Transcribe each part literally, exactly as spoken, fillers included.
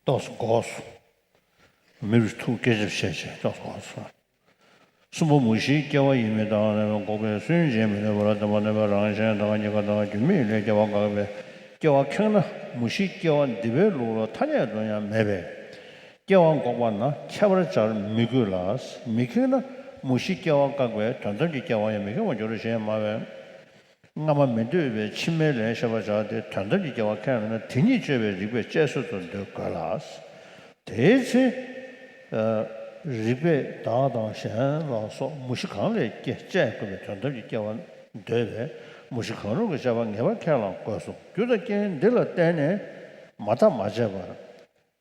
ཏོག་ཙམ་འགོག་སོང་། མི་རུ་ཐུག་སྐད་ཆ་བཤད་བྱས་ཏོག་ཙམ་འགོག་སོང་། གསུམ་པ་མུ་བཞིའི་སྐྱེ་བ་ཡིན་མིན་དང་ལྡན་པའི་འགོག་པའི་སུན་འབྱིན་མི་ནུས་པར་བདེན་པར་གནས་པའི་རང་གཞན་དང་གཉིས་ཀ་དང་རྒྱུ་མེད་ལས་སྐྱེ་བ་འགག་པའི་སྐྱེ་བ་ཁེགས་ན་མུ་བཞིའི་སྐྱེ་བ་འདི་པའི་ལུགས་ལ་ཐ་སྙད་དུ་ཡང་མེད་པས། སྐྱེ་བ་འགོག་པ་ན་ཁྱད་པར་སྦྱར་མི་དགོས་ལ། མི་ཁེགས་ན་མུ་བཞིའི་སྐྱེ་བ་བཀག་པས་དོན་དམ་གྱི་སྐྱེ་བ་ཡང་མི་ཁེགས་པར་འགྱུར་ཞེས་སྨྲ་བས། སྔ་མ་མི་འདོད་པའི་ཕྱི་མའི་ལན་བཤད་པར་བྱ་སྟེ་དོན་དམ་གྱི་སྐྱེ་བ་ཁས་ལེན་ན་དེ་ཉིད་དཔྱོད་པའི་རིགས་པས་དཔྱད་བཟོད་དུ་འདོད་དགོས་ལ། དེའི་ཚེ། རིགས་པས་བདག་དང་གཞན་ལ་སོགས་མུ་བཞི་གང་ལས་སྐྱེ་དཔྱད་དགོས་པའི་དོན་དམ་གྱི་སྐྱེ་བ་འདོད་པས་མུ་བཞི་གང་རུང་གི་དཔྱད་པ་ངེས་པར་ཁས་བླང་དགོས་སོ། རྒྱུ་དང་རྐྱེན་འདི་ལ་བརྟེན་ནས་མ་བརྟགས་མ་དཔྱད་པར།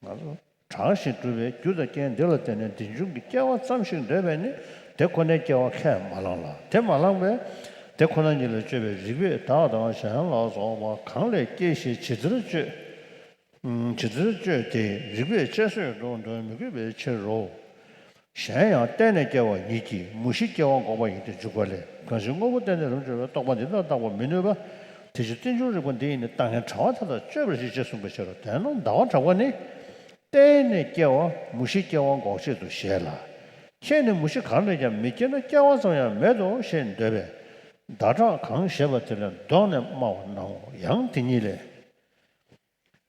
ང་ཚོ་དྲང་ཞིང་གྲུབ་པའི་རྒྱུ་དང་རྐྱེན་འདི་ལ་བརྟེན་ནས་འདི་འབྱུང་གི་སྐྱེ་བ་ཙམ་ཞིག་འདོད་པས་ནི། དེ་ཁོ་ནའི་སྐྱེ་བ་ཁས་མ་བླངས་ལ། དེ་མ་བླངས་པས། དེ་ཁོ་ན་ཉིད་ལ་དཔྱོད་པའི་རིགས་པས་བདག་དང་གཞན་ལ་སོགས་པ་གང་ལས་སྐྱེ་ཞེས་ཇི་ལྟར་དཔྱོད། ཇི་ལྟར་དཔྱོད་དེ་རིགས་པས་དཔྱད་བཟོད་དུ་འདོད་མི་དགོས་པའི་ཕྱིར་རོ། གཞན་ཡང་བརྟེན་ནས་སྐྱེ་བ་ཉིད་ཀྱིས་མུ་བཞིའི་སྐྱེ་བ་འགོག་པ་ཡིན་ཏེ་འཇུག་པ་ལས། གང་ཞིག་དངོས་པོ་བརྟེན་ནས་རང་གྲོལ་བའི་རྟོག་པ་འདི་དག་བརྟག་པ་མི་ནུས་པ། དེ་ཕྱིར་རྟེན་འབྱུང་རིགས་པ་འདི་ཡིས་ནི་ལྟ་ངན་དྲ་བ་མཐའ་དག་གཅོད་པར་བྱེད་ཅེས་གསུངས་པའི་ཕྱིར་རོ། དེས་ན་ཟླ་བ་གྲགས་པ་ནི། བརྟེན་ནས་སྐྱེ་བ་མུ་བཞིའི་སྐྱེ་བ་འགོག་ཆེད་དུ་བཞེད་ལ། ཁྱེད་ནི་མུ་བཞི་གང་ལས་ཀྱང་མི་སྐྱེ་ན་སྐྱེ་བ་ཙམ་ཡང་མེད་དོ་ཞེས་འདོད་པས། ཟླ་གྲགས་གང་བཞེད་པ་དེ་ལས་ལྡོག་ནས་སྨྲ་བ་ནའོ། ཡང་དེ་ཉིད་ལས།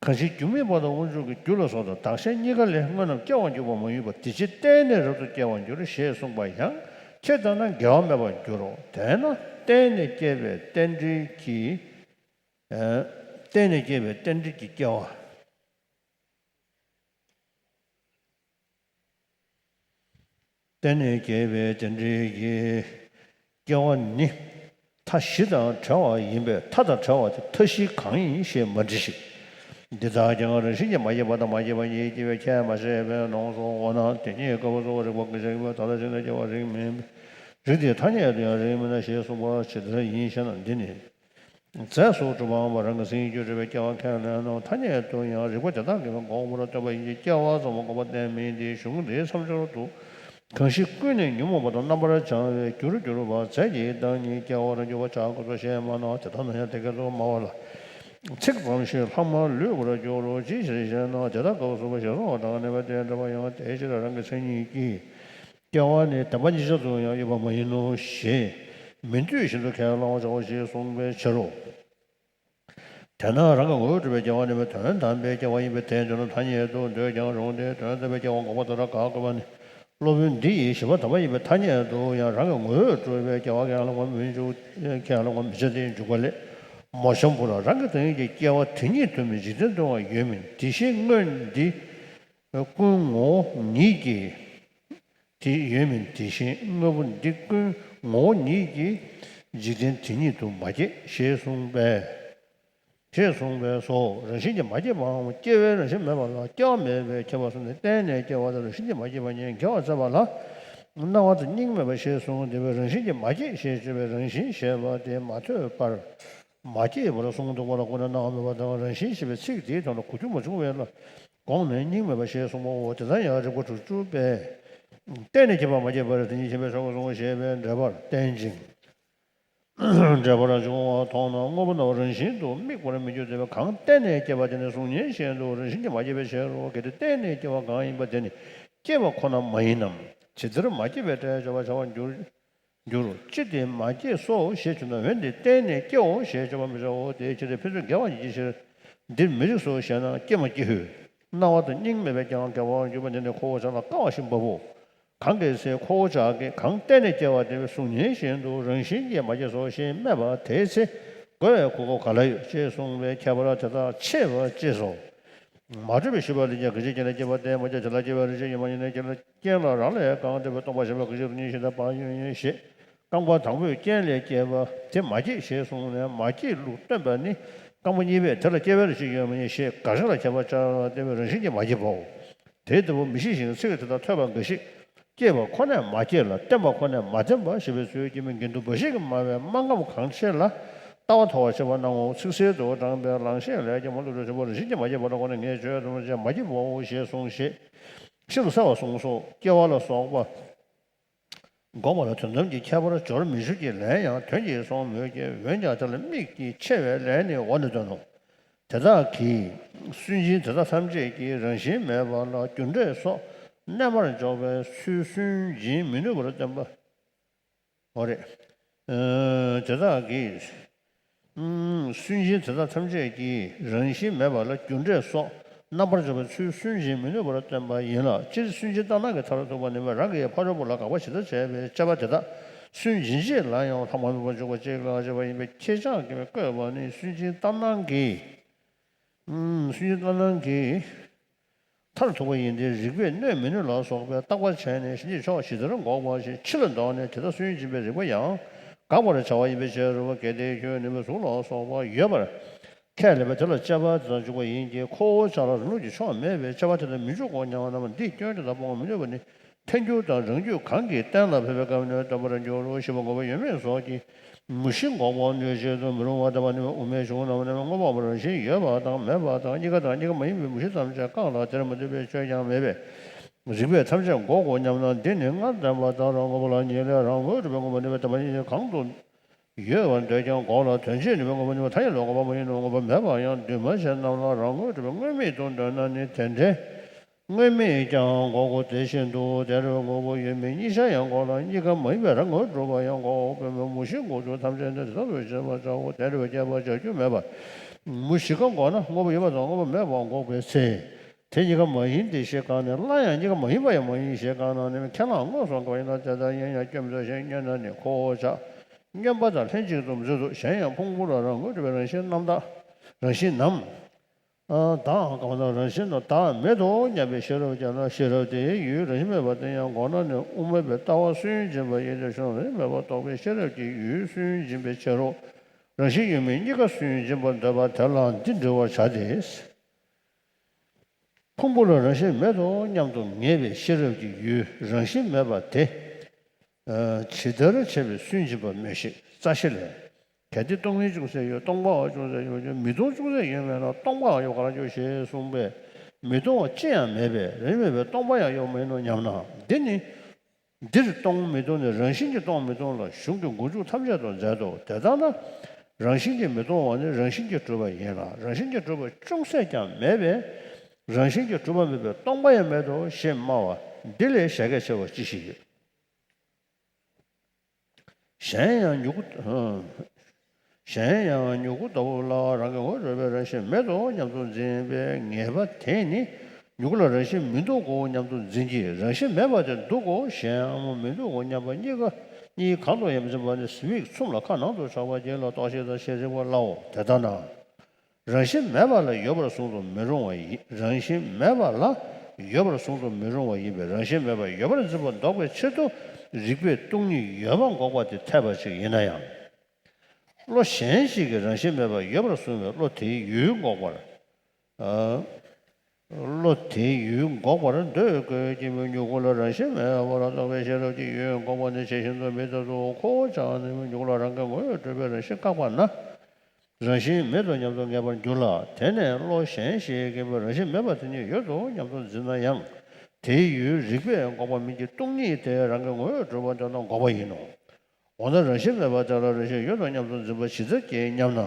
གང་ཞིག་རྒྱུ་མེད་པ་དང་དབང་ཕྱུག་གི་རྒྱུ་ལ་སོགས་དང་བདག་གཞན་གཉིས་ཀ་ལས་སྔོན་རྣམས་སྐྱེ་བར་འགྱུར་བ་མ་ཡིན་པ་དེ་ཕྱིར་བརྟེན་ནས་རབ་ཏུ་སྐྱེ་བར་འགྱུར་ཞེས་གསུངས་པ་ཡང་ཁྱེད་ལྟར་ན་འགལ་བ་མེད་པར་འགྱུར་རོ། དེས་ན་བརྟེན་ནས་སྐྱེས་པའི་རྟེན་འབྲེལ་གྱི། བརྟེན་ནས་སྐྱེས་པའི་རྟེན་འབྲེལ་གྱི་སྐྱེ་བ། བརྟེན་ནས་སྐྱེས་པའི་རྟེན་འབྲེལ་གྱི་སྐྱེ་བ་ནི། མཐའ་བཞི་དང་བྲལ་བ་ཡིན་པས་མཐའ་དང་བྲལ་བ་དེ་མཐའ་བཞི་གང་ཡིན་ཞེས་མ་འདྲི་ཞིག་འདི་དག་ཀྱང་རང་བཞིན་གྱིས་མ་སྐྱེས་པ་དང་མ་སྐྱེས་པ་ཉིད་སྐྱེ་བའི་ཁྱད་མ་བཤད་པས་ནོ། འོ་ན་དེ་ཉིད་སྐབས་སུ་རིགས་པ་ཀུན་ཤེས་ཀྱིས་ད་ལྟ་ཕྱི་ནས་སྐྱེ་བ་རིགས་མིན། རིགས་དེའི་ཐ་སྙད་དུ་ཡང་རིགས་མིན་ཞེས་གསུངས་པ་ཇི་ལྟར་ཡིན་ཞེ་ན། འདི་ནི། རྫས་སུ་གྲུབ་པའམ་རང་གི་སེམས་ཉིད་ཀྱིས་གྲུབ་པའི་སྐྱེ་བ་ཁས་ལེན་ནོ། ཐ་སྙད་དུ་ཡང་རིགས་པ་དེ་དག་གིས་འགོག་པར་འདོད་པ་ཡིན་གྱི་སྐྱེ་བ་ཙམ་འགོག་པ་གཏན་མིན་ཏེ། གཞུང་འདིའི་མཚམས་སྦྱོར་དུ། གང་ཞིག་ཀུན་ནས་ཉོན་མོངས་པ་དང་རྣམ་པར་བྱང་བའི་རྒྱུར་གྱུར་པ་རྫས་ཀྱི་བདག་ཉིད་སྐྱེ་བར་འགྱུར་བར་བྱ་དགོས་སོ་ཞེས་སྨྲ་ན། དེ་ལྟ་ན་ཡང་དེ་སྐད་དུ་སྨྲ་བ་ལ། ཚིག་ཙམ་ཞིག་ལྷག་མ་ལུས་པར་འགྱུར་རོ། ཅི་ཕྱིར་ཞེ་ན། དེ་ལྟར་སྐབས་སུ་བབ་ཞེས་སོགས་གྲངས་ནས་སྦས་ཏེ་འགྲེལ་པ་ཡང་དེའི་ཕྱིར་རང་གི་མཚན་ཉིད་ཀྱིས། སྐྱེ་བ་ནི་བདེན་པ་གཉིས་ཆར་དུ་ཡང་ཡོད་པ་མ་ཡིན་ནོ་ཞེས་མི་འདོད་བཞིན་དུ་ཁས་བླང་བར་བྱའོ་ཞེས་གསུངས་པའི་ཕྱིར་རོ། དེས་ན་རང་གི་ངོ་བོས་གྲུབ་པའི་སྐྱེ་བ་ནི་དོན་དམ་པའི་སྐྱེ་བ་ཡིན་པས་དེ་འདོད་ན་ཐ་སྙད་དུ་འདོད་ཀྱང་རུང་སྟེ། དོན་དམ་པའི་སྐྱེ་བ་འགོག་པ་དེ་ལ་དགག་དགོས་པ་ནི། སློབ་དཔོན་འདི་ཡིས་བཞི་པ་དམ་པ་ཡིན་པས་ཐ་སྙད་དུ་ཡང་རང་གི་ངོ་བོས་གྲུབ་པའི་སྐྱེ་བ་ཁས་བླང་བར་མི་འཇུག་ཁས་བླང་བར་མི་བྱ་སྟེ་འཇུག་པ་ལས། མོ་གཤམ་བུ་ལ་རང་གི་བདག་ཉིད་ཀྱི་སྐྱེ་བ་དེ་ཉིད་དུ་མི་འཇིག་རྟེན་དུའང་ཡོད་མིན་དེ་བཞིན་སྔོན་འདི། ཀུན་ངོ་བོ་ཉིད་ཀྱིས། དེ་ཡོད་མིན་དེ་བཞིན་དངོས་པོ་འདི་ཀུན་ངོ་བོ་ཉིད་ཀྱིས་འཇིག་རྟེན་དེ་ཉིད་དུ་མ་སྐྱེས་ཞེས་གསུངས་པས། ཞེས་གསུངས་པས་སོ། རང་བཞིན་གྱིས་མ་སྐྱེས་པའམ་སྐྱེ་བའི་རང་བཞིན་མེད་པ་ལ་སྐྱེ་བ་མེད་པའི་ཁྱབ་པ་གསུངས་ནས་བརྟེན་ནས་སྐྱེ་བ་དང་རང་བཞིན་གྱིས་མ་སྐྱེས་པ་གཉིས་འགལ་བར་མཛད་པ་ལ། སྣང་བ་དང་སྙིང་མེད་པ་ཞེས་གསུངས། དེ་བས་རང་བཞིན་གྱིས་མ་སྐྱེས་ཞེས་བརྗོད་པའི་རང་བཞིན་ཞེས་པ་དེ་མ་ཐོས་པར། མ་སྐྱེས་པར་གསུངས་འདུག་པ་ལ་དགོངས་ནས་སྣང་བ་མེད་པ་དང་རང་བཞིན་ཞེས་པའི་ཚིག་དེའི་དོན་ལ་གོ་རྒྱུ་མ་བྱུང་བས་ལ། དགོངས་ནས་སྙིང་མེད་པ་ཞེས་གསུངས་པའོ། དེ་ལྟར་ཡང་རིགས་པ་དྲུག་ཅུ་པས། བརྟེན་ནས་སྐྱེས་པ་མ་སྐྱེས་པར་དེ་ཉིད་ཞེན་པས་ཆོག་གསུངས་ཞེས་པའི་འགྲེལ་པར་བརྟེན་ཅིང་། འགྲེལ་པར་འབྱུང་བ་མཐོང་ན་དངོས་པོ་རྣམས་རང་བཞིན་དུ་དམིགས་པར་མི་འགྱུར་ཏེ། གང་བརྟེན་ནས་སྐྱེས་པ་དེ་ནི་གཟུགས་བརྙན་བཞིན་དུ་རང་བཞིན་གྱིས་མ་སྐྱེས་པའི་ཕྱིར་རོ། གལ་ཏེ་བརྟེན་ནས་སྐྱེ་བ་གང་ཡིན་པ་དེ་ནི་སྐྱེས་པ་ཁོ་ན་མ་ཡིན་ནམ། ཇི་ལྟར་མ་སྐྱེས་པའི་སྒྲས་བརྗོད་པར་བྱ་བར་འགྱུར། འགྱུར། ཅི་སྟེ་མ་སྐྱེས་སོ་ཞེས་བརྗོད་ན་འོན་ཏེ་བརྟེན་ནས་སྐྱེའོ་ཞེས་བརྗོད་པར་མི་བྱའོ། དེའི་ཕྱིར་ཕན་ཚུན་འགལ་བ་ཉིད་ཀྱི་ཕྱིར། འདིར་མི་རིགས་སོ་ཞེ་ན་སྐྱེས་མ་སྐྱེས་ཧོས། སྣང་བ་དང་སྙིང་མེད་པས་ཀྱང་འགལ་བར་འགྱུར་བ་འདི་ནི་ཁོ་བོ་ཅག་ལ་དཀའ་བ་ཞིག་འབབ་བོ། གང་གི་ཚེ་ཁོ་བོ་ཅག་གིས་གང་བརྟེན་ནས་སྐྱེ་བ་དེ་གཟུགས་བརྙན་བཞིན་དུ་རང་བཞིན་གྱིས་མ་སྐྱེས་སོ་ཞེས་སྨྲས་པ་དེའི་ཚེ་རྒོལ་བའི་གོ་སྐབས་ག་ལ་ཡོད་ཅེས་གསུངས་པས་ཁྱད་པར་དེ་དག་ཕྱེ་བར་ཅེས་སོ། མ་གྲུབ་པའི་ཤེས་པ་ལས་ཀྱང་གང་ཞིག་རྐྱེན་ལས་སྐྱེས་པ་སྟེ་མ་སྐྱེས་བྱ་ལས་སྐྱེས་པའི་རང་བཞིན་ཡོད་མ་ཡིན་ནས་རྐྱེན་ལ་རྐྱེན་ལ་རག་ལས་གང་སྟོན་པའི་སྟོང་པ་ཞེས་པ་གང་ཞིག་རང་བཞིན་ཞེས་བྱ་བ་ཡོད་ཡོད་ཞེས་རྐང་པ་དང་པོས་རྐྱེན་ལས་སྐྱེས་པ་དེ་མ་སྐྱེས་ཞེས་གསུངས་ནས་མ་སྐྱེས་ལུགས་སྟོན་པ་ནི་རྐང་པ་གཉིས་པས་དེ་ལ་སྐྱེ་བའི་རང་བཞིན་ཡོད་མ་ཡིན་ཞེས་དགག་བྱ་ལ་ཁྱད་པར་སྦྱར་བ་སྟོན་པའི་རང་བཞིན་གྱིས་མ་སྐྱེས་པའོ། དེ་ལྟ་བུ་མི་ཤེས་ཤིང་ཚིག་དེ་དག་ཐོས་པ་འགའ་ཞིག་སྐྱེས་པ་ཁོ་ནས་མ་སྐྱེས་ལ་བརྟེན་པ་ཁོ་ནས་མ་བརྟེན་པ་ཞེས་པའི་ཚུལ་གྱིས་མི་དགེ་འདུན་འབའ་ཞིག་གིས་སྨྲ་བའི་སྨྲ་ཁམས་གང་ཆེ་ལ་ལྟ་བ་མཐོ་བ་ཞེས་པ་སྣང་ངོ་། ཚིག་གསལ་དུ་དྲངས་པའི་ལང་གཤེགས་ལས་ཀྱང་མ་ལུས་པའི་ཆོས་པོ་རང་བཞིན་གྱིས་མ་སྐྱེས་པ་ལ་དགོངས་ནས་ངས་ཆོས་ཐམས་ཅད་མ་སྐྱེས་པའོ་ཞེས་གསུངས་ཞེས་ཕྱི་ལ་གསལ་བར་གསུངས་སོ། སྐྱེ་བ་ལ་སོགས་པ་འགོག་པ་ལ་དོན་དམ་གྱི་ཁྱད་པར་སྦྱོར་མི་འཇུག་གི་ལན་ཡང་དོན་གྱིས་སོང་མོད་ཀྱི། འོན་ཀྱང་དེ་ལ་དམིགས་ཀྱིས་ཕྱེ་བའི་ལན་ནི་འོག་ནས་སྟོན་ནོ། དེ་དག་གིས་སུན་འབྱིན་དེ་དག་ཐམས་ཅད་ཀྱི་རང་བཞིན་མེད་པ་ལ་རྒྱུ་འབྲས་སོགས་རྣམ་པར་འཇོག་པའི་ཚུལ་སུན་འབྱིན་མི་ནུས་པར་བསྟན་པ། འོ་རེད། ཨ། དེ་དག་གིས། ཨུམ། སུན་འབྱིན་དེ་དག་ཐམས་ཅད་ཀྱི་རང་བཞིན་མེད་པ་ལ་རྒྱུ་འབྲས་སོགས་རྣམ་པར་འཇོག་པའི་ཚུལ་སུན་འབྱིན་མི་ནུས་པར་བསྟན་པ་ཡིན་ལ། སྤྱིར་སུན་འབྱིན་ལྟར་སྣང་གི་མཐར་ཐུག་པ་ནི་རང་གི་ཕ་རོལ་པོ་ལ་དགག་པ་ཇི་ལྟར་བྱས་པའི་དཔྱད་པ་དེ་དག་སུན་འབྱིན་བྱེད་ལ་ཡང་ལྷག་མ་མེད་པར་འཇུག་པ་གཅིག་ལ་བྱེད་པ་ཡིན་པས། ཁྱེད་ཅག་གིས་བཀོད་པ་ནི་སུན་འབྱིན་ལྟར་སྣང་གི། ཨུམ། སུན་འབྱིན་ལྟར་སྣང་གི་མཐར་ཐུག་པ་ཡིན་ཏེ། རིགས་པས་གནོད་མི་ནུས་ལ་སོགས་པའི་བརྟག་པ་བྱས་ནས་གཞན་གྱི་ཕྱོགས་ཇི་ལྟར་འགོག་པ་ཞེས་ཕྱི་ལ་བཟློག་ནས་དེ་དག་སུན་འབྱིན་པའི་རིགས་པ་ཡང་དགག་པར་བྱ་བ་ཡིན་པའི་ཕྱིར་རོ། གལ་ཏེ་ཁྱོད་ནུས་པའི་གཟུགས་ལ་སོགས་པ་ཡོད་པར་ཁས་ལེན་པས། དེ་ལ་དཔྱད་པ་དེ་དག་འཇུག་པ་ཡིན་གྱི། ཁོ་བོ་ཅག་ལ་རང་ལུགས་ཀྱི་ཕྱོགས་མེད་པས་དཔྱད་པ་དེ་དག་མི་འཇུག་གོ་སྙམ་ན། འདིས་སྐྱོན་དེ་དག་སྤོང་མི་ནུས་པ་ནི། ཐལ་འགྱུར་དང་རང་རྒྱུད་གང་གིས་གཏན་ལ་ཕབ་པའི་སྐབས་ནས་སྟོན་པར་འགྱུར་རོ། ཞེས་པ་འགོག་པའི་ཡོད་མེད་སོགས་ཀྱི་མུ་བཞི་འགོག་པ་གནོད་བྱེད་དུ་མི་རུང་བ་དམ་པ་ནི་དབུ་མའི་གཞུང་རྣམས་ནི་མངོན་པ་མེད་པར་རང་བཞིན་ཡོད་པ་དང་མེད་པ་དང་གཉིས་ཀ་དང་གཉིས་ཀ་མ་ཡིན་པའི་མུ་བཞི་ཐམས་ཅད་བཀག་ལ། དེར་མ་ལྟོས་པའི་ཆོས་ཀྱང་མེད་པས་རིགས་པས་ཐམས་ཅད་འགོག་གོ་སྙམ་ན། འདི་ནི་སྔར་བསྟན་པ་ལྟར་དངོས་པོ་ལ་གཉིས་ལས་རང་ངོས་གྲུབ་པའི་དངོས་པོ་ནུས་པས་དམ་པ་ཉིད་གང་དུ་ཡོད་པར་འདོད་ཀྱང་འགོག་ལ། དོན་བྱེད་ནུས་པའི་དངོས་པོ་ནུས་པ་མཐའ་ཡས་ལ་འགོག་པ་མ་ཡིན་ནོ། དངོས་པོ་མེད་པ་ཡང་འདུས་མ་བྱས་རྣམས་ལ་རང་ངོས་གྲུབ་པའི་དངོས་མེད་དུ་འདོད་ན་ནི་དེ་འདྲའི་དངོས་མེད་ཀྱང་འགོག་གོ། དེ་བཞིན་དུ་དེར་དངོས་པོ་ཡོད་མེད་གཉིས་ཆར་ཡང་འགོག་ལ། གཉིས་ཀ་མ་ཡིན་པའི་རང་ངོས་གྲུབ་པ་ཡང་འགོག་གོ། དཔེར་ན་མུ་བཞི་འགོག་ཚུལ་ཐམས་ཅད་ནི་དེ་ལྟར་དུ་བྱེད་པར་བྱའོ། དེར་དཔྱད་པ་བྱ་རྒྱུ་མེད་པར་མུ་བཞི་ཀ་འགོག་ན་དངོས་པོ་ཡོད་པ་དང་དངོས་པོ་མེད་པ་འགོག་པའི་ཚེ། དེ་གཉིས་ཀ་མ་ཡིན་ཏེ་ཞེས་བཀག་ནས། སླར་ཡང་གཉིས་ཀ་མ་ཡིན་པ་ཡང་མ་ཡིན་ཞེས་བཀག་ན་ནི། ཁས་བླངས་མངོན་སུམ་འགོག་པ་ཡིན་ལ། དེ་ལྟར་ཡིན་ཡང་སྐྱོན་མི་འདུག་ཞེས་སྨྱོས་ན་ནི། ཁོ་བོ་ཅག་སྨྱོན་པ་དང་ལྷན་ཅིག་ཏུ་མི་འཛིན་ཏོ། གཞན་ཡང་ཕུང་པོ་ལ་རང་ངོས་གྲུབ་པའི་རང་བཞིན་རྣམ་དག་རང་བཞིན་ནམ། ཨ། བདག་གམ་དང་རང་བཞིན་དུ་བདག་མེད་དོ་སྙམ་པའི་ཤེས་རབ་ཀྱང་ན། ཤེས་རབ་དེའི་ཡུལ་རང་བཞིན་མེད་པ་དེ་ཡང་འགོག་ན་ནི་དབུ་མ་པའི་ལྟ་བ་སུན་འབྱིན་པ་ཡིན་ཏེ། གཞན་རང་བཞིན་མེད་པར་རྟོགས་པའི་ཤེས་རབ་ཀྱི་ཡུལ་སུན་འབྱིན་པའི་ཕྱིར་རོ། རང་བཞིན་ཡོད་མེད་གཉིས་ཀ་སུན་འབྱིན་པར་འདོད་པ་དེ་ལ་འདི་འདྲི་བར་བྱ་སྟེ། ཕུང་པོ་ལ་རང་བཞིན་མེད་དོ་སྙམ་དུ་ངེས་པའི་ཤེས་རབ་ཀྱི་ཡུལ་རང་བཞིན་མེད་པ་དེ། ཨ། ཇི་ལྟར་བྱས་པའི་སུན་འབྱིན་པ་སྨོས་ཤིག་རྩ་ཤེ་ལས། གལ་ཏེ་སྟོང་ཉིད་ཅུང་ཟད་ཡོད། སྟོང་པའང་ཅུང་ཟད་ཡོད་ཀྱང་མི་སྟོང་ཅུང་ཟད་ཡོད་མེད་ན་སྟོང་པའང་ཡོད་ག་རང་ཡོད་ཞེས་གསུངས་པས། མི་སྟོང་བ་ཅི་ཡང་མེད་པས་རང་བཞིན་མེད་པས་སྟོང་པ་ཡང་ཡོད་མ་ཡིན་ནོ་སྙམ་ན། འདི་ནི། འདིར་སྟོང་མི་སྟོང་ནི་རང་བཞིན་གྱིས་སྟོང་མི་སྟོང་ལ་གཞུང་གི་མགོ་མཇུག་ཐམས་ཅད་དུ་མཛད་དོ། དེ་ལྟ་ན། རང་བཞིན་གྱིས་མི་སྟོང་བ་ནི་རང་བཞིན་གྱིས་གྲུབ་པ་ཡིན་ལ། རང་བཞིན་གྱིས་གྲུབ་པ་ཅུང་ཟད་ཀྱང་མེད་པས་རང་བཞིན་གྱིས་གྲུབ་པ་མེད་པས་སྟོང་པ་ཡང་མེད་དོ་ཞེས་སྨྲ་བ་འདི་ལས་བྱ་སྐད་ཆེ་བ་ཅི་ཞིག་ཡོད། གཞན་ཡང་མྱུ་གུ། གཞན་ཡང་མྱུ་གུ་ལྟ་བུ་ལ་རང་གི་ངོས་གྲུབ་པའི་རང་བཞིན་མེད་དོ་སྙམ་དུ་འཛིན་པའི་ངེས་པ་དེ་ནི། མྱུ་གུ་ལ་རང་བཞིན་མི་འདུག་གོ་སྙམ་དུ་འཛིན་གྱི། རང་བཞིན་མེད་པ་དེ་འདུག་གོ་ཞེའམ་མི་འདུག་གོ་སྙམ་པ་གཉིས་ཀ་གཉིས་གང་དུ་ཡང་མི་འཛིན་པ་ནི། གཟི་མིག་གསུམ་ལ་ཁ་ནང་དུ་ཆགས་པ་གཅིག་ལ་རྟོག་ཞིབ་དང་ཤེས་རིག་པ་ལའོ། དེ་ལྟ་ན། རང་བཞིན་མེད་པ་ལ་ཡོད་པར་གསུང་དུ་མི་རུང་བ་ཡིན། རང་བཞིན་མེད་པ་ལ་ཡོད་པར་གསུང་དུ་མི་རུང་བ་ཡིན་པས། རང་བཞིན་མེད་པ་ཡོད་པར་འཛིན་པ་ལྡོག་པའི་ཕྱིར་དུ་རིགས་པས་སྟོང་ཉིད་ཡོད་པ་འགོག་པ་དེ་འཐད་པ་ཅིག་ཡིན་ན་ཡང་། བློ་གཞན་ཞིག་གིས་རང་བཞིན་མེད་པ་ཡོད་པར་གསུངས་པས་བློ་དེའི་ཡུལ་འགོག་པར། ཨ། བློ་དེའི་ཡུལ་འགོག་པར་འདོད་དགོས་ཀྱི་མོད། མྱུ་གུ་ལ་རང་བཞིན་མེད་པར་རྟོགས་པའི་ཤེས་རབ་ཀྱི་ཡུལ་འགོག་པ་ནི་ཇི་བཞིན་དུ་མི་འཐད་དོ། ཁོ་བོ་ཅག་ནི་མྱུ་གུ་ལ་རང་གི་ངོས་གྲུབ་པའི་རང་བཞིན་བཀག་པ་ན། རང་བཞིན་མེད་དོ་སྙམ་དུ་ངེས་པར་འགྱུར་ལ། དེ་ནས་བློ་གཞན་ཞིག་གིས་རང་བཞིན་མེད་པ་དེ་ཉིད་ཡོད་དོ་སྙམ་དུ་འཛིན་ན་ཡང་། དེའི་ཡུལ་རིགས་པས་འགོག་པ་མིན་གྱི་སྟོང་ཉིད་དེ་རང་གི་ངོས་གྲུབ་པ་དེ་དང་འགོག་པ་ཡིན་ནོ། འོ་ན་རང་བཞིན་མེད་པ་དེ་ལ་རང་བཞིན་ཡོད་དོ་སྙམ་དུ་འཛིན་པ་ཇི་ལྟར་སྐྱེ་སྙམ་ན།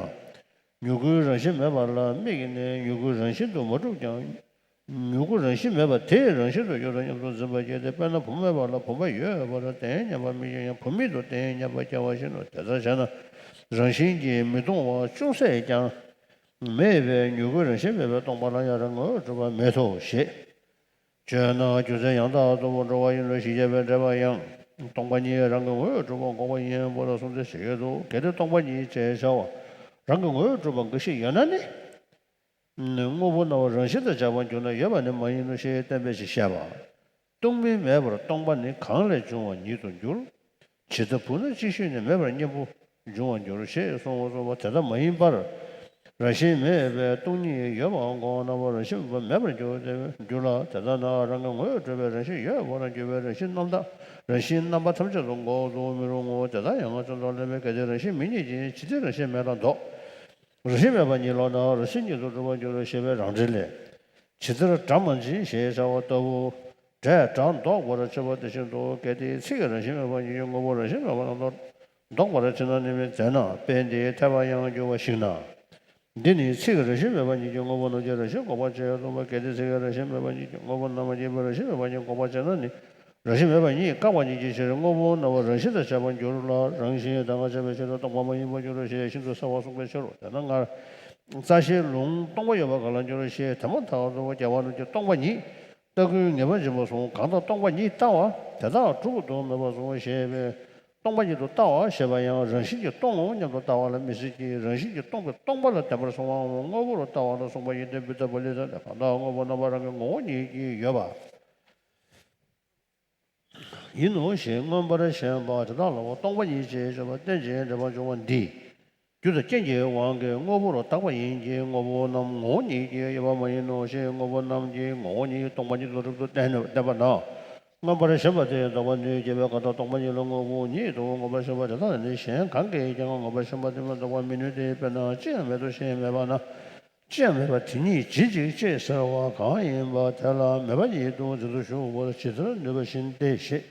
མྱུ་གུའི་རང་བཞིན་མེད་པ་ལ་མིག་གིས་ནི་མྱུ་གུ་རང་བཞིན་དུ་མ་གྲུབ་ཀྱང་། མྱུ་གུ་རང་བཞིན་མེད་པ་དེ་རང་བཞིན་དུ་ཡོད་དོ་སྙམ་དུ་འཛིན་པ་སྐྱེ་སྟེ། དཔེར་ན་བུམོ་མེད་པ་ལ་བུམ་པ་ཡོད་པར་བསྟན་སྙམ་པ་མིག་གིས་ཡང་བུམ་མེད་དུ་བསྟན་སྙམ་པ་སྐྱེ་བ་བཞིན་ནོ། དེ་ལྟར་བྱས་ན་རང་བཞིན་གྱིས་མི་སྟོང་བ་ཅུང་ཟད་ཀྱང་མེད་པས་མྱུ་གུའི་རང་བཞིན་མེད་པའི་སྟོང་པ་ལ་ཡང་རང་ངོས་གྲུབ་པ་མེད་དོ་ཞེས་བརྗོད་ན། རྒྱུ་མཚན་ཡང་དག་ཏུ་འགྲོ་བ་ཡིན་ནོ་ཞེས་བྱ་བའི་འགྲེལ་པ་ཡང་། སྟོང་པ་ཉིད་རང་གི་ངོས་གྲུབ་པ་འགོག་པ་ཡིན་པར་གསུངས་ཏེ་ཞེས་ཡོད་དོ། གལ་ཏེ་སྟོང་པ་ཉིད་ཅེས་བྱ་བ་རང་གི་ངོས་གྲུབ་པ་འགའ་ཞིག་ཡོད་ན་ནི། དངོས་པོ་རྣམ་པ་རང་བཞིན་དུ་བྱ་བར་འགྱུར་ན་ཡོད་པ་ནི་མ་ཡིན་ནོ་ཞེས་བསྟན་པའི་ཕྱིར་བཤད་པ། སྟོང་མིན་མེད་པར་སྟོང་པ་ནི་གང་ལས་བྱུང་བ་ཉིད་དུ་འགྱུར། ཇི་ལྟ་བུ་ན་གཅིག་ཤོས་ནི་མེད་པར་གཉེན་པོ་འབྱུང་བར་འགྱུར་ཞེས་གསུངས་པ་གསུངས་པ་དེ་ལྟ་མ་ཡིན་པར། རང་བཞིན་མེད་པའི་སྟོང་ཉིད་ཡོད་པའང་འགོག་རྣམ་པར་རང་བཞིན་མེད་པར་འགྱུར་ཏེ་འགྱུར་ལ། དེ་ལྟ་ན་རང་གི་ངོས་གྲུབ་པའི་རང་བཞིན་ཡོད་པར་འགྱུར་བའི་རང་བཞིན་རྣམ་དག་རང་བཞིན་རྣམ་པ་ཐམས་ཅད་དུ་འགོག་ཏུ་མི་རུང་ངོ་། དེ་ལྟར་ཡང་སྔར་ཚོད་མདོར་བསྟན་པའི་གལ་ཏེ་རང་བཞིན་མེད་ཉིད་ཀྱིས་ཇི་སྟེ་རང་བཞིན་མེད་ལ་ལྡོག་རང་བཞིན་མེད་པ་ཉིད་ལོག་ན་རང་བཞིན་ཉིད་དུ་གྲུབ་པར་འགྱུར་རོ་ཞེས་པའི་རང་འགྲེལ་ལས། ཇི་ལྟར་སྒྲ་མ་འབྱིན་ཞེས་བྱ་བ་ལྟ་བུ། སྒྲས་སྒྲ་འདོགས་པར་བྱེད་པ་དེ་བཞིན་དུ། གལ་ཏེ་ཚིག་གི་རང་བཞིན་མེད་པ་ཉིད་ཀྱིས་དངོས་པོ་རང་བཞིན་མེད་པ་རྣམས་ལ་འདོགས་པར་བྱེད་ན་ནི་མི་འཛད་ན། དཔེ་འདི་འཐད་པར་ཡང་འགྱུར་བ་ཞིག་ན། འདི་ནི་ཚིག་རང་བཞིན་མེད་པ་ཉིད་ཀྱིས་དངོས་པོ་རྣམས་ཀྱི་རང་བཞིན་འགོག་པར་བྱེད་དོ། གལ་ཏེ་ཚིག་རང་བཞིན་མེད་པ་ཉིད་ཀྱིས་དངོས་པོ་རྣམས་ཀྱི་རང་བཞིན་མེད་པ་ཉིད་འགོག་པར་བྱེད་ན་ནི། རང་བཞིན་མེད་པ་ཉིད་བཀག་པ་ཉིད་ཀྱི་ཕྱིར། དངོས་པོ་རྣམ་པ་རང་བཞིན་དུ་བྱས་པར་འགྱུར་ལ། རང་བཞིན་དེ་དག་བྱས་པའི་ཕྱིར་སྟོང་པ་མ་ཡིན་པར་འགྱུར་རོ་ཞེས་ཤིན་ཏུ་གསལ་བར་གསུངས་པའི་ཕྱིར་རོ། དེས་ན་སྔར་རྩ་ཤེའི་ལུང་སྟོང་པ་ཡོད་པ་གང་ལ་འགྱུར་རོ་ཞེས་དེ་མ་ཐག་ཏུ་རྒྱལ་བ་རྣམས་ཀྱིས་སྟོང་པ་ཉིད་ལྟ་ཀུན་ངེས་པར་འབྱིན་པར་གསུངས། གང་དག་སྟོང་པ་ཉིད་ལྟ་བ་དེ་དག་གྲུབ་ཏུ་མེད་པར་གསུངས་ཞེས་པས། སྟོང་པ་ཉིད་དུ་ལྟ་བ་ཞེས་པ་ཡང་རང་བཞིན་གྱིས་སྟོང་ངོ་སྙམ་དུ་ལྟ་བ་ལ་མི་ཟེར་གྱི། རང་བཞིན་གྱིས་སྟོང་པའི་སྟོང་པ་ལ་བདེན་པར་གསུངས་པའམ་དངོས་པོ་རུ་ལྟ་བ་ལ་གསུངས་པ་ཡིན་ཏེ། བུདྡྷ་པཱ་ལི་ཏ་ལས། གང་དག་དངོས་པོ་རྣམ་པ་རང་གི་ངོ་བོ་ཉིད་ཀྱིས་ཡོད་པ་ཡིན་ནོ་ཞེས་མངོན་པར་ཞེན་པ་དེ་དག་ལའོ། སྟོང་པ་ཉིད་ཅེས་བརྗོད་པ་རྟེན་ཅིང་འབྲེལ་པར་འབྱུང་བ་འདི། རྒྱུ་དང་རྐྱེན་གྱི་དབང་གིས་དངོས་པོ་རུ་བཏགས་པ་ཡིན་གྱི། དངོས་པོ་རྣམས་ངོ་བོ་ཉིད་ཀྱིས་ཡོད་པ་མ་ཡིན་ནོ་ཞེས་དངོས་པོ་རྣམས་ཀྱི་ངོ་བོ་ཉིད་སྟོང་པ་ཉིད་དུ་གྲུབ་ཏུ་བསྟན་བསྟན་པ་ན། མངོན་པར་ཞེན་པ་དེས་ལྡོག་པར་ནུས་ཀྱི། གང་དག་སྟོང་པ་ཉིད་ལ་དངོས་པོ་ཉིད་དུ་མངོན་པར་ཞེན་པ་དེ་དག་ནི་གཞན་གང་གིས་ཀྱང་མངོན་པར་ཞེན་པ་དེ་མ་ལྡོག་པར་མི་ནུས་ཏེ། དཔེར་ན་ཅི་ཡང་མེད་དོ་ཞེས་སྨྲས་པ་ན། ཅི་ཡང་མེད་པ་དེ་ཉིད་ཇི་ཅིག་ཅེས་ཟེར་བ་གང་ཡིན་པ་དེ་ལ་མེད་པ་ཉིད་དུ་འཛིན་དུ་གཞུག་པར་ཇི་ལྟར་ནུས་པ་བཞིན་ཏེ་ཞེས་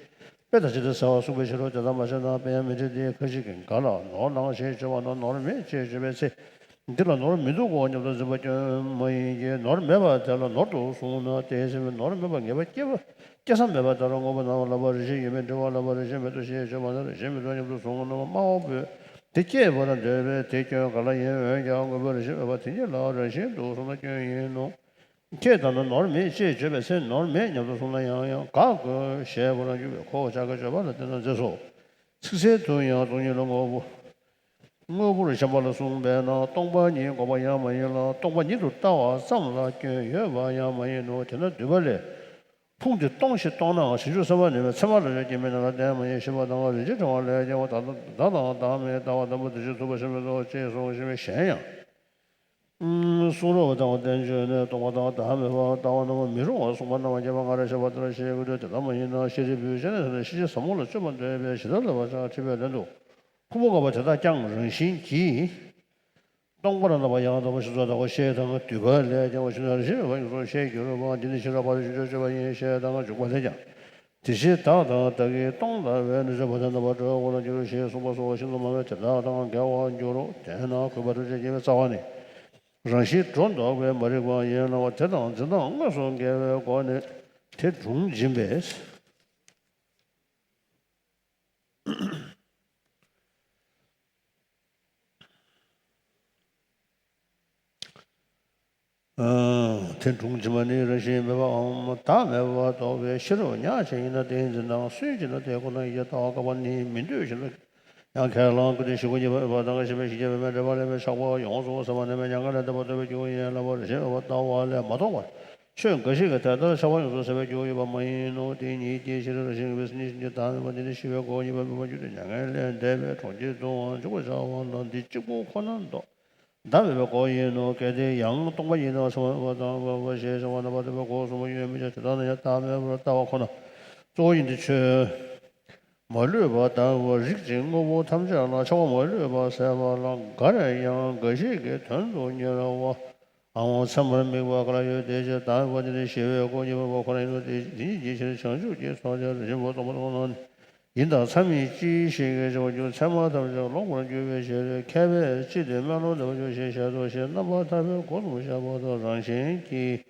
དཔེ་དང་ཕྱི་དེ་ཟེར་བ་གསུངས་པའི་ཕྱིར་རོ། དེ་ལྟར་མ་བྱས་ན་དཔེ་ཡང་མི་འགྲིག་སྟེ། ཁ་ཅིག་གིས་ག་ལ་ནོར་སྣང་ཞེས་བརྗོད་པ་ན་ནོར་མེད་ཅེས་བརྗོད་པའི་ཚེ། འདི་ལ་ནོར་མི་འདུག་གོ་སྙམ་དུ་འཛིན་པ་སྐྱོན་མ་ཡིན་གྱི། ནོར་མེད་པ་དེ་ལ་ནོར་དུ་བཟུང་ན་དེའི་ཚེ་ནོར་མེད་པ་ངེས་པ་སྐྱེ་བ་སྐྱེ་ས་མེད་པ་ལྟར་དངོས་པོ་རྣམས་ལ་བ་རང་བཞིན་ཡོད་མིན་འདྲི་བ་ལ་བ་རང་བཞིན་མེད་དོ་ཞེས་བརྗོད་པ་ན་རང་བཞིན་མེད་དོ་སྙམ་དུ་བཟུང་ན་སྨྲ་བ་པོས་དེ་སྐྱེས་པར་འདོད་པས་དེ་སྐྱོན་ག་ལ་ཡིན། འོན་ཀྱང་དངོས་པོ་རང་བཞིན་མེད་པ་དེ་ཉིད་ལ་རང་བཞིན་དུ་བཟུང་ན་སྐྱོན་ཡིན་ནོ། ཁྱེད་ལྟར་ན་ནོར་མེད་ཅེས་བརྗོད་པའི་ཚེ་ནོར་མེད་སྙམ་དུ་བཟུང་ན་ཡང་ཡང་དགག་དགོས་ཞེས་པ་ལ་འཇུག་པའི་ཁོ་བོ་ཕྱག་རྒྱའི་སྤྱོད་པ་ལ་བརྟེན་ན་མཛེས་སོ། ཚིག་གསལ་དུ་ཡང་སྟོང་ཉིད་ལ་དངོས་པོ། དངོས་པོར་ཞེན་པ་ལ་གསུངས་པས་ན་སྟོང་པ་ཉིད་འགོག་པ་ཡང་མ་ཡིན་ལ། སྟོང་པ་ཉིད་དུ་ལྟ་བ་ཙམ་ལ་སྐྱོན་ཡོད་པ་ཡང་མ་ཡིན་ནོ། དེས་ན་འདུས་པ་ལས་ཕུང་སྟེ་སྟོང་ཞིང་སྟོང་ནའང་ཕྱིན་ཅི་མ་ལོག་ནུས་པའི་ཚད་མ་ལ་ལུས་ཀྱི་མིག་རྣམས་ལ་བརྟེན་མ་ཡིན་ཞེས་པ་དང་། རིན་ཆེན་ཕྲེང་བ་ལས་ཀྱང་བདག་དང་བདག་མེད་ལྟ་བ་དང་པོ་དེ་བཞིན་ཐུབ་པ་ཞེས་མི་རྟོགས་ཅེས་གསུངས་ཤིང་། གཞན་ཡང་། གསུང་རབ་དང་བསྟན་བཅོས་ནས་སྟོང་པ་དང་བདག་མེད་པར་ལྟ་བ་རྣམ་པར་མི་རུང་བར་གསུངས་པ་རྣམ་པར་ངེས་པ་སྔར་བཤད་པ་ལྟར་བཤད་དགོས་ཏེ། དེ་ལྟར་མ་ཡིན་ན་ཤེས་རིག་པུས་སྤྱན་རས་གཟིགས་ལ་ཤེས་བྱའི་ཟབ་མོ་ལ་སྤྱོད་པར་འདོད་པས་ཇི་ལྟར་ལབ་པ་ཅང་ཁྲིད་པའི་ལན་དུ། ཕུང་པོ་ལྔ་པོ་དེ་དག་ཀྱང་རང་བཞིན་གྱིས་སྟོང་པར་ལྟ་བ་ཡང་དག་པར་ཞེས་སོགས་བདག་པོ་ཤེས་དང་འདུས་པ་ལས་ཀྱང་བ་ཆུ་ནང་རང་བཞིན་མེད་པ་ཉིད་སོགས་ཤེས་འགྱུར་བ། འདི་ནི་ཤེས་རབ་ཕ་རོལ་ཕྱིན་ཅི་ལོག་སྤྱོད་པ་ཡིན་ཞེས་གདམས་ངག་འཇུག་པ་ལས་ཀྱང་། དེ་ཕྱིར་བདག་དང་བདག་གིས་སྟོང་ལྟ་བས་ནུབ་ཕྱོགས་པ་དང་རྣམ་པར་གྲོལ་བའི་སྒོ་ལ་འགྱུར་ཞེས་གསུངས་པ་སོགས་ཤིན་ཏུ་མང་བས་དེ་དག་དང་འགལ་བར་འགྱུར་རོ། དེས་ན་གུས་པ་ཐམས་ཅད་མཁྱེན་པའི་རྩ་བ་ནི། རང་བཞིན་སྒྲོ་འདོགས་པའི་མ་རིག་པ་ཡིན་ལ། དེ་དང་འཛིན་སྟངས་དངོས་སུ་འགལ་བའི་སྒོ་ནས་དེ་དྲུངས་འབྱིན་པས། དེ་དྲུངས་འབྱིན་པ་ནི་རང་བཞིན་མེད་པའམ་བདག་མེད་པ་རྟོགས་པའི་ཕྱིར་རོ། ཉག་ཅིག་ཡིན་ན་དེའི་འཛིན་སྟངས་སུན་འབྱིན་ན་དེ་ཁོ་ན་ཡིན་གྱི་ལྟ་བ་བཀག་པ་ནི་མི་འདོད་བཞིན་དུ་ཡང་ཁས་བླངས་ཀྱི་དེ་ཞིག་གུ་ཉེས་པ་ཡོད་པ་དང་ཞེན་པའི་ཞེན་བྱ་བའི་མེད་འབྲེལ་པ་ལས་མེད་ཆགས་པ་ཡོངས་སུ་ཟད་པ་ནི་མེད། མྱ་ངན་ལས་འདས་པ་རྟོགས་པའི་རྒྱུ་ཡིན་ལ། རང་བཞིན་མེད་པ་ལྟ་བ་ལས་མ་རྟོགས་པར་ཆོས་འགའ་ཞིག་གིས་དེ་ལྟར་ཆགས་པ་ཡོངས་སུ་ཟད་པའི་རྒྱུ་ཡོད་པ་མ་ཡིན་ནོ། དེ་ཉིད་ཀྱི་ཕྱིར་རང་བཞིན་མེད་པའི་སེམས་ཉིད་ཀྱིས་བདག་མེད་པ་འདི་ནི་ཤེས་པའི་སྒོ་ཉེས་པ་མེད་པར་འགྱུར་ཏེ་མྱ་ངན་ལས་འདས་པའི་གྲོང་ཁྱེར་དུའང་འཇུག་པར་བྱ་བ་ལ་འདི་གཅིག་པུ་ཁོ་ནར་འདོད། བདག་མེད་པའི་སྒོ་ཡིན་ནོ། གལ་ཏེ་ཡང་སྟོང་པ་ཉིད་དང་ཚད་མ་མེད་པ་དང་མེད་པ་ཞེས་བྱ་བ་རྣམ་པར་དག་པའི་སྒོ་གསུམ་པོ་ཡོད་མི་འགྱུར། དེ་ལྟ་ན་ཡང་བདག་མེད་པར་ལྟ་བ་ཁོ་ན་གཙོ་བོ་ཡིན་ཏེ། ཆོས་མ་ལུས་པ་ལྟ་བུར་རིག་ཅིང་དངོས་པོ་ཐམས་ཅད་ལ་ཆགས་པ་མ་ལུས་པ་ཟད་པ་ལ་འགའ་རེ་ཡང་འགའ་ཞིག་གི་དོན་དུ་གཉེར་བའམ་ཚད་མར་དམིགས་པ་ག་ལ་ཡོད་དེ་ཕྱིར་བདག་མེད་པ་འདི་ནི་ཤེས་པའི་སྒོ་ཉེས་པ་ཁོ་ན་ཡིན་ནོ། དེ་ཉིད་ཀྱི་ཕྱིར་བྱང་ཆུབ་ཀྱི་ཕྱོགས་ཀྱང་རང་བཞིན་པ་སྟོང་པ་སྟོང་ན་ནི་ཡིན་དང་། མཚམས་མེད་ཅི་ཞིག་གིས་བྱ་བར་འགྱུར། མཚན་མ་ཐམས་ཅད་ལོག་པར་འགྱུར་བའི་ཕྱིར། མཁས་པས་ཅི་སྟེ་དམན་ལུགས་བདེན་པར་འགྱུར་ཞེས་བཤད་དོ་ཞེས་རྣམ་པར་ཐར་པའི་སྒོ་གསུམ་བཤད་པ་དང་། རང་བཞིན་གྱིས་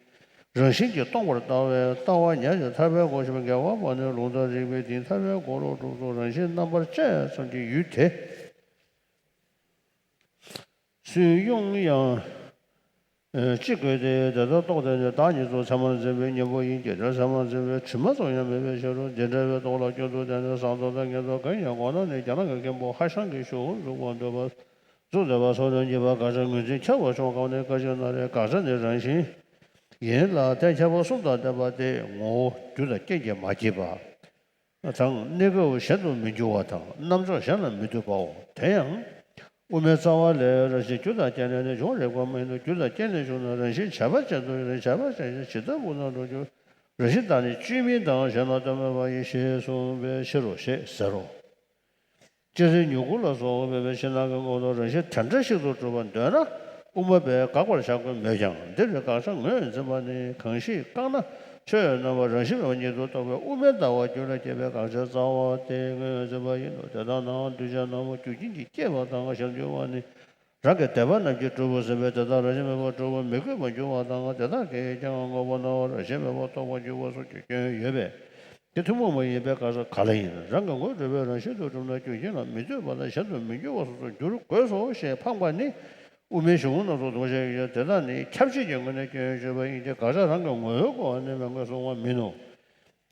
རང་བཞིན་གྱིས་སྟོང་པར་ལྟ་བའི་ལྟ་བ་ཉག་གཅིག་ཐར་པའི་སྒོ་ཞེས་པ་འགལ་བ་པ་ནི་ལུང་དང་རིགས་པའི་གཏིང་ཐར་པའི་སྒོ་ལ་གྲུབ་ཏུ་རང་བཞིན་རྣམ་པར་དཔྱད་ཙམ་གྱི་ཡུལ་དེ། སུན་དབྱུང་ཡང་ཅི་དགོས་ཏེ། དེ་ལྟར་རྟོགས་ཏེ་ནི་བདག་ཉིད་དུ་མཚན་མར་འཛིན་པའི་གཉེན་པོ་ཡིན་གྱི། དེར་མཚན་མར་འཛིན་པའི་དྲི་མ་ཙམ་ཡང་མེད་པའི་ཕྱིར་རོ། འདི་འདྲ་བའི་རྟོག་ལ་སྐྱོན་དུ་བལྟས་ནས་བཟང་དོན་དང་ངན་དོན་གང་ཡང་དགོངས་ན་ནི་རྒྱ་ནག་གི་མཁན་པོ་ཧྭ་ཤང་གི་ཤུགས་འཛུགས་པར་འདོད་པ། གཟུགས་འདོད་པ་སོགས་དོན་གཉིས་པ་དགག་བྱ་ངོས་འཛིན་ཁྱབ་པར་བྱུང་བ་གང་ནི་སྐད་ཅིག་ན་རེ། དགག་བྱ་ནི་རང་བཞིན་ཡིན་ལ་གཏན་ཁྱབ་པ་གསུམ་དང་ལྡན་པ་སྟེ། ངོ་བོ་རྒྱུ་དང་རྐྱེན་གྱིས་མ་སྐྱེས་པ་དང་། གནས་སྐབས་གཞན་དུ་མི་འགྱུར་བ་དང་། རྣམ་འཇོག་གཞན་ལ་མི་ལྟོས་པའོ། དེ་ཡང་དབུ་མའི་རྩ་བ་ལས་རང་བཞིན་རྒྱུ་དང་རྐྱེན་ལས་ནི་འབྱུང་རིགས་པ་མ་ཡིན་ནོ། རྒྱུ་དང་རྐྱེན་ལས་བྱུང་ན་རང་བཞིན་བྱས་པ་ཅན་དུ་ཡིན་རུང་། བྱས་པ་ཅན་ཡང་ཇི་ལྟ་བུ་ན་འགྲོ་འགྱུར། རང་བཞིན་དག་ནི་བཅོས་མིན་དང་གཞན་ལ་ལྟོས་མེད་པ་ཡིན་ཞེས་གསུངས་པའི་ཕྱིར་རོ་ཞེས་ཟེར་རོ། སྤྱིར་མྱུ་གུ་ལ་སོགས་མེད་པའི་ཕྱི་ནང་གི་དངོས་དང་རང་བཞིན་དེ་འདྲ་ཞིག་ཏུ་གྲུབ་པར་འདོད་ན་དབུ་མ་པས་དགག་པར་བྱ་དགོས་མོད་ཀྱང་། འདིར་དགག་བྱ་ངོས་འཛིན་པ་ནི་གང་ཞིག་བཀག་ན་ཆོས་རྣམ་པ་རང་བཞིན་མེད་པ་ཉིད་དུ་རྟོགས་པའི་དབུ་མའི་ལྟ་བ་རྒྱུད་ལ་སྐྱེས་པའི་དགག་བྱའི་རྩ་བ་སྟེ་ངོས་འཛིན་པ་ཡིན་ནོ། དེ་ལྟ་ནའང་གདུལ་བྱ་རྣམས་རྒྱུ་རྐྱེན་གྱིས་སྐྱེས་པ་དང་གཞན་དུ་འགྱུར་བ་ནི་ རང་གི་དད་པ་རྣམས་ཀྱིས་གྲུབ་པ་ཟིན་པས། དེ་དག་རང་བཞིན་མེད་པར་གྲུབ་པ་མི་དགོས་པར་འགྱུར་བ་དང་། དེ་དག་གིས་ཀྱང་དངོས་པོ་རྣམས་རང་བཞིན་མེད་པར་རྟོགས་པར་འགྱུར་བ་སོགས་ཀྱི་སྐྱོན་ཡོད་པས། དེ་ཐུན་མོང་མ་ཡིན་པའི་དགག་བྱ་ག་ལ་ཡིན། རང་གི་ངོས་གྲུབ་པའི་རང་བཞིན་དུ་གྲུབ་ན་རྒྱུ་རྐྱེན་ལ་མི་ལྟོས་པ་དང་གཞན་དུ་མི་འགྱུར་བ་སོགས་སུ་འགྱུར་དགོས་སོ་ཞེས་འཕངས་པ་ནི། དབུ་མའི་གཞུང་རྣམས་སུ་དོགས་བྱས་ཡོད། དེ་དག་ནི་ཁྱབ་བྱེད་ཀྱི་ངོས་ནས་སྐྱོན་ཡོན་བརྗོད་པ་ཡིན་ཏེ། དགག་བྱ་རང་གི་ངོས་སྐོར་ནས་མི་ངོས་བཟུང་བ་མིན་ནོ།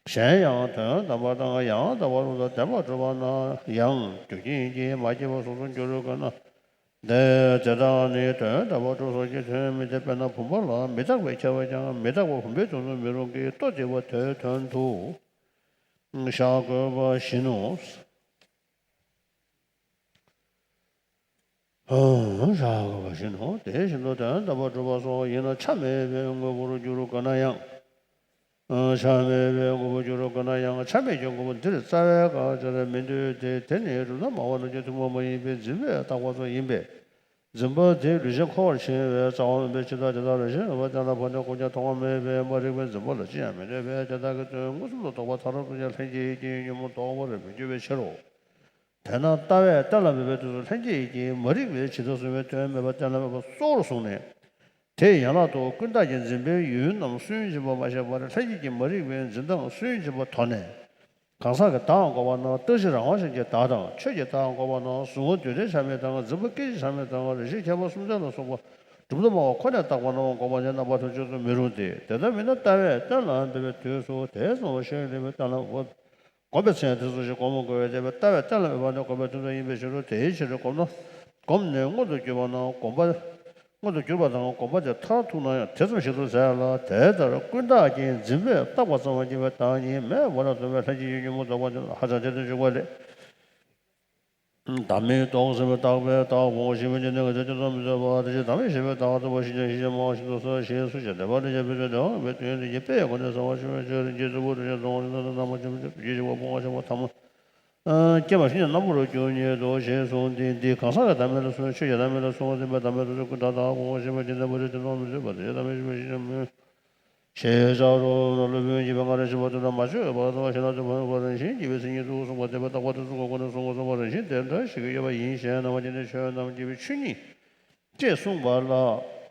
གཞན་ཡང་དོན་དམ་པ་དང་ཡང་དག་པ་རབ་ཏུ་བདེན་པར་གྲུབ་པ་ན་ཡང་རྒྱུ་རྐྱེན་གྱིས་མ་སྐྱེས་པ་སོགས་སུ་འགྱུར་དགོས་ན། དེ་དེ་དག་ནི་དོན་དམ་པར་གྲུབ་སོགས་ཀྱི་དོན་མིན་ཏེ། དཔེར་ན་བུམ་པ་ལ་མི་རྟག་པས་ཁྱབ་པ་ཀྱང་མི་རྟག་པ་བུམ་པའི་དོན་དུ་མི་རུང་གི་ལྟོ་ལྡིར་བ་དེའི་དོན་དུ་བཞག་དགོས་པ་བཞིན་ནོ། བཞག་དགོས་པ་བཞིན་ནོ། དེ་བཞིན་དུ་དོན་དམ་པར་གྲུབ་པ་སོགས་ཡིན་ན་ཆ་མེད་པའི་དངོས་པོར་འགྱུར་དགོས་ན་ཡང་། ཆ་མེད་པའི་དངོས་པོར་འགྱུར་དགོས་ན་ཡང་ཆ་མེད་ཀྱི་དངོས་པོ་འདིར་རྩ་བའི་དགག་བྱར་མི་འདོད་དེ། དེ་ནི་གྲུབ་མཐའ་སྨྲ་བ་རྣམས་ཀྱི་ཐུན་མོང་མ་ཡིན་པའི་འཛིན་པས་བཏགས་པ་ཙམ་ཡིན་པས། འཛིན་པ་དེ་ལུས་ཅན་འཁོར་བར་འཆིང་བའི་རྩ་བ་མེད་པའི་ཕྱིར། ད་དེ་དག་རང་བཞིན་མེད་པར་གཏན་ལ་ཕབ་ནས་ཀུན་ཀྱང་མཐོང་བ་མེད་པས་མ་རིག་པའི་འཛིན་པ་ལ་ཅི་ཡང་མི་གནོད་པས། དེ་དག་གི་དོན་མངོན་སུམ་དུ་རྟོགས་པ་མཐར་ཐུག་ཀྱང་ལྷན་སྐྱེས་ཀྱི་ཉོན་མོངས་ལྡོག་པར་མི་འགྱུར་བའི་ཕྱིར་རོ། དེས་ན་ལྟ་བས་གཏན་ལ་ཕབ་པའི་དུས་སུ་ལྷན་སྐྱེས་ཀྱིས་མ་རིག་པའི་ཇི་ལྟར་གཟུང་བའི་དོན་མེད་པར་གཏན་ལ་ཕབ་པ་གཙོ་བོར་བཟུང་ནས། དེ་ཡན་ལག་ཏུ་ཀུན་བརྟགས་ཀྱི་འཛིན་པའི་ཡུལ་རྣམས་སུན་འབྱིན་པ་མ་བྱས་པར་ལྷན་སྐྱེས་ཀྱི་མ་རིག་པའི་འཛིན་སྟངས་སུན་འབྱིན་པ་དོར་ནས། གང་ཟག་གི་བདག་འགོག་པ་ན་རྟག་གཅིག་རང་དབང་ཅན་གྱི་བདག་དང་། ཆོས་ཀྱི་བདག་འགོག་པ་ན་གཟུང་བ་འདུས་བྲལ་ཆ་མེད་དང་། འཛིན་པ་སྐད་ཅིག་ཆ་མེད་དང་། རང་བཞིན་ཁྱད་པར་གསུམ་ཆར་ལ་སོགས་པ་གྲུབ་མཐའ་སྨྲ་བ་ཁོ་ནས་བཏགས་པ་རྣམས་འགོག་པ་ནི་རྣམ་པ་ཐམས་ཅད་དུ་མི་རུང་སྟེ། དེ་ལྟར་མིན་ན་ལྟ་བས་གཏན་ལ་འབེབས་པའི་དུས་སུ་དེ་ཙམ་པ་ཞིག་ལས་པའི་གཏན་ལ་ཕབ། བསྒོམ་པའི་ཚེ་དེ་ཙམ་ཞིག་བསྒོམ་དགོས་པས། དེ་ལྟ་བས་གཏན་ལ་ཕབ་པ་ནི་བསྒོམ་པའི་དོན་དུ་ཡིན་པའི་ཕྱིར་རོ། དེའི་ཕྱིར་བསྒོམ་ན། བསྒོམས་ནས་མངོན་དུ་གྱུར་པ་ན་བསྒོམ་པ། མངོན་དུ་གྱུར་པ་དང་བསྒོམ་པ་དེ་མཐར་ཐུག་ན་ཡང་དེ་ཙམ་ཞིག་ཏུ་ཟད་ལ། དེ་ལྟར་ཀུན་བརྟགས་ཀྱིས་འཛིན་པས་བཏགས་པ་ཙམ་པར་བགྱིས་པའི་བདག་ཉིད་མེད་པར་སྟོན་པའི་ལྷན་སྐྱེས་ཀྱི་ཉོན་མོངས་ལྡོག་པ་དེ་ལ་ཧ་ཅང་དད་དུ་འཇུག་པ་ལས། བདག་མེད་རྟོགས་ཟིན་པའི་རྟག་པའི་བདག་ཕུང་པོ་ཞིག་མིན་ཏེ། གནས་ངེས་ཚེ་དེ་ཙམ་མི་འཛད་པ། དེ་ཕྱིར་བདག་མེད་ཞེས་པའི་བདག་ལྟ་བུ་ཞིག་ཀྱང་ཞེས་སྨྲ་བ་ཞིག་ཏུ་ཟད། ཞེས་སུ་བྱ། དེ་འབར་ནས་ཀྱང་བུད་དོ། དེ་འོང་བའི་དོན་དེ་ཉིད་དཔེ་ཡི་སྒོ་ནས་གསལ་བར་ཞུ་བའི་ཕྱིར། རིན་ཆེན་གཙུག་ཕུད་རིན་ཆེན་གདུང་བ་རིན་ཆེན་རྣམ་པ་ཆེན་པོ་བརྒྱད་ཅུ་གྱ་བཞི་པ་བུམ་དཀར་ཆེན་པོ་ཐ་མ། སྐྱེས་པ་བཞི་ནི་རྣམ་པར་གྱུར་ཉིད་དོ། ཞེས་གསུངས་ཏེ། འདི་གང་ཟག་གི་བདག་མེད་ལ་སོགས་ཆོས་ཀྱི་བདག་མེད་ལ་སོགས་འཛིན་པའི་བདག་མེད་དུ་ཀུན་བརྟགས་བདག་ཕུང་པོ་ཞེས་པ་དེ་ནི་མ་རིག་དོན་སྟོང་མི་འཛིན་པ་དེ་བདག་མེད་ཞེས་པ་ཞིག་ཀྱང་མིན། ཞེས་བྱ་རུང་། སློབ་དཔོན་གྱིས་སྔར་བཤད་པ་ལྟར་མ་བཅོས་པ་དང་གཞན་ལ་ལྟོས་པ་རང་བཞིན་གྱིས་པའི་མཚན་ཉིད་དུ་གསུངས་པ་སྟེ། དཔེ་བཏགས་པ་དེ་ཚོ་གོང་ནས་གསུངས་པ་གསུངས་པ་རང་བཞིན་དེ་འདྲ་ཞིག་ཡོད་པ་ཡིན་ཞེ་ན། རྣམ་པ་དེ་ནི་ཆོས་རྣམས་སྐྱེ་བའི་ཆོས་ཉིད་ཅེས་གསུངས་པ་ལ།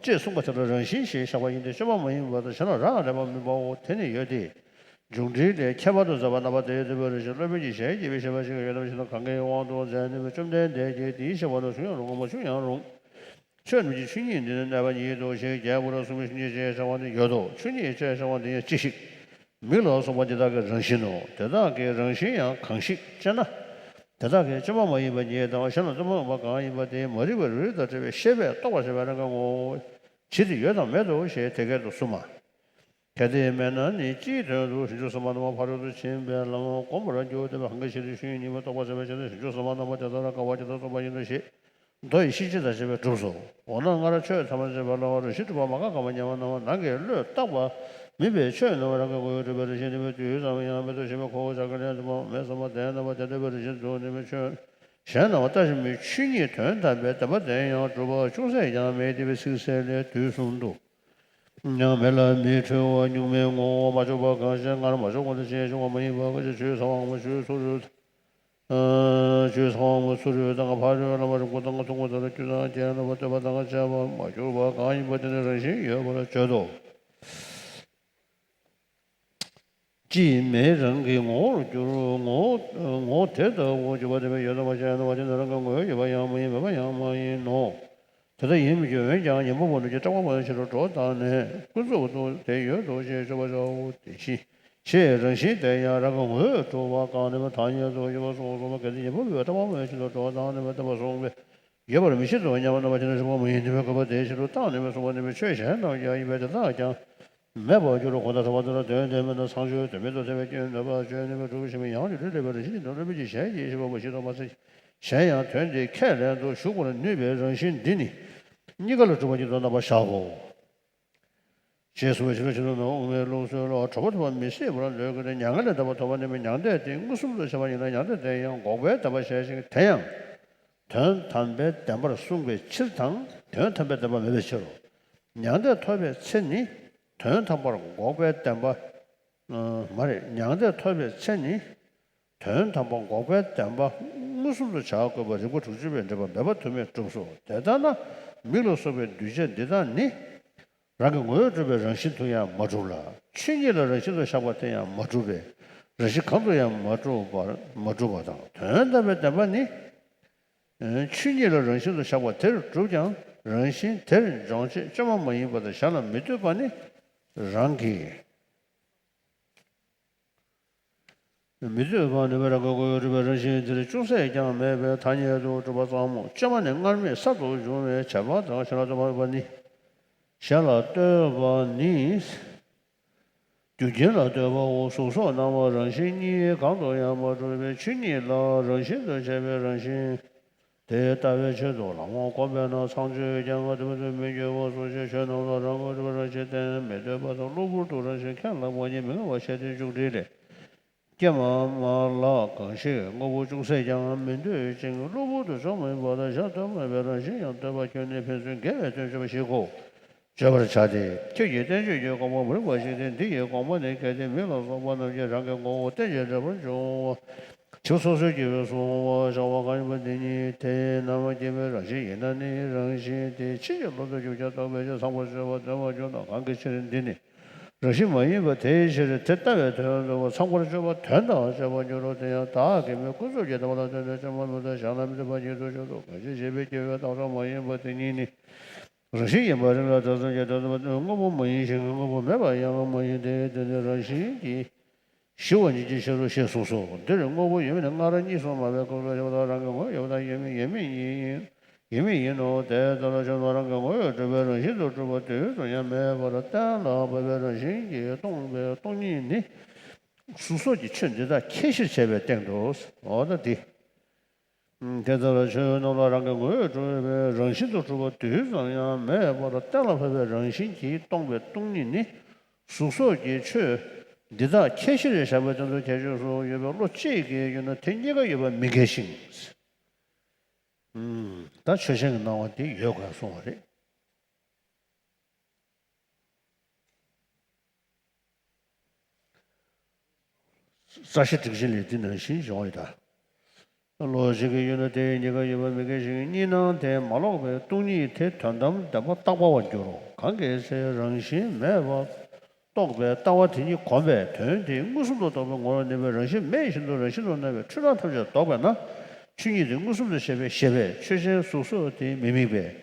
ཅེས་གསུངས་པ་དེ་ལ་རང་བཞིན་ཞེས་བཞག་པ་ཡིན་ཏེ། དཔྱོད་པ་མ་ཡིན་པ་དང་གཞན་ལ་རག་ལས་པ་མིན་པའོ། དེ་ནི་ཡོད་དེ། འབྱུང་འགྲེལ་ལས་ཁྱད་པར་དུ་མཛད་པ་རྣམ་པ་དེ་ཡོད་དེ། དཔེར་ན་སློབ་དཔོན་གྱིས་གཞན་སྐྱེ་བའི་ཤེས་པ་ཞིག་ཡོད་དམ་ཞེ་ན། གང་གི་དབང་དུ་མཛད་ནུས་པའི་བཅོམ་ལྡན་འདས་ཀྱིས་དེའི་ཤེས་པ་ནི་བྱུང་ཡང་རུང་བ། མ་བྱུང་ཡང་རུང་། ཆོས་རྣམས་ཀྱི་ཆོས་ཉིད་འདི་ནི་གནས་པ་ཉིད་དོ་ཞེས་རྒྱལ་པོ་ལ་གསུངས་པའི་ཆོས་ཉིད་ཅེས་བྱ་བ་ནི་ཡོད་དོ། ཆོས་ཉིད་ཅེས་བྱ་བ་འདི་ཡང་ཅི་ཞིག་མིག་ལ་སོགས་པ་འདི་དག་གི་རང་བཞིན་ནོ། དེ་དག་གི་རང་བཞིན་ཡང་གང་ཞིག་ཅེ་ན། དེ་དག་གི་དཔྱོད་པ་མ་ཡིན་པ་ཉིད་དང་གཞན་ལ་ལྟོས་པ་མ་ཡིན་པ་གང་ཡིན་པ་དེ་མ་རིག་པའི་རང་རིག་དང་བྲལ་བའི་ཤེས་པས་རྟོགས་པར་བྱ་བའི་རང་གི་ངོ་བོ། ཇི་སྟེ་ཡོད་དམ་མེད་དོ་ཞེས་དེ་སྐད་དུ་གསུངས་མ། གལ་ཏེ་མེད་ན་ནི་སྤྱིའི་དོན་དུ་བྱང་ཆུབ་སེམས་དཔའ་རྣམས་ཕ་རོལ་ཏུ་ཕྱིན་པའི་ལམ་བསྒོམ་པར་འགྱུར་ཏེ། གང་གི་ཕྱིར་ཆོས་ཉིད་གཉིས་པོ་རྟོགས་པར་བྱ་བའི་ཕྱིར་ན། བྱང་ཆུབ་སེམས་དཔའ་རྣམས་དེ་ལྟར་དཀའ་བ་ཇི་ལྟར་རྩོམ་པ་ཡིན་ནོ་ཞེས་མདོ་ཡི་ཤེས་བྱེད་དང་བཅས་པས་གྲུབ་སོ། འོ་ན་སྔར་ཆོས་ཐ་མལ་ཅན་པ་ལ་རང་བཞིན་གྲུབ་པ་མ་འགགས་ག་མ་ཉམས་པ་རྣམས་ནང་གི་བློས་བཏགས་པ་མིན་པའི་ཆོས་རྣམས་རང་གི་ངོ་བོས་གྲུབ་པའི་རང་བཞིན་གནས་པའི་དུས་ཙམ་ཡང་མེད་དོ་ཞེས་པའི་ཁོ་བོ་བྱ་དཀའ་ལས་འདས་པ་མེད་བསམ་པ་དེ་རྣམ་པ་དེ་འདྲ་བའི་རང་བཞིན་དུ་གནས་པའི་ཆོས་གཞན་རྣམས་ལྟ་ཞིང་མི་ཆོས་ཉིད་དོན་དམ་པའི་བདེན་པ་དེ་ཡང་གྲུབ་པ་ཅུང་ཟད་ཀྱང་མེད་དེ་བའི་ཚིག་གསལ་ལས་དུས་གསུམ་དུ། ཡང་མེད་ལ་མི་འཁྲུལ་བ་གཉུག་མའི་ངོ་བོ་མ་བཅོས་པ་གང་ཞིག་སྔར་མ་བྱུང་བ་དང་ཕྱིས་འབྱུང་བ་མ་ཡིན་པ་སྐད་ཅིག་ཆོས་ཚིག་དབང་པོ་ཆོས་ཚུ་རོལ། ཆོས་ཚིག་དབང་པོ་ཚུ་རོལ་དང་ཕ་རོལ་ལམ་པ་རིམ་གྲོ་དང་ཐུང་ངུ་དང་རྒྱུ་དང་རྐྱེན་རྣམ་པར་ལྟོས་པ་དང་བཅས་པ་མ་གྱུར་པ་གང་ཡིན་པ་དེ་ནི་རང་བཞིན་ཡོད་པར་བརྗོད་དོ། ཅིས་མེད་རང་གི་ངོ་བོར་འགྱུར། ངོ་བོ་ངོ་བོ་དེ་ལྟ་བུ་འཇུག་པ་དེ་མེད་ཡོད་དམ་ཞེ་ན། དེ་ནི་རང་གི་ངོ་བོས་ཡོད་པ་ཡང་མ་ཡིན། མེད་པ་ཡང་མ་ཡིན་ནོ། དེ་ལྟ་ཡིན་མི་འགྱུར། འོན་ཀྱང་ཉན་པ་པོ་རྣམས་ཀྱིས་སྐྲག་པ་མ་ཡིན་ཕྱིར་རོ། གྲོགས་བཏང་ནས་ཀུན་རྫོབ་ཏུ་དེ་ཡོད་དོ་ཞེས་དཔྱོད་པར་བྱའོ། དེ་ཕྱིར་ཕྱིར་རང་བཞིན་དེ་ཡང་རང་གི་ངོ་བོས་གྲུབ་པ་གང་ནུས་པ་ཐ་སྙད་དུ་ཡོད་པར་གསུངས་སོ། གལ་ཏེ་ཉན་པ་པོས་སྐྲག་པ་མ་ཡིན་ཕྱིར་རོ། གྲོགས་བཏང་ནས་མེད་པར་གསུངས་པས་ཡོད་པར་མི་བྱེད་དོ་སྙམ་པ་རྣམ་པ་ཅན་ནི་རིགས་པ་མ་ཡིན། དེ་བས་དགོས་པ་དེའི་ཕྱིར་རོ། བཏང་ནས་མེད་གསུངས་པ་ནི་ཆོས་གཞན་རྣམས་ཀྱང་ཡིན་པས་དེ་དག་ཀྱང་མེད་པར་འགྱུར་རོ། གང་ལྟར་ཐ་མ་དེ་ལ་དོན་དེ་མེད་ན་ཚངས་སྤྱོད་དོན་མེད་དུ་ཐལ་བའི་སྐྱོན་འདོད་པ་བཅོས་ནུས་པའི་གྲུབ་ཞིང་ཡང་ལུས་ལས་པའི་རང་བཞིན་ཉིད་དུ་སློབ་དཔོན་གྱིས་གཞན་གྱིས་ཞེས་པ་པོ་ཞིག་ཏུ་མ་ཟད། གཞན་ཡང་དོན་དེ་ཁས་ལེན་དུ་ཞུགས་པར་ནུས་པའི་རང་བཞིན་འདི་ནི་གཉིས་ཀ་ལ་གྲུབ་པ་ཉིད་དུ་རྣམ་པར་བཞག་གོ། ཞེས་གསུངས་པའི་ཕྱིར་རོ། ཞེ་ན། དབུ་མའི་ལུགས་སྲོལ་ལ་གྲོགས་པོ་ཐོབ་པ་མི་སྲིད་པར་འདོད་ཀྱི་ནི་མྱང་འདས་ལས་འདས་པ་ཐོབ་པ་ནི་མེད། མྱང་འདས་དེ་མངོན་སུམ་དུ་བྱས་པ་ཡིན་ན་མྱང་འདས་དེ་ཡང་འགོག་པའི་བདེན་པར་བཞེད་ཅིང་། དེ་ཡང་དོན་དམ་པའི་བདེན་པར་གསུངས་པའི་ཕྱིར་དང་། དོན་དམ་པའི་བདེན་པ་མེད་པའི་ཕྱིར་རོ། མྱང་འདས་ཐོབ་པའི་ཚེ་ནི་དོན་དམ་པར་འགོག་པའི་བདེན་པ། མ་རེད། མྱང་འདས་ཐོབ་པའི་ཚེ་ནི་དོན་དམ་པར་འགོག་པའི་བདེན་པ་ མངོན་སུམ་དུ་བྱ་དགོས་པ་རིགས་པ་དྲུག་ཅུ་པའི་འགྲེལ་པ་མེད་པ་དུ་མས་གྲུབ་སོ། དེ་ལྟ་ན་མིག་ལ་སོགས་པའི་གདུལ་བྱ་འདི་དག་ནི། རང་གི་ངོ་བོས་གྲུབ་པའི་རང་བཞིན་དུ་ཡང་མ་གྲུབ་ལ། ཆོས་ཉིད་ལ་རང་བཞིན་དུ་བཞག་པ་དེ་ཡང་མ་གྲུབ་པས་རང་བཞིན་གང་དུ་ཡང་མ་གྲུབ་པར་མ་གྲུབ་པ་དང་དོན་དམ་པའི་བདེན་པ་ནི། ཆོས་ཉིད་ལ་རང་བཞིན་དུ་བཞག་པ་དེར་གྲུབ་ཀྱང་རང་བཞིན་དེར་འབྱུང་བྱེད་བཅོས་མ་མ་ཡིན་པ་དང་གཞན་ལ་མི་ལྟོས་པ་ནི་རང་གི་མི་ལྟོས་པ་ནི་རང་གི་ངོ་བོས་གྲུབ་པའི་རང་བཞིན་དེར་ཅུང་ཟད་ཀྱང་མེད་པའི་ཐ་སྙད་དུ་གྲུབ་པ་ཙམ་མོ། བཅོས་མ་ནི་སྔར་མེད་གསར་དུ་བྱུང་བའི་བྱས་པ་དང་གཞན་ལ་ལྟོས་པ་ནི། གཞན་ལ་ལྟོས་པ་ནི། རྒྱུ་རྐྱེན་ལ་ལྟོས་པའོ། གཟུགས་སོགས་སྣང་བ་རང་བཞིན་གཉིས་གང་དུ་ཡང་མ་གྲུབ་པའི་ཆོས་ཉིད་ལ་རང་བཞིན་དུ་བྱས་པའི་རང་བཞིན་དེ་ལྟ་བའི་ཆེད་དུ་ལམ་སྒོམ་པས་ན་ཚངས་སྤྱོད་ཀྱང་དེ་མོ་དུ་མི་འགྱུར་བ་གསུངས་ཤིང་། ཆོས་རྣམས་ལ་རང་ངོས་གྲུབ་པའི་རང་བཞིན་བསྟན་མི་འདོད་པ་དང་གློ་བུར་དུ་རང་བཞིན་ཁས་བླངས་པ་གཉིས་མི་མངའ་བར་བཤད་དེ་མཇུག་འགྲིལ་ལས། ཀྱེ་མ་མ་ལ་གང་ཞིག་དངོས་པོ་ཅུང་ཟད་ཀྱང་མི་འདོད་ཅིང་གློ་བུར་དུ་བྱུང་མིན་པ་དང་གཞན་ལ་ལྟོས་མེད་པའི་རང་བཞིན་ཡང་འདོད་པ་ཁྱོད་ནི་ཕན་ཚུན་འགལ་བའི་དོན་བརྗོད་པ་ཞིག་གོ། བརྗོད་པར་བྱ་སྟེ། ཁྱོད་ཀྱིས་བསྟན་བཅོས་ཀྱི་དགོངས་པ་མ་རིག་པ་ཞིག་སྟེ། འདི་ཡི་དགོངས་པ་ནི་གལ་ཏེ་མི་ལ་སོགས་པ་རྣམས་ཀྱིས་རང་གི་ངོ་བོ་རྟེན་ཅིང་འབྲེལ་པར་འབྱུང་བ་ཕྱིར་སོ་སོའི་སྐྱེ་བོས་གསུངས་པར་བྱ་བ་གང་ཡིན་པ་འདི་ཉིད་དེ་རྣམ་དབྱེ་མེད་པའི་རང་བཞིན་ཡིན་ན་ནི་རང་བཞིན་དེ་ཕྱིན་ཅི་ལོག་ཏུ་རྒྱུ་ཆ་རྟོགས་པའི་ཕྱིར་ཚང་བར་བརྗོད་པ་སྟོན་པར་འགྱུར་ན། གང་གི་ཕྱིར་འདི་ནི་རང་བཞིན་མ་ཡིན་པ་དེའི་ཕྱིར་དེ་ལྟ་བའི་དོན་དུ་ཚང་བར་བརྗོད་པ་དོན་དམ་བརྗོད་པར་འགྱུར་རོ། དེ་ཡང་བདག་གིས་མི་ཀུན་རྫོབ་ཀྱི་བདེན་པ་ལ་ལྟོས་ནས་བཅོས་མ་མིན་པ་དང་གཞན་ལ་མི་ལྟོས་པ་ཉིད་དུ་འཇོག་ཏོ། གང་ཞིག་བྱས་པའི་སྐྱེ་བོས་བཏགས་སྲོལ་མ་ཡིན་པ་དེ་ཉིད་ནི། རང་བཞིན་ཡིན་པར་རིགས་ལ་དེ་ཙམ་གྱིས་དོན་དམ་པར་དངོས་པོ་མ་ཡིན་ཞིང་དངོས་པོ་མེད་པ་ཡང་མ་ཡིན་ཏེ། དེ་ནི་རང་བཞིན་གྱིས་ཞི་བ་ཉིད་ཀྱི་ཕྱིར་རོ་ཞེས་གསུངས་སོ། འདིར་དངོས་པོ་ཡོད་མིན་སྔ་རོལ་གཉིས་སུ་མ་འབད་གོང་དུ་ཡོད་པ་དང་རང་གི་ངོ་བོས་ཡོད་པ་དང་ཡོད་མིན་ཡོད་མིན་ཡིན་ཡོད་མིན་ཡིན་ནོ། དེ་ལྟར་ཕྱིར་ན་རང་གི་ངོ་བོས་གྲུབ་པའི་རང་བཞིན་དུ་གྲུབ་པ་དུས་སུ་ཡང་མེད་པར་གཏན་ལ་ཕབ་པའི་རང་བཞིན་གྱིས་སྟོང་པའི་སྟོང་ཉིད་ནི། གཟུགས་སོགས་ཀྱི་ཆོས་འདི་དག་ཁྱད་གཞིར་བྱས་པའི་སྟེང་དུ། འོ་ན་འདི། དེ་ལྟར་ཆོས་རྣམས་ལ་རང་གི་ངོ་བོས་གྲུབ་པའི་རང་བཞིན་དུ་གྲུབ་པ་དུས་སུ་ཡང་མེད་པར་གཏན་ལ་ཕབ་པའི་རང་བཞིན་གྱིས་སྟོང་པའི་སྟོང་ཉིད་ནི། གཟུགས་སོགས་ཀྱི་ཆོས་འདི་དག་ཁྱད་གཞིར་བཞག་པའི་དོན་དུ་ཁྱད་ཆོས་སུ་ཡོད་པའི་བློ་གཅིག་གིས་ཡོད་ན་དེ་གཉིས་ཀ་ཡོད་པ་མི་འགལ་ཞིང་། ད་ཆོས་ཅན་གྱི་སྣང་བ་དེ་ཡོད་དགོས་གསུངས་པ་རེད། རྩ་ཤེ་སྒྲིག་ཆེན་ལས་འདི་ནང་བཞིན་འབྱུང་བ་ཡིན་ད། ལོག་ཅིག་གིས་ཡོད་ན་དེ་གཉིས་ཀ་ཡོད་པ་མི་འགལ་ཞིང་གཉིས་སྣང་དེ་མ་ལོག་པའི་སྟོང་ཉིད་དེ་དོན་དམ་བདེན་པ་རྟག་པ་བར་འགྱུར་རོ། གང་གི་ཚེ་རང་བཞིན་མེད་པ་རྟོགས་པའི་ལྟ་བ་དེ་ཉིད་གོམས་པས་དོན་དེ་མངོན་སུམ་དུ་རྟོགས་པའི་ངོ་བོར་གནས་པའི་རང་བཞིན་མེད་བཞིན་དུ་རང་བཞིན་དུ་སྣང་བའི་འཁྲུལ་སྣང་ཐམས་ཅད་ལྡོག་པས་ན་ཆོས་ཉིད་དེ་མངོན་སུམ་དུ་བྱས་པའི་ཤེས་པས་ཆོས་ཅན་གཟུགས་སོགས་དེ་མི་དམིགས་པས།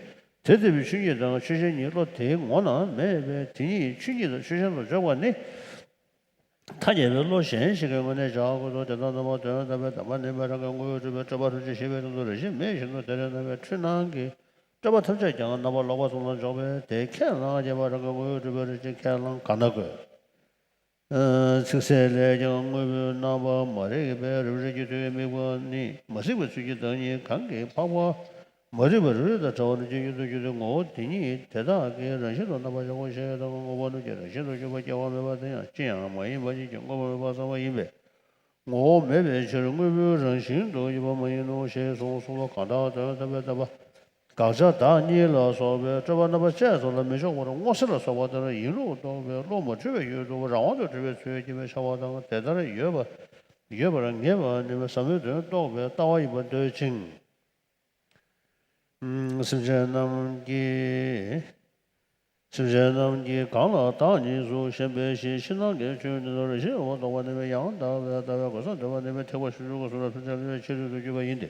དེ་ལྟ་བུའི་ཆོས་ཉིད་དང་ཆོས་ཅན་གཉིས་བློ་དེའི་ངོ་ན་མེད་པས་དེ་ཉིད་ཆོས་ཉིད་དང་ཆོས་ཅན་དུ་འཇོག་པ་ནི། ཐ་སྙད་པའི་བློ་གཞན་ཞིག་གི་ངོས་ནས་བཞག་དགོས་སོ། དེ་ལྟར་རྣམ་པ་དོན་དམ་པའི་བདེན་པ་ནི་མེད་རང་གི་ངོ་བོས་གྲུབ་པའི་སྤྲོས་པ་ཐམས་ཅད་ཞི་བའི་དོན་དུ་རང་བཞིན་མེད་བཞིན་དུ་དེར་སྣང་བའི་འཁྲུལ་སྣང་གི་སྤྲོས་པ་ཐམས་ཅད་ཀྱང་རྣམ་པ་ལོག་པ་གསུམ་ལ་འཇོག་པས་དེ་ཁས་བླངས་ཀྱི་བ་རང་གི་ངོ་བོས་གྲུབ་པའི་རང་བཞིན་ཁས་བླངས་གང་ན་དགོས། ཚིག་གསལ་ལས་ཀྱང་དངོས་པོའི་རྣམ་པ་མ་རིག་པའི་རབ་རིབ་ཀྱི་མཐུས་དམིགས་པ་ནི་མ་གཟིགས་པའི་ཚུལ་གྱི་བདག་ཉིད་གང་གིས་འཕགས་པ། མ་རིག་པའི་རབ་རིབ་དང་བྲལ་བ་ནི་ཅི་ཉིད་དུ་གྱུར་ཏེ་ངོ་བོ་དེ་ཉིད་དེ་དག་གི་རང་བཞིན་དུ་རྣམ་པར་ཤར་གོ་ཞེས་དང་ངོ་བོ་རྣམས་ཀྱི་རང་བཞིན་དུ་གྱུར་པ་སྐྱེ་བ་མེད་པ་དེ་ཡང་ཅི་ཡང་མ་ཡིན་པ་ཉིད་ཀྱིས་དངོས་པོ་མེད་པར་བསམ་པ་ཡིན་པས། ངོ་བོ་མེད་པའི་ཕྱིར་དངོས་པོའི་རང་བཞིན་དུ་ཡོད་པ་མ་ཡིན་ནོ་ཞེས་གསུངས་གསུངས་པ་གང་དག་དོན་དམ་པའི་བདེན་པ། དགག་བྱ་བདག་གཉིས་ལ་སོགས་པའི་སྤྲོས་པ་རྣམ་པ་ཅན་སོགས་ལ་མི་འཇོག་པར་སྔོ་སེར་ལ་སོགས་པ་ལྟར་ཡིན་ལུགས་རྟོགས་པའི་བློ་མ་འཁྲུལ་བའི་ཡུལ་དུ་རང་དབང་དུ་གྲུབ་པའི་ཚུལ་གྱིས་མི་འཆར་བ་དང་དེ་ལྟར་ཡོད་པ་ཡོད་པར་ངེས་པ་ནི་ཟབ་མོའི་དོན་རྟོགས་པའི་ལྟ་བ་ཡིན་པར་འདོད་ཅིང་། སེམས་ཅན་རྣམས་ཀྱིས། སེམས་ཅན་རྣམས་ཀྱིས་གང་ལ་བདག་གཉིས་སུ་ཞེན་པའི་ཕྱིར་ཕྱི་ནང་གི་ཆོས་ནི་རང་བཞིན་མེད་པར་རྟོགས་པ་ནི་མེད་ཡང་དག་པའི་ལྟ་བའི་གོ་ས་འདོད་པ་ནི་མེད་ཐེག་པ་ཆུང་ཆུང་གི་གསུང་རབ་ཕུན་ཚོགས་ལ་ཆེད་དུ་བརྗོད་པ་ཡིན་ཏེ།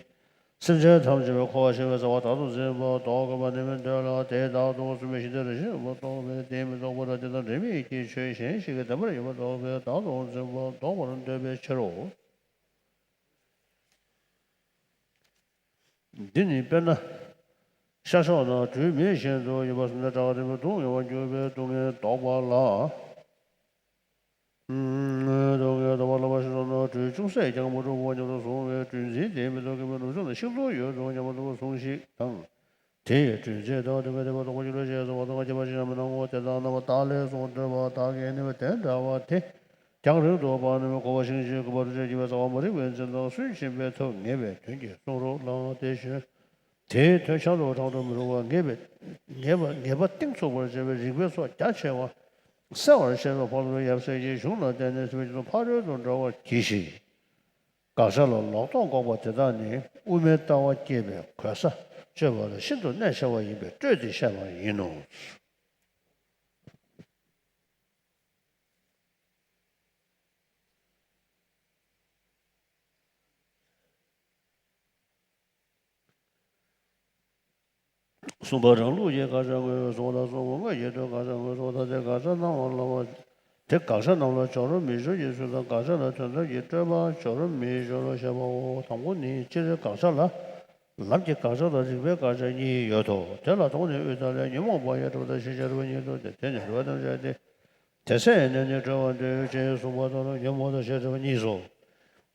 སེམས་ཅན་ཐམས་ཅད་པའི་འཁོར་བར་ཤེས་པའི་རྩ་བ་བདག་ཏུ་འཛིན་པ་ལྡོག་དགོས་པ་ནི་མེད་འདོད་ལ་དེ་བདག་ཏུ་བཟུང་བའི་ཤིང་རྟ་རང་བཞིན་མེད་པར་རྟོགས་པས་དེ་མི་ལྡོག་པ་དང་དེ་དང་འབྲེལ་མེད་ཀྱི་ཆོས་གཞན་ཞིག་གི་བདེན་པར་ཡོད་པར་རྟོགས་པས་བདག་ཏུ་འཛིན་པ་ལྡོག་པར་འདོད་པའི་ཕྱིར་རོ། འདི་ནི་དཔེར་ན། ཤར་ཕྱོགས་ན་སྦྲུལ་མེད་བཞིན་དུ་ཡོད་པ་བཟུང་ནས་བྲག་རིལ་པོ་སྡུག་བསྔལ་བར་གྱུར་པའི་སྡུག་བསྔལ་ལྡོག་པ་ལ། སྡུག་བསྔལ་ལྡོག་པ་ལ་ཤར་ཕྱོགས་ན་སྦྲུལ་ཅུང་ཟད་ཀྱང་མ་གྲུབ་པ་སྙམ་དུ་བཟུང་བའི་སྦྲུལ་འཛིན་དེ་མི་ལྡོག་གི་མི་ནུབ་ཕྱོགས་ན་ཤིང་ཏོག་ཡོད་དོ་སྙམ་པ་ལྟ་བུ་བཟུང་ཞིག་དང་། དེ་ཡི་སྦྲུལ་འཛིན་དང་སྡུག་བསྔལ་བདེ་བ་ལྡོག་པར་འགྱུར་རོ་ཞེས་གསུངས་པ་དང་ཁྱད་པར་ཅི་ཡང་མི་སྣང་ངོ་། དེ་ལྟར་རྣམ་པ་བདག་ལས་གསུངས་འདོད་པ་བདག་གི་ནི་བ་དེ་འདྲ་བ་དེ། རྒྱང་རིང་དུ་སྤང་ནུས་པའི་གོ་བ་ཤིང་བཞིན་གུས་པར་བྱེད་ཀྱི་བའི་རྩ་བ་མ་རིག་པའི་འཛིན་སྟངས་སུན་འབྱིན་པའི་ཐབས་ངེས་པའི་དོན་གྱིས་གསུང་རོགས་གནང་སྟེ་ཞུ། དེའི་དོན་བྱང་དུ་དྲང་དུ་མི་རུང་བ་ངེས་པའི་ངེས་པ་ངེས་པ་གཏིང་ཚུགས་པར་བྱེད་པའི་རིགས་པའི་ཚོགས་རྒྱ་ཆེ་བ་གསལ་བར་བཤད་པའི་འཕགས་ལམ་ཡབ་སྲས་ཀྱི་གཞུང་ལ་བརྟེན་ནས་སེམས་ཀྱི་ཕ་རོལ་ཏུ་འགྲོ་བར་གྱིས་ཤིག། དགག་བྱ་ལ་ལོག་རྟོག་འགོག་པ་དེ་དག་ནི་དབུ་མའི་ལྟ་བ་སྐྱེད་པའི་གོལ་ས་གཅོད་པ་ལ་ཤིན་ཏུ་གནད་ཆེ་བ་ཡིན་པས་སྤྲོས་ཏེ་བཤད་པ་ཡིན་ནོ། གསུམ་པ་རང་ལུགས་ཀྱི་དགག་བྱ་དངོས་སོགས་དང་གསུམ་པ་དངོས་ཀྱི་དོན་དགག་བྱ་དངོས་སོགས་དང་། དེ་དགག་བྱ་རྣམས་ལ་དེ་དགག་བྱ་རྣམས་ལ་སྦྱོར་རོ་མི་སྦྱོར་གྱི་ཚུལ་དང་། དགག་བྱ་ལ་དོན་དམ་གྱི་སྤྲོས་པ་སྦྱོར་རོ་མི་སྦྱོར་རོ་བཤད་པའོ། དང་པོ་ནི་སྤྱིར་དགག་བྱ་ལ་ལམ་གྱི་དགག་བྱ་དང་རིགས་པའི་དགག་བྱ་གཉིས་ཡོད་དོ། དེ་ལ་དོན་ནི་དབུས་མཐའ་ལས། ཉོན་མོངས་པ་ཡི་སྒྲིབ་པ་དང་ཞེས་བྱ་རིགས་པ་གཉིས་སྟེ། དེ་ནི་རིགས་པ་ཐམས་ཅད་དེ། དེ་ཚེ་ནས་ནི་གྲོལ་བར་འདོད་ཅེས་གསུངས་པ་ལྟར་ཉོན་མོངས་དང་ཞེས་བྱ་བ་གཉིས་སོ།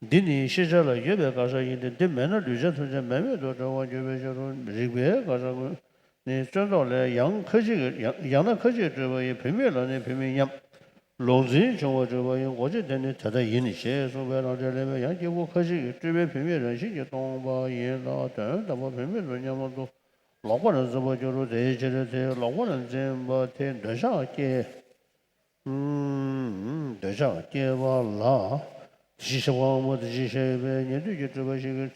འདི་ནི་ཤེས་བྱ་ལ་ཡོད་པའི་དགག་བྱ་ཡིན་ཏེ། འདི་མེད་ན་ལུས་ཅན་ཐམས་ཅད་མེད་མེད་དུ་གྲོལ་བར་འགྱུར་བའི་ཕྱིར་རོ། རིགས་པའི་དགག་བྱ་དངོས་ནི་བཙོན་ཐོག་ལས། ཡང་ཁ་ཅིག་ཡང་ཡང་ན་ཁ་ཅིག་སྤྲོས་པ་ཡིན། བུད་མེད་ལ་ནི་བུད་མེད་སྙམ། ལུང་འཛིན་བྱུང་བ་སྤྲོས་པ་ཡིན། འགོག་བྱེད་དེ་ནི་དེ་ལྟ་ཡིན། ཞེས་གསུངས་པས་རང་འགྲེལ་ལས། ཡང་སྐྱེས་བུ་ཁ་ཅིག་གིས་སྤྲོས་པས་བུད་མེད་རང་བཞིན་གྱིས་སྟོང་པ་ཡིན་ལ། དོན་དམ་པར་བུད་མེད་དུ་མཉམ་དུ་ལོག་པར་འཛིན་པར་འགྱུར་རོ། དེའི་ཕྱིར་དེ་ལོག་པར་འཛིན་པ་དེ་འདོད་ཆགས་སྐྱེ། འདོད་ཆགས་སྐྱེ་བ་ལ། དེ་བཞིན་གཤེགས་པ་དབང་པོ་དེ་བཞིན་གཤེགས་པའི་ཉན་ཐོས་ཀྱི་སྤྲུལ་པ་ཞིག་གིས་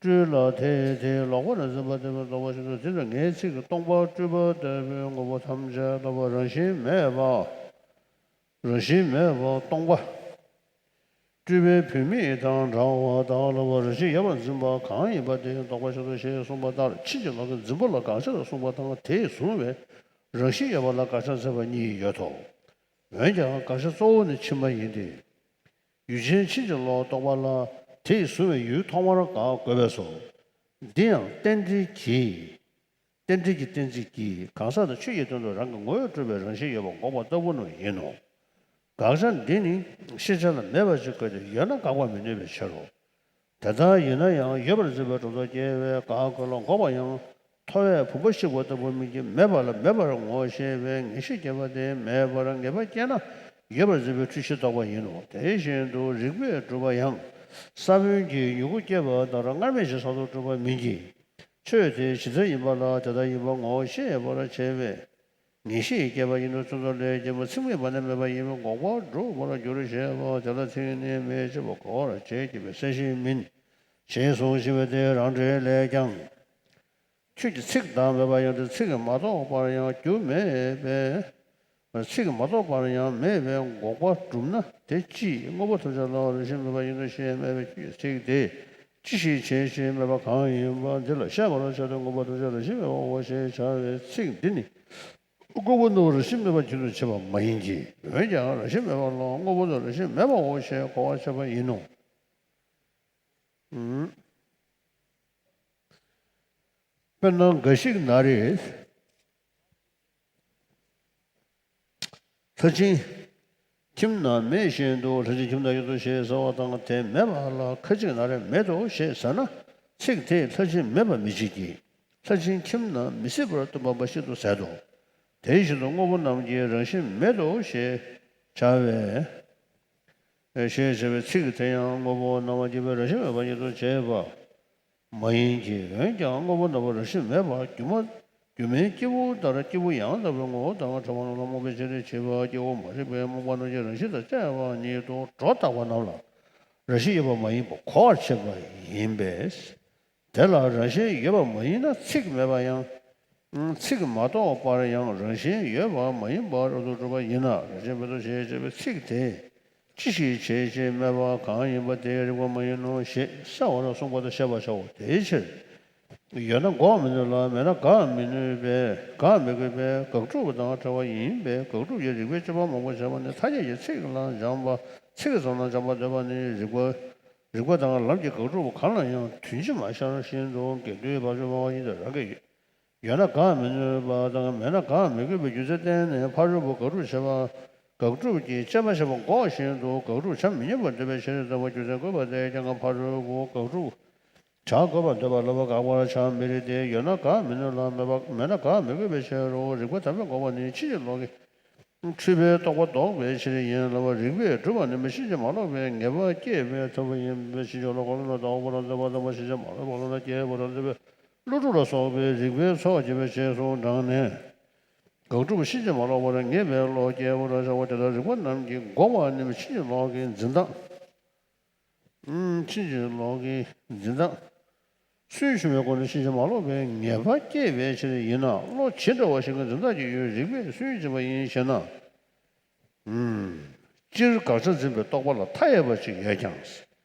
སྤྲུལ་ལ། དེས་དེ་ལོག་པར་འཛིན་པ་དེ་མི་ལྡོག་པ་བཞིན་དུ། དེ་ལྟར་ངས་ཚིག་སྟོང་པ་སྤྲོས་པ་ལྟ་བུའི་དངོས་པོ་ཐམས་ཅད་ལ་རང་བཞིན་མེད་པ། རང་བཞིན་མེད་པ་སྟོང་པ། སྤྲོས་པའི་བུད་མེད་དང་འདྲ་བ་དག་ལ་རང་བཞིན་ཡོད་པར་འཛིན་པ་གང་ཡིན་པ་དེ་ལྡོག་པར་བྱེད་དོ་ཞེས་གསུངས་པ་ལྟར། ཕྱིན་ཅི་ལོག་གི་འཛིན་པ་ལ་དགག་བྱ་ལ་གསུངས་པ་དང་། དེས་བཟུང་བའི་རང་བཞིན་ཡོད་པ་ལ་དགག་བྱ་མཛད་པ་གཉིས་ཡོད་དོ། འོན་ཀྱང་དགག་བྱ་གཙོ་བོ་ནི་ཕྱི་མ་ཡིན་ཏེ། ཡུལ་ཅན་ཕྱིན་ཅི་ལོག་རྟོག་པ་ལ་དེས་བཟུང་བའི་ཡུལ་ཐོག་མར་དགག་དགོས་པས་སོ། འདི་ཡང་རྟེན་འབྲེལ་གྱིས། རྟེན་འབྲེལ་གྱི་གཏན་ཚིགས་ཀྱིས་གང་ཟག་དང་ཆོས་ཀྱི་དོན་དུ་རང་གི་ངོ་བོས་གྲུབ་པའི་རང་བཞིན་ཡོད་པ་འགོག་པ་ལྟ་བུ་ནང་ཡིན་ནོ། དགག་བྱ་འདི་ནི་ཤེས་བྱ་ལ་མེད་པ་ཞིག་དགོས་ཏེ། ཡོད་ན་དགག་པར་མི་ནུས་པའི་ཕྱིར་རོ། དེ་ལྟར་ཡིན་ན་ཡང་ཡོད་པར་འཛིན་པའི་གྲུབ་མཐའ་སྐྱེ་བས་དགག་དགོས་ལ། འགོག་པ་ཡང་ཐོ་བས་བུམ་པ་བཤིག་པ་ལྟ་བུ་མིན་གྱི། མེད་པ་ལ་མེད་པར་ངོ་ཤེས་པའི་ངེས་ཤེས་སྐྱེས་པ་དེ་མེད་པར་ངེས་པ་སྐྱེས་ན་ཡོད་པར་འཛིན་པའི་འཁྲུལ་གཞི་ལྡོག་པ་ཡིན་ནོ། དེ་བཞིན་དུ་རིགས་པས་གྲུབ་པ་ཡང་ས་བོན་གྱི་མྱུ་གུ་སྐྱེས་པ་ལྟར་སྔར་མེད་ཅིག་གསར་དུ་གྲུབ་པ་མིན་གྱི། ཆོས་དེ་གཞི་རྩ་ཡིན་པ་ལ་དེ་ལྟར་ཡིན་པ་ངོ་ཤེས་པར་བྱེད་པའི་ངེས་ཤེས་སྐྱེས་པ་ཡིན་ནོ། ཚུལ་ཁྲིམས་ལས་སྐྱེས་པ་ཚིག་མེད་པ་ནི་མེད་པ་ཡིན་པས་འགོག་པར་སྒྲུབ་པར་འགྱུར་ཞེས་པ་དེ་ལ་ཚིག་ནི་མེད་ཅེས་པ་གོ་བར་བྱེད་ཀྱི་པའི་གསལ་བྱེད་མིན། ཞེས་གསུངས་ཞེས་པའི་དེ་རང་འགྲེལ་ལས་ཀྱང་། ཆོས་ཀྱི་ཚིག་དང་མེད་པ་ཡང་སྟེ། ཚིག་གིས་མ་རྟོགས་པར་ཡང་རྒྱུ་མེད་པས། ཚིག་གིས་མ་རྟོགས་པར་ཡང་མེད་པས་འགོག་པ་གྲུབ་ན་དེ་ཅི། དངོས་པོ་ཐམས་ཅད་ལ་རང་བཞིན་མེད་པ་ཡིན་ནོ་ཞེས་སྨྲས་པའི་ཆོས་ཀྱི་ཚིག་དེ་ཅི་ཞིག་བྱེད་ཅེས་སྨྲས་པ་གང་ཡིན་པ་འདི་ལ་བཤད་པར་བྱ་སྟེ། དངོས་པོ་ཐམས་ཅད་རང་བཞིན་མེད་པའོ་ཞེས་བྱ་བའི་ཚིག་འདི་ནི་དངོས་པོ་རྣམས་རང་བཞིན་མེད་པ་རྒྱུ་མཚན་བྱེད་པ་མ་ཡིན་གྱི། འོན་ཀྱང་རང་བཞིན་མེད་པ་ལ་དངོས་པོ་རྣམས་རང་བཞིན་མེད་པའོ་ཞེས་གོ་བར་བྱེད་པ་ཡིན་ནོ། དཔེར་ན་འགའ་ཞིག་ན་རེ། ལྷ་ཆེན་ཁྱིམ་ན་མེད་བཞིན་དུ་ལྷ་ཆེན་ཁྱིམ་ན་ཡོད་དོ་ཞེས་ཟེར་བ་དང་། དེ་མེད་པ་ལ་ཁ་ཅིག་ན་རེ་མེད་དོ་ཞེས་ཟེར་ན། ཚིག་དེས་ལྷ་ཆེན་མེད་པ་མི་བྱེད་ཀྱི། ལྷ་ཆེན་ཁྱིམ་ན་མི་སྲིད་པར་སྟོན་པ་འབའ་ཞིག་ཏུ་ཟད་དོ། དེ་བཞིན་དུ་དངོས་པོ་རྣམས་ཀྱི་རང་བཞིན་མེད་དོ་ཞེས་བྱ་བའི། ཞེས་བྱ་བའི་ཚིག་དེ་ཡང་དངོས་པོ་རྣམ་པར་འབྱེད་པའི་རང་བཞིན་མེད་པ་ཉིད་དུ་བྱེད་པ། མ་ཡིན་གྱི། འོན་ཀྱང་དངོས་པོ་རྣམ་པར་རང་བཞིན་མེད་པ་སྒྱུ་མ་སྒྱུ་མའི་སྐྱེས་བུ་ལྟར་སྐྱེས་བུ་ཡང་དག་པའི་ངོ་བོ་དང་ཕྲད་པ་རྣམས་ལ་རྨོངས་པའི་ཕྱིར་ཞེས་པ། སྐྱེ་བོ་མ་རིག་པས་རྨོངས་པ་རྣམས་ཀྱི་རང་བཞིན་དང་བཅས་པ་ཉིད་དུ་སྒྲོ་བཏགས་པ་རྣམས་ལ་རང་བཞིན་ཡོད་པ་མ་ཡིན་པ་གོ་བར་བྱེད་པ་ཡིན་པས། དེ་ལ་རང་བཞིན་ཡོད་པ་མ་ཡིན་ན་ཚིག་མེད་པ་ཡང་། ཚིག་མ་རྟོགས་པར་ཡང་རང་བཞིན་ཡོད་པ་མ་ཡིན་པར་རབ་ཏུ་གྲུབ་པ་ཡིན་ན་རང་བཞིན་མེད་དོ་ཞེས་བྱ་བའི་ཚིག་དེས། ཅི་ཞིག་བྱེད་ཅེས་སྨྲས་པ་གང་ཡིན་པ་དེ་རིགས་པ་མ་ཡིན་ནོ་ཞེས་གསལ་བར་གསུངས་པ་དང་བཤད་པར་བྱའོ། དེའི་ཕྱིར། ཡོད་ན་འགོག་མི་ནུས་ལ། མེད་ན་དགག་མི་ནུས་པས། དགག་མི་དགོས་པས་དགག་སྒྲུབ་དང་བྲལ་བ་ཡིན་པས། དགག་སྒྲུབ་ཀྱི་རིགས་པའི་དཔྱད་པ་མང་པོ་བྱས་པ་ནི་ཐ་སྙད་ཀྱི་ཚིག་ལ་སྦྱངས་པ། ཚིག་ཙམ་ལ་སྦྱངས་པ་འདོད་པ་ནི་རིགས་པ། རིགས་པ་དང་ལམ་གྱི་དགག་སྒྲུབ་གང་ལ་ཡང་དོན་སྤྱི་མ་ཤར་བཞིན་དུ་འགལ་འདུའི་བབ་ཅོལ་སྨྲ་བ་ཡིན་ཏེ། རང་གི་ཡོད་ན་དགག་མི་ནུས་པ་དང་། མེད་ན་དགག་མི་དགོས་པའི་རྒྱུ་མཚན་བསྟན་ནས་ཕ་རོལ་པོ་དགག་སྒྲུབ་བྱེད་པ། དགག་སྒྲུབ་ཀྱི་དཔྱད་པ་བྱེད་པ་འགོག་བཞིན་དུ་དགག་སྒྲུབ་བྱ་མི་ཉན་པར་འདོད་པའི་ཕྱིར་ལྟ་བུ་རྒྱུ་མཚན་བཀོད་པ་དེས་ཀྱང་ཕ་རོལ་པོ་དགག་སྒྲུབ་བྱ་དགོས་པར་འདོད་པ་ལ་དགག་པར་བྱ་མི་རིགས་ཏེ། ཡོད་ན་དགག་མི་ནུས་ལ། མེད་པ་མེད་ན་དགག་མི་དགོས་པའི་ཕྱིར་རོ། རིགས་པ་དམ་པས་འགོག་པ་ནི་ཕྱིན་ཅི་ལོག་གི་འཁྲུལ་པའི་རྟོག་པ་ལྡོག་པའི་ཕྱིར་ཡིན་ལ། རིགས་པས་སྒྲུབ་པ་ནི་མི་ཕྱིན་ཅི་མ་ལོག་པའི་ངེས་པ་སྐྱེད་པའི་ཐབས་ཡིན་པས། ཕྱིན་ཅི་ལོག་པ་ལ་ལྡོག་པར་འདོད་པ་དང་། མི་ཕྱིན་ཅི་མ་ལོག་པ་ལ་སྐྱེ་བར་འདོད་པའི་ཀླུ་སྒྲུབ་ལ་སོགས་པའི་རིགས་པའི་ཚོགས་ཀྱིས་པའི་རྗེས་སུ་འབྲངས་ནས། དགག་སྒྲུབ་ཕྱིན་ཅི་མ་ལོག་པར་ངེས་པའི་བློ་སྐྱེ་བར་བྱའོ། དེ་ལྟར་རིགས་པ་རྣམས་ཀྱིས་འགོག་པ་ནི་ཕྱིན་ཅི་ལོག་གི་འཛིན་སྟངས། ཕྱིན་ཅི་ལོག་གི་འཛིན་སྟངས། སུན་འབྱིན་པའི་སྒོ་ནས་ཕྱིན་ཅི་མ་ལོག་པའི་ངེས་པ་སྐྱེས་པའི་ཕྱིར་ཡིན་ན། བློ་ཇི་འདྲ་བ་ཞིག་གི་འཛིན་སྟངས་ཀྱི་ཡུལ་རིགས་པས་སུན་འབྱིན་པ་ཡིན་ཞེ་ན། སྤྱིར་དགག་བྱ་འཛིན་པའི་རྟོག་པ་ལ་མཐའ་ཡས་པ་ཅིག་ཡོད་ཀྱང་།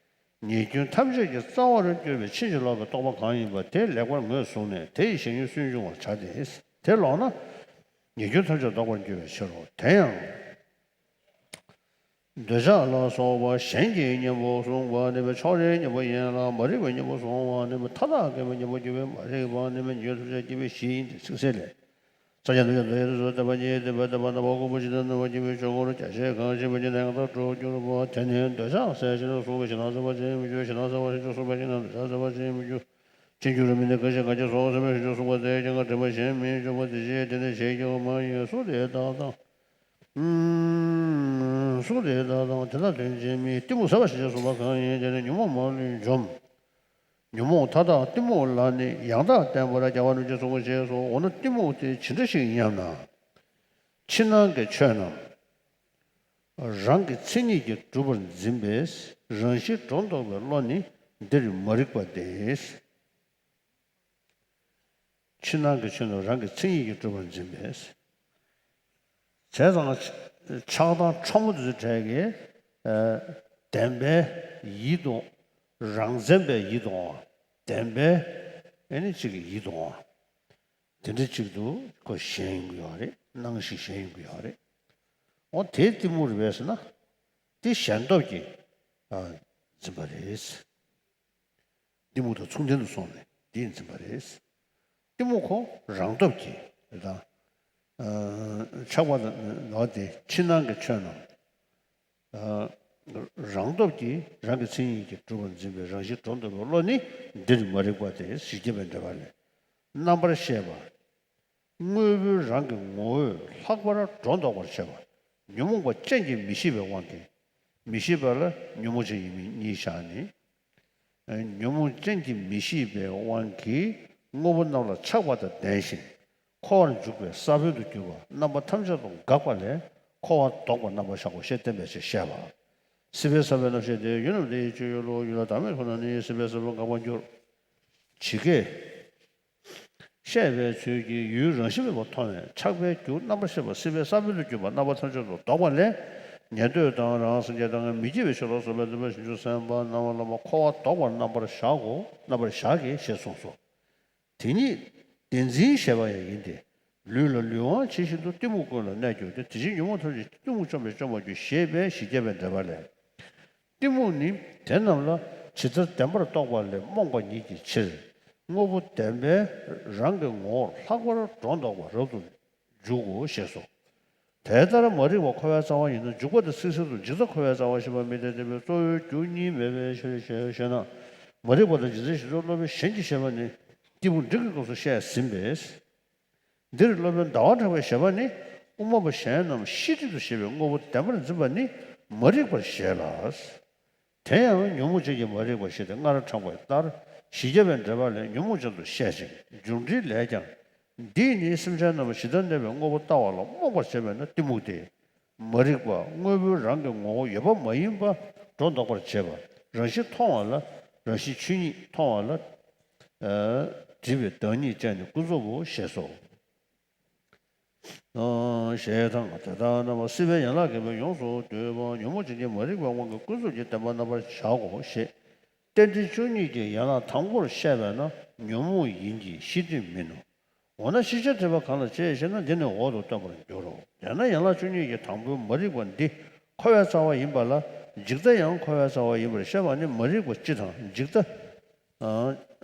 ཉེས་སྐྱོན་ཐམས་ཅད་ཀྱི་རྩ་བར་གྱུར་པའི་ཕྱིན་ཅི་ལོག་པའི་རྟོག་པ་གང་ཡིན་པ་དེ་ལེགས་པར་ངོས་བཟུང་ནས་དེ་ཡི་གཞན་ཉིད་སུན་འབྱུང་བར་བྱ་སྟེ། དེ་ལོག་ན་ཉེས་སྐྱོན་ཐམས་ཅད་ལྡོག་པར་འགྱུར་བའི་ཕྱིར་རོ། དེ་ཡང་། འདོད་ཆགས་ལ་སོགས་པ་གཞན་གྱི་གཉེན་པོ་བཟུང་བ་ནི་ཕྱོགས་རིས་གཉེན་པོ་ཡིན་ལ། མ་རིག་པའི་གཉེན་པོ་བཟུང་བ་ནི་མཐའ་དག་གི་གཉེན་པོ་གྱུར་པའི་མ་རིག་པ་ནི་ཉེས་སྐྱོན་ཐམས་ཅད་སྐྱེ་བའི་གཞི་ཡིན་ཏེ། ཚིག་གསལ་ལས། སངས་རྒྱས་རྣམས་ཀྱང་འདོད་ཡོན་དུ་བསྟན་པ་ཉིད་དེ་བས་བསྟན་པ་རྣམ་པ་ཀུན་པོ་ཇི་ལྟར་རྣམ་པར་གྱུར་པའི་ཆོས་འཁོར་རྒྱ་ཆེར་གང་ཞིག་པའི་ཉེས་དགག་སྒྲུབ་འགྱུར་བ་དེ་ནི། འདོད་ཆགས་ཟད་ཕྱིར་གསུངས་པའི་གཞན་དོན་ཟད་པར་བྱེད་མི་འགྱུར། གཞན་དོན་ཟད་པར་བྱེད་ཕྱིར་གསུངས་པའི་གཞན་དོན་འདོད་ཆགས་ཟད་པར་བྱེད་མི་འགྱུར། ཕྱིར་འགྱུར་རོ། མི་འདི་གང་ཞིག་གང་སྐྱེ་སོགས་ཟད་པའི་ཕྱིར་གསུངས་པ་དེ་ཀྱང་དྲན་པ་གཞན་མིན་འཇོམས་པ་དེ་ཕྱིར། དེ་ནི་གཞན་སྐྱེ་བ་མ་ཡིན། གཟུགས་དེ་དག་དང་། གཟུགས་དེ་དག་དང་དེ་དག་དོན་གཅིག་མིན། གཏི་མུག་ཟད་པར་བྱེད་ཕྱིར་གསུངས་པ་གང་ཡིན། དེ་ནི་ཉོན་མོངས་མ་ལུས་འཇོམས། ཉོན་མོངས་མཐའ་དག་གཏི་མུག་ལ་ནི། ཡང་དག་བརྟེན་པར་རྒྱལ་བ་རིན་པོ་ཆེས་གསུངས་པ་ཞེས་སོ། འོ་ན་གཏི་མུག་དེ་ཇི་འདྲ་ཞིག་ཡིན་སྙམ་ན། ཕྱི་ནང་གི་ཆོས་རྣམས་རང་གི་མཚན་ཉིད་ཀྱིས་གྲུབ་པར་འཛིན་པས་རང་བཞིན་སྒྲོ་འདོགས་པའི་བློ་ནི་འདིར་མ་རིག་པ་སྟེ། ཕྱི་ནང་གི་ཆོས་རྣམས་རང་གི་མཚན་ཉིད་ཀྱིས་གྲུབ་པར་འཛིན་པས། བྱས་ཙང་ཆགས་སྡང་ཕྲ་མོ་དེ་ཚོའི་གྲས་ཀྱི་ཨ་བདེན་པའི་ཡིད་དུ། རང་མཚན་པའི་ཡིད་དུ་འོང་བ། བདེན་པའི་ཨེ་ནི་གཅིག་གི་ཡིད་དུ་འོང་བ། དེ་འདྲ་གཅིག་ཏུ་ཁོ་ཞེན་ཡོང་གི་ཡོད་རེད། སྣང་ཞིང་ཞེན་ཡོང་གི་ཡོད་རེད། འོ་དེ་གཏི་མུག་རེད་པས་ཟེར་ན། དེ་ཞེན་སྟོབས་ཀྱིས་ཨ་འཛིན་པ་རེད། གཏི་མུག་དང་མཚུངས་ལྡན་དུ་སོང་ནས་དེས་འཛིན་པ་རེད། གཏི་མུག་ཁོ་རང་སྟོབས་ཀྱིས་རེད་ད། ཨ་ཆགས་པ་དང་ལོག་སྟེ་ཕྱི་ནང་གི་ཆོས་རྣམས་ཨ་རང་སྟོབས་ཀྱིས་རང་གི་མཚན་ཉིད་ཀྱིས་གྲུབ་པར་འཛིན་པའི་རང་བཞིན་སྒྲོ་འདོགས་པའི་བློ་ནི་འདིར་མ་རིག་པ་སྟེ། ཞེས་རྒྱས་པའི་འགྲེལ་པ་ལས། རྣམ་པར་ཤེས་པ། དངོས་པོའི་རང་གི་ངོ་བོས་ལྷག་པར་སྒྲོ་འདོགས་པར་བྱེད་པ། ཉོན་མོངས་པ་ཅན་གྱིས་མི་ཤེས་པའི་དབང་གིས། མི་ཤེས་པ་ལ་ཉོན་མོངས་ཅན་ཡིན་མིན་གཉིས་བཞག་ནས། ཉོན་མོངས་ཅན་གྱིས་མི་ཤེས་པའི་དབང་གིས་དངོས་པོ་རྣམས་ལ་ཆགས་པ་དང་ལྡན་ཞིང་། འཁོར་བར་འཇུག་པའི་ས་བོན་དུ་གྱུར་པ་རྣམ་པ་ཐམས་ཅད་དུ་འགགས་པ་ལས་འཁོར་བ་ལྡོག་པར་རྣམ་པར་གཞག་གོ་ཞེས་བསྟན་པའི་ཕྱིར་བཤད་པ། སྲིད་པའི་ས་བོན་རྣམ་ཤེས་དེ། ཡུལ་རྣམས་དེ་ཡི་སྤྱོད་ཡུལ་ལོ། ཡུལ་ལ་བདག་མེད་ཁོ་ན་ནི། སྲིད་པའི་ས་བོན་འགག་པར་འགྱུར། ཇི་སྐད་བཤད་པའི་ཚུལ་གྱིས་ཡུལ་རང་བཞིན་མེད་པར་མཐོང་བས་ཆགས་པའི་རྒྱུ་རྣམ་པར་ཤེས་པ་སྲིད་པའི་ས་བོན་དུ་གྱུར་པ་རྣམ་པ་ཐམས་ཅད་དུ་ལྡོག་པ་ལས། ཉན་ཐོས་དང་རང་སངས་རྒྱས་དང་མི་སྐྱེ་བའི་ཕྱིར་རོ་གསུངས་པས། འདུན་པ་བྱང་ཆུབ་སེམས་དཔའ་རྣམས་ལ་མ་འཁོར་བ་ལྡོག་པར་རྣམ་པར་བཞག་གོ། རྣམ་པར་བཞག་གི་ཞེས་གསུངས་སོ། དེ་ཉིད་བདེན་འཛིན་ཞེས་པ་ཡང་ཡིན་ཏེ། ལུས་ལ་ལུས་དབང་ཇི་བཞིན་དུ་གཏི་མུག་ཀུན་ལ་གནས་གྱུར་ཏེ། དེ་བཞིན་ཉོན་མོངས་ཐམས་ཅད་ཀྱང་གཏི་མུག་བཅོམ་པས་བཅོམ་པར་འགྱུར་ཞེས་པའི་ཞེས་རྒྱས་པའི་འགྲེལ་པ་ལས། གཏི་མུག་ནི་དེ་རྣམས་ལ་ཇི་ལྟར་བདེན་པར་རྟོག་པ་ལས་རྨོངས་པ་ཉིད་ཀྱི་ཕྱིར། དངོས་པོ་བདེན་པའི་རང་གི་ངོ་བོར་ལྷག་པར་སྒྲོ་འདོགས་པ་རབ་ཏུ་འཇུག་གོ་ཞེས་སོ། དེ་ལྟར་མ་རིག་པ་འཁོར་བའི་རྩ་བ་ཡིན་ན། འཇུག་པ་དང་ཚིག་ཟིན་དུ་འཇིག་ལྟ་འཁོར་བའི་རྩ་བ་ཞེས་པ་མི་འཐད་དེ། བས་གཙོ་བོའི་རྒྱུ་གཉིས་མེད་པའི་ཕྱིར་ཞེས་ན། མ་རིག་པ་དང་འཇིག་ལྟའི་གཞི་རྩ་སློབ་དཔོན་གཞན་གྱིས་བཤད་པ་ནི་གཏི་མུག་འབྲིང་གི་སྐབས་སུ་བཤད་ཟིན་པས། འདིར་སློབ་དཔོན་ཟླ་བ་གྲགས་པས་བཞེད་པ་ནི། དབུ་མ་པ་གཞན་རྣམས་ཤེས་སྒྲིབ་ཏུ་བཞེད་པའི་དངོས་པོ་བདེན་པར་འཛིན་པ་ནི་མ་རིག་པར་བཞེད་ལ། དེ་ཡང་ཉོན་མོངས་ཅན་གྱིས་མ་རིག་པར་བཞེད་དེ། སྔར་དྲངས་པ་ལྟར་ཞེས་རྒྱས་པའི་འགྲེལ་པ་ལས། ཉོན་མོངས་ཅན་དུ་བཤད་ཅིང་འཇུག་འགྲེལ་ལས་ཀྱང་། འདིས་ནི་སེམས་ཅན་རྣམས་ཇི་ལྟར་གནས་པའི་དངོས་པོ་ལྟ་བ་ལ་རྨོངས་པར་བྱེད་པས་ན་གཏི་མུག་སྟེ། མ་རིག་པ་དངོས་པོའི་རང་གི་ངོ་བོ་ཡོད་པ་མ་ཡིན་པ་སྒྲོ་འདོགས་པར་བྱེད་པ། རང་བཞིན་མཐོང་བ་ལ་རང་བཞིན་ཆོས་ཉིད་མཐོང་བ་ལ། ཨ་སྒྲིབ་པའི་བདག་ཉིད་ཅན་ནི་ཀུན་རྫོབ་བོ་ཞེས་སོ། ཞེས་དང་། དེ་ལྟར་རྣམ་པ་སྲིད་པའི་ཡན་ལག་གི་བུ་ཡོངས་སུ་འདུས་པ་ཉོན་མོངས་ཅན་གྱིས་མ་རིག་པའི་དབང་གིས་ཀུན་རྫོབ་ཀྱི་བདེན་པ་རྣམ་པར་བཞག་གོ་ཞེས་རྟེན་འབྲེལ་བཅུ་གཉིས་ཀྱི་ཡན་ལག་དང་པོར་བཤད་པས་ན་ཉོན་མོངས་ཡིན་གྱི་ཤེས་སྒྲིབ་མིན་ནོ། འོ་ན་ཤེས་བྱ་སྒྲིབ་པ་གང་ལ་བྱེད་ཅེ་ན། འདི་ནི་འོག་ཏུ་སྟོན་པར་འགྱུར་རོ། དེས་ན་ཡན་ལག་བཅུ་གཉིས་ཀྱི་དང་པོའི་མ་རིག་པ་འདི་འཁོར་བའི་རྩ་བ་ཡིན་པ་ལ། འཇིག་ལྟ་ཡང་འཁོར་བའི་རྩ་བ་ཡིན་པར་བཤད་པ་ནི་མ་རིག་པ་སྤྱི་དང་འཇིག་ལྟ་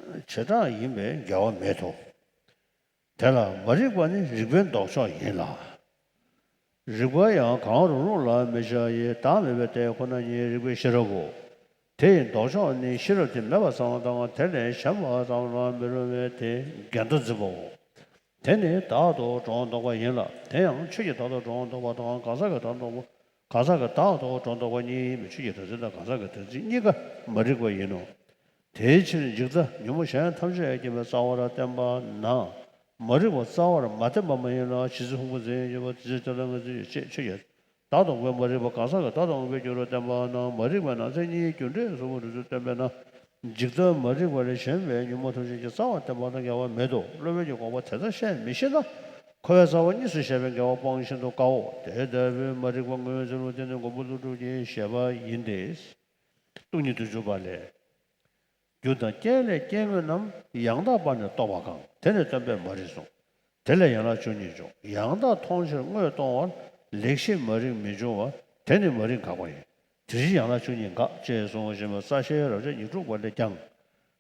བྱེ་བྲག་ཡིན་པས་འགལ་བ་མེད་དོ། དེ་ལ་མ་རིག་པ་ནི་རིག་པའི་ལྡོག་ཕྱོགས་ཡིན་ལ། རིག་པ་ཡང་གང་རུང་རུང་ལ་མི་བྱ་ཡི། བདག་མེད་པའི་ལྟས་ཁོ་ན་ཉིད་རིག་པའི་ཤེས་རབ་བོ། དེ་ཡི་ལྡོག་ཕྱོགས་ནི་ཤེས་རབ་དེ་མེད་པ་ཙམ་དང་དེ་ལས་གཞན་པ་ཙམ་ལ་མི་རུང་བས་དེ་འགལ་ཟླ་འཛིན་པའོ། དེ་ནི་བདག་ཏུ་སྒྲོ་འདོགས་པ་ཡིན་ལ། དེ་ཡང་ཆོས་ཀྱིས་བདག་ཏུ་སྒྲོ་འདོགས་པ་དང་གང་ཟག་གི་བདག་འདོགས་པ། གང་ཟག་གི་བདག་ཏུ་སྒྲོ་འདོགས་པ་གཉིས་ཡིན་པས་ཆོས་ཀྱི་བདག་འཛིན་དང་གང་ཟག་གི་བདག་འཛིན་གཉིས་ཀ་མ་རིག་པ་ཡིན་ནོ། དེའི་ཕྱིར་འཇིག་ལྟ་ཉོན་མོངས་གཞན་ཐམས་ཅད་ཀྱིས་མི་རྩ་བར་བསྟན་པ་ན། མ་རིག་པ་རྩ་བར་མ་བསྟན་པ་མ་ཡིན་ལ། ཇི་སྲིད་ཕུང་པོ་འཛིན་ཡོད་པ་དེ་སྲིད་དེ་ལ་ང་འཛིན་ཡོད་ཅེས་ཆོས་ཀྱི་ བདག་དང་པོའི་མ་རིག་པ་གང་ཟག་གི་བདག་དང་པོའི་རྒྱུ་རུ་བསྟན་པ་ན། མ་རིག་པའི་ནང་ཚན་གཉིས་རྒྱུ་འབྲས་གསུམ་པོ་རིགས་ཚུལ་བསྟན་པས་ན། འཇིག་ལྟར་མ་རིག་པར་ཞེན་པའི་ཉོན་མོངས་ཐམས་ཅད་ཀྱི་རྩ་བ་བསྟན་པ་དང་འགལ་བ་མེད་དོ། སློབ་དཔོན་གྱིས་དགོངས་པ་དེ་ལྟར་བཤད་མི་ཤེས་ན། འཁོར་བའི་རྩ་བ་གཉིས་སུ་བཤད་པའི་འགལ་བ་སྤང་ཤིན་ཏུ་དཀའོ། དེ་ལྟ་བུའི་མ་རིག་པ་ངོས་འཛིན་ལུགས་དེ་ནི་མགོན་པོ་ཀླུ་སྒྲུབ་ཀྱི་བཞེད་པ་ཡིན་ཏེ། སྟོང་ཉིད་བདུན་ཅུ་པ་ལས། རྒྱུ་དང་རྐྱེན་ལས་སྐྱེ་དངོས་རྣམས། ཡང་དག་པར་ནི་རྟོག་པ་གང་། དེ་ནི་སྟོན་པས་མ་རིག་གསུངས། དེ་ལས་ཡན་ལག་བཅུ་གཉིས་འབྱུང་། ཡང་དག་མཐོང་ཕྱིར་དངོས་མཐོང་བར། ལེགས་ཤེས་མ་རིག་མི་འབྱུང་བ། དེ་ནི་མ་རིག་འགག་པ་ཡིན། དེ་བཞིན་ཡན་ལག་བཅུ་གཉིས་འགག་ཅེས་གསུངས་ཤིང་། རྩ་ཤེའི་རབ་བྱེད་ཉེར་དྲུག་པ་ལས་ཀྱང་།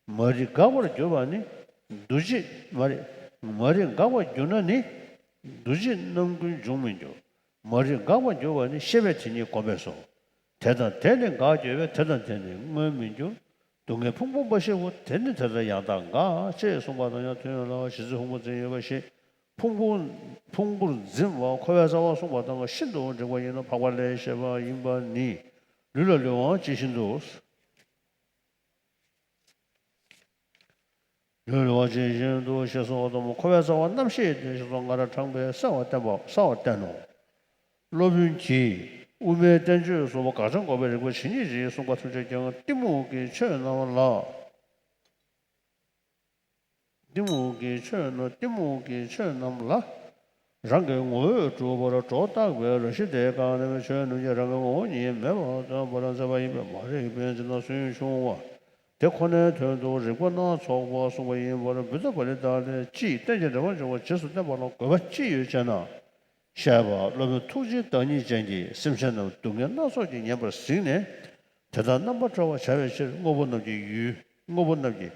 མ་རིག་འགག་པར་གྱུར་པ་ནི། འདུ་བྱེད་མ་རིག་མ་རིག་འགག་པར་གྱུར་ན་ནི། འདུ་བྱེད་རྣམ་ཀུན་འབྱུང་མི་འགྱུར། མ་རིག་འགག་པར་གྱུར་པ་ནི། ཤེས་པས་དེ་ཉིད་བསྒོམས་པས་སོ། དེ་དང་དེ་ནི་འགག་གྱུར་པས། དེ་དང་དེ་ནི་དངོས་མི་འགྱུར། སྡུག་བསྔལ་ཕུང་པོ་མ་ཞི་བོ། དེ་ནི་དེ་ལྟར་ཡང་དག་འགག་ཅེས་གསུངས་པ་དང་ཡང་དོན་ཡོད་ལ། རྗེ་བཙུན་ཕུང་པོ་འཛིན་ཡོད་པ་ཞེས་ཕུང་པོ་ཕུང་པོར་འཛིན་པ་འཁོར་བའི་རྩ་བ་གསུངས་པ་དང་ཤིན་ཏུ་འགྲིག་པ་ཡིན་ནོ། འཕགས་པ་ལས་བཤད་པ་ཡིན་པ་ནི། ལུས་ལ་ལུས་དབང་ཇི་བཞིན་དུ། ལུས་ལ་ལུས་དབང་ཇི་བཞིན་དུ་ཞེས་གསུངས་པ་ལྟ་བུ། འཁོར་བའི་རྩ་བ་རྣམ་ཤེས་ཏེ་ཞེས་སོགས་སྔར་དྲངས་པས་གསལ་བར་བསྟན་པ་གསལ་བར་བསྟན་ནོ། སློབ་དཔོན་གྱིས་དབུ་མའི་བསྟན་བཅོས་སུ་དགག་བྱ་འགོག་པའི་རིགས་པ་ཇི་སྙེད་ཅིག་གསུངས་པ་ཐམས་ཅད་ཀྱང་གཏི་མུག་གི་ཆོས་རྣམས་ལ། གཏི་མུག་གི་ཆོས་རྣམས། གཏི་མུག་གི་ཆོས་རྣམས་ལ། རང་གི་ངོ་བོས་གྲུབ་པར་སྒྲོ་བཏགས་པའི་རང་བཞིན་དེ་གང་རྣམ་པའི་ཆོས་རྣམས་ཀྱིས་རང་གི་ངོ་བོ་ཉིད་མེད་པར་སྟོན་པར་མཛད་པ་ཡིན་པས། མ་རིག་པའི་འཛིན་སྟངས་སུན་ཕྱུང་བ། དེ་ཁོ་ནའི་དོན་དུ་རིགས་པ་སྣ་ཚོགས་པ་གསུངས་པ་ཡིན་པར། བུདྡྷ་པཱ་ལི་ཏ་ལས། སྤྱིར་རྟེན་ཅིང་འབྲེལ་པར་འབྱུང་བ་རྗེས་སུ་བསྟན་པ་ལ་དགོས་པ་ཅི་ཡོད་ཅེ་ན། བཤད་པ། སློབ་དཔོན་ཐུགས་རྗེའི་བདག་ཉིད་ཅན་གྱིས་སེམས་ཅན་རྣམས་སྡུག་བསྔལ་སྣ་ཚོགས་ཀྱིས་ཉེན་པར་གཟིགས་ནས། དེ་དག་རྣམ་པར་གྲོལ་བར་བྱ་བའི་ཕྱིར་དངོས་པོ་རྣམས་ཀྱི་ཡུལ། དངོས་པོ་རྣམས་ཀྱི་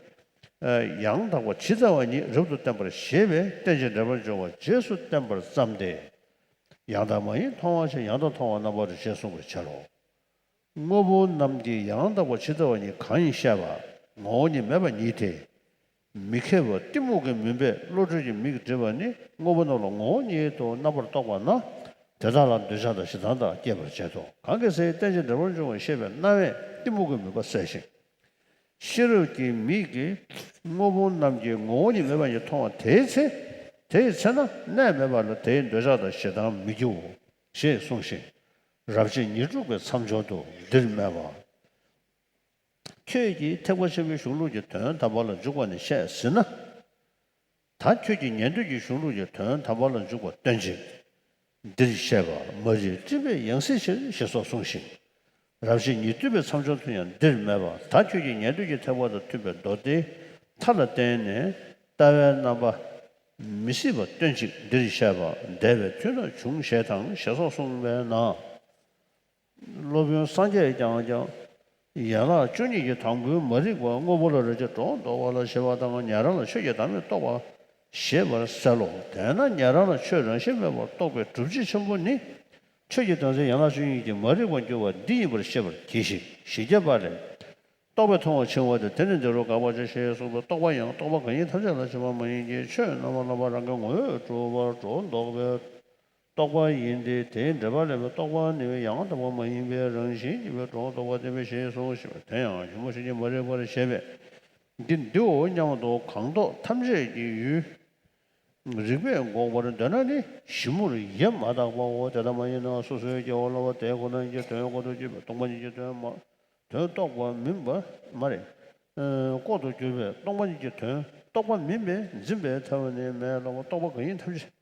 ཡང་དག་པ་ཇི་ལྟ་བ་ཉིད་རབ་ཏུ་བསྟན་པར་བཞེད་པས། རྟེན་ཅིང་འབྲེལ་པར་འབྱུང་བ་རྗེས་སུ་བསྟན་པར་བརྩམས་ཏེ། ཡང་དག་མ་ཡིན་མཐོང་བ་ཕྱིར། ཡང་དག་མཐོང་བ་རྣམ་པར་གྲོལ་ཞེས་གསུངས་པའི་ཕྱིར་རོ། དངོས་པོ་རྣམས་ཀྱི་ཡང་དག་པ་ཇི་ལྟ་བ་ཉིད་གང་ཡིན་བཤད་པ། ངོ་བོ་ཉིད་མེད་པ་ཉིད་དེ། མི་ཁེགས་པ་གཏི་མུག་གི་མུན་པས་བློ་གྲོས་ཀྱི་མིག་བསྒྲིབས་པ་ནི། དངོས་པོ་རྣམས་ལ་ངོ་བོ་ཉིད་དུ་རྣམ་པར་རྟོག་པ་ན། དེ་དག་ལ་འདོད་ཆགས་དང་ཞེ་སྡང་དག་སྐྱེད་པར་བྱེད་དོ། གང་གི་ཚེ་རྟེན་ཅིང་འབྲེལ་པར་འབྱུང་བ་ཤེས་པའི་རྣ་བས་གཏི་མུག་གི་མུན་པ་བསལ་ཞིང་། ཤེས་རབ་ཀྱི་མིག་གིས་དངོས་པོ་རྣམས་ཀྱི་ངོ་བོ་ཉིད་མེད་པ་ཉིད་མཐོང་བ་དེའི་ཚེ། དེའི་ཚེ་ན་གནས་མེད་པ་ལ་དེའི་འདོད་ཆགས་དང་ཞེ་སྡང་མི་སྐྱེའོ། ཞེས་གསུངས་ཤིང་། རབ་བྱེད་ཉེར་དྲུག་པའི་མཚམས་སྦྱོར་དུ་འདིར་སྨྲས་པ། ཁྱོད་ཀྱིས་ཐེག་པ་ཆེན་པོའི་གཞུང་ལུགས་ཀྱི་དོན་དམ་པ་ལ་འཇུག་པ་ནི་བཤད་ཟིན་ན། ད་ཁྱོད་ཀྱིས་ཉན་ཐོས་ཀྱི་གཞུང་ལུགས་ཀྱི་དོན་དམ་པ་ལ་འཇུག་པ་སྟོན་ཅིག། འདིར་བཤད་པ། མ་རིག་སྤྲིན་པས་ཡང་སྲིད་ཕྱིར་ཞེས་སོགས་གསུངས་ཤིང་། རབ་བྱེད་ཉེར་བདུན་པའི་མཚམས་སྦྱོར་དུ་ཡང་འདིར་སྨྲས་པ། ད་ཁྱོད་ཀྱིས་ཉན་ཐོས་ཀྱི་ཐེག་པ་དང་མཐུན་པའི་མདོ་སྡེ་མཐའ་ལ་བརྟེན་ནས་ལྟ་བའི་རྣམ་པ་མི་སྲིད་པ་སྟོན་ཅིག། འདིར་བཤད་པ། འདས་པའི་དུས་ན་བྱུང་ཞེས་དང་ཞེས་སོགས་གསུངས་པས་ན། སློབ་དཔོན་སངས་རྒྱས་ཀྱང་ཀྱང་ཡན་ལག་བཅུ་གཉིས་ཀྱི་དང་པོའི་མ་རིག་པ་དངོས་པོ་ལ་རེག་བྱའི་སྒྲོ་འདོགས་པ་ལ་བཞེད་པ་དང་། ཉན་རང་ལ་ཆོས་ཀྱི་བདག་མེད་རྟོགས་པ་ཞེས་པར་གསལ་ལོ། དེས་ན་ཉན་རང་ལ་ཆོས་རང་བཞིན་མེད་པར་རྟོགས་པའི་སྒྲུབ་བྱེད་ཆེན་པོ་ནི། ཆོས་ཀྱི་དོན་ཚན་ཡན་ལག་བཅུ་གཉིས་ཀྱི་མ་རིག་པ་འགྱུར་བ་འདི་ཡིན་པར་ཤེས་པར་གྱིས་ཤིག། བཞི་བརྒྱ་པ་ལས། རྟོག་པས་མཐོང་བ་འཆིང་བ་སྟེ། དེ་ནི་འདི་རུ་དགག་པ་སྟེ་ཞེས་གསུངས་པས། རྟོག་པ་ཡང་རྟོག་པ་གང་ཡིན་ཐམས་ཅད་ལ་བྱེད་པ་མ་ཡིན་གྱི། ཆོས་རྣམ་པར་སྨྲ་བ་རང་གི་ངོ་བོས་གྲུབ་པར་སྒྲོ་འདོགས་པའི་རྟོག་པ་ཡིན་ཏེ། དེའི་འགྲེལ་པ་ལས་པའི་རྟོག་པ་ནི་ཡང་དག་པ་མ་ཡིན་པའི་རང་བཞིན་གྱིས་པའི་སྒྲོ་འདོགས་པ་བསྟན་པས་ཞེས་གསུངས་ཤིང་། དེ་ཡང་ཉོན་མོངས་ཤེས་ཀྱིས་མ་རིག་པར་བྱེད་པས། འདི་འདིའོ་སྙམ་དུ་གང་རྟོགས་ཐམས་ཅད་ཀྱི་ཡུལ། རིགས་པས་འགོག་པར་འདོད་ན་ནི་ཞིབ་མོར་ཡེ་མ་བརྟགས་པའོ། དེ་ལྟ་མ་ཡིན་ན་སོ་སོའི་སྐྱེ་བོ་ལ་བ་དེ་ཁོ་ན་ཉིད་ཀྱི་དོན་ལྐོག་ཏུ་གྱུར་པའི་སྟོང་པ་ཉིད་ཀྱི་དོན་མ། དོན་རྟོགས་པ་མིན་པ་མ་རེད། ལྐོག་ཏུ་གྱུར་པའི་སྟོང་པ་ཉིད་ཀྱི་དོན་རྟོགས་པ་མིན་པས་འཛིན་པའི་ཐབས་ནི་མེད་ལ། རྟོག་པ་གང་ཡིན་ཐམས་ཅད།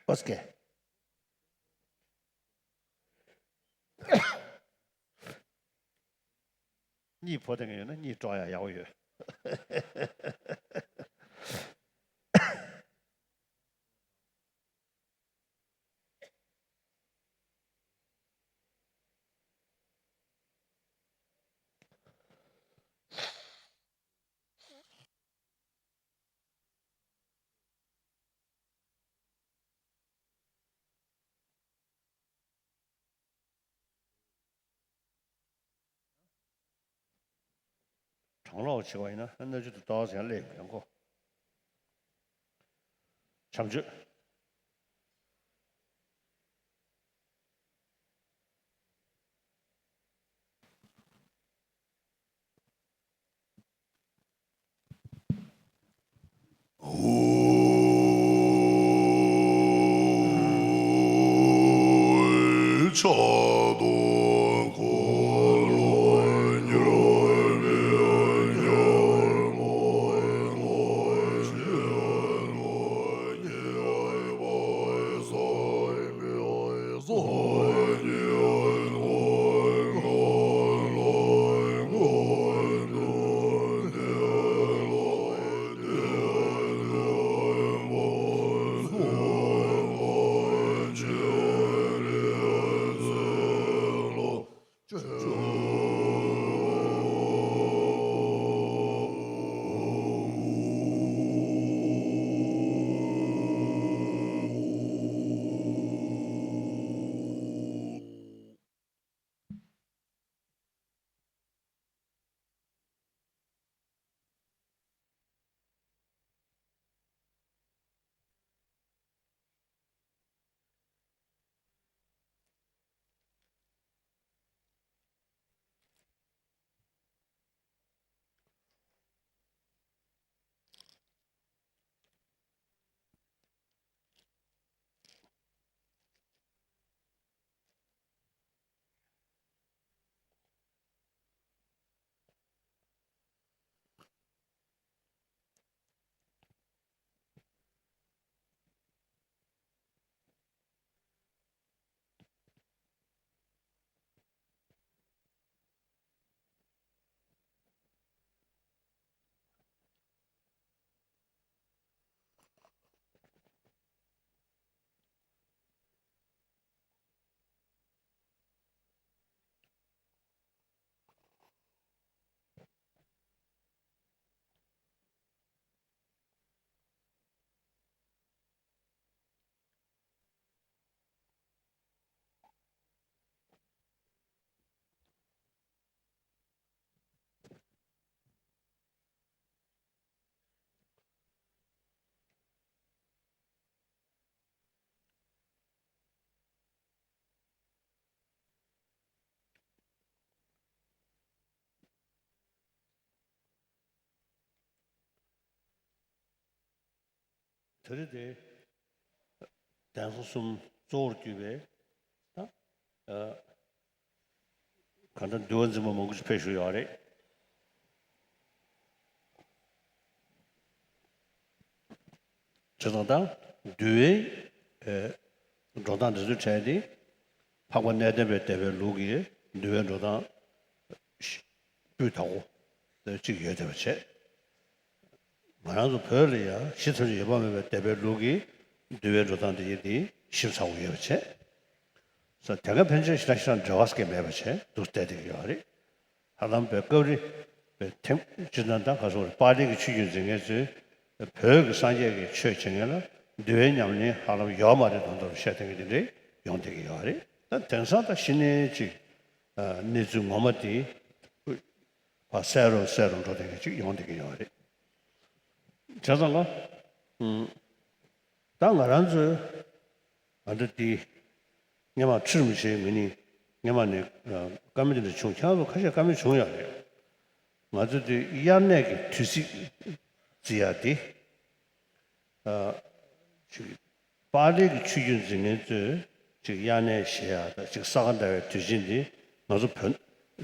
ཨོ་སྐད། གཉིད་ཕོ་བསྡད་མཁན་ཡོད་ན་གཉིད་དཀྲོག་ཡ་ཡག་པོ་ཡོད། གྲང་ལོག་བྱེད་པ་ཡིན་ན་སྣོད་བཅུད་དུ་ལྟོགས་ཟེར་ཡང་སླེབས་ཡོང་གོ། བྱམས་ཆོས། ཕྲག་དོན་འཁོར་ལོ་ཉེར་བའི་ཉོན་མོངས་ངོ་དེ་རིང་དེ་གདན་ས་གསུམ་གཙོ་བོར་གྱུར་པའི་ད་གང་ལྟར་འདུལ་བ་འཛིན་པ་མང་པོ་ཞིག་ཕེབས་བཞུགས་ཡོད་རེད། བྱས་ཙང་ད་འདུལ་བའི་འགྲོ་སྟངས་འདི་ཚོའི་གྲས་དེ་འཕགས་པ་གནས་བརྟན་པའི་སྡེ་པའི་ལུགས་ཀྱི་འདུལ་བའི་འགྲོ་སྟངས་སྤུས་དག་པོ་དེ་གཅིག་ཡོད་བསྡད་པ་བྱས། ང་རང་ཚོ་བོད་ལ་ཡང་ཞི་ཐམས་ཅད་ཡོད་པ་མེད་པའི་སྡེ་པའི་ལུགས་ཀྱི་འདུལ་བའི་འགྲོ་སྟངས་འདི་ཡིན་དེ་ཞིབ་ཚགས་པོ་ཡོད་པ་བྱས། ས་དེ་ག་ཕན་ཆད་ཞེ་དྲག་ཞེ་དྲག་འབྲེལ་བ་སྐད་མེད་པ་བྱས་འདུག་བསྡད་བསྡད་ཀྱི་ཡོད་རེད། ཧ་ལམ་བོད་སྐབས་རེ་བོད་ཐེངས་སྤྱིར་བཏང་ད་ག་སོགས་རེད། པཱ་ལི་གི་ཆོས་བརྒྱུད་འཛིན་མཁན་ཚོས་བོད་ཀྱི་སངས་རྒྱས་ཀྱི་ཆོས་བྱེད་མཁན་ལ་འདུལ་བའི་ཉམས་ལེན་ཧ་ལམ་ཡོད་མ་རེད་མདོག་མདོག་བཤད་བསྡད་མཁན་དེ་འདྲས་ཡོང་བསྡད་ཀྱི་ཡོད་རེད། ད་དེང་སང་ད་གཞི་ནས་ཅིག་གནས་ཚུལ་ངོ་མ་དེ་ཕར་གསལ་རུ་གསལ་རུ་འགྲོ་བསྡད་མཁན་ཅིག་ཡོང་བསྡད་ཀྱི་ཡོད་རེད། བྱས་ཙང་ལ། ད་ང་རང་ཚོའི་ང་འདྲ་འདི་སྔས་མ་ཁྲི་རིན་པོ་ཆེའི་ངོས་ནས་སྔས་མ་ནས་བཀའ་མོལ་དེ་འདྲ་བྱུང་། ཁྱེད་རང་ཚོ་ཁ་ཤས་བཀའ་མོལ་བྱུང་ཡོད་རེད། ང་ཚོ་འདི་དབྱར་གནས་ཀྱི་དུས་ཚིགས་བརྩི་ཡ་དེ་ཅིག་པཱ་ལིའི་གི་ཆོས་བརྒྱུད་འཛིན་མཁན་ཚོས་ཅིག་དབྱར་གནས་བཞེས་ཡ་དང་ཅིག་ས་ག་ཟླ་བའི་དུས་ཆེན་འདི་ང་ཚོ་བོད་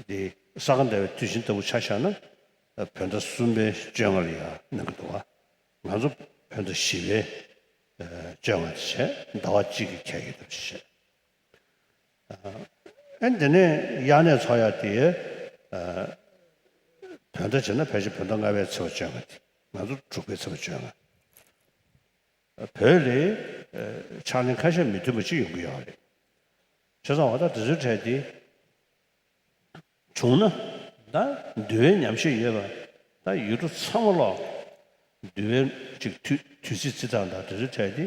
འདི་ས་ག་ཟླ་བའི་དུས་ཆེན་ལྟ་བུ་ཆ་བཞག་ན། བོད་ཟླ་གསུམ་པའི་བཅོ་ལྔ་ལ་ཡ་གནང་གི་འདུག་བ། ང་ཚོ་བོད་ཟླ་བཞི་པའི་བཅོ་ལྔ་དེ་བྱས། ཟླ་བ་གཅིག་གི་ཁྱད་ཡོད་དུ་བྱས། ཨ་འདི་ནས་དབྱར་གནས་ཚོགས་ཡ་དེ་བོད་ཟླ་བྱས་ན་ཕལ་ཆེར་བོད་ཟླ་ལྔ་པའི་ཚེས་པ་བཅོ་ལྔ་དེ། ང་ཚོ་དྲུག་པའི་ཚེས་པ་བཅོ་ལྔ། བོད་ལ་ཕྱག་ལེན་ཁ་ཤས་མི་མཐུན་པ་ཅིག་ཡོང་གི་ཡོད་རེད། བྱས་ཙང་བ་ད་དེ་ཚོའི་གྲས་དེ་བྱུང་ན། ད་འདུལ་བའི་ཉམས་ཞིབ་ཡོད་པ་ད་ཡུལ་གྲུ་ཚང་མ་ལོག་འདུལ་བའི་ཅིག་དུས་དུས་ཚིགས་བརྩི་སྟངས་དང་དེ་ཚོའི་གྲས་དེ་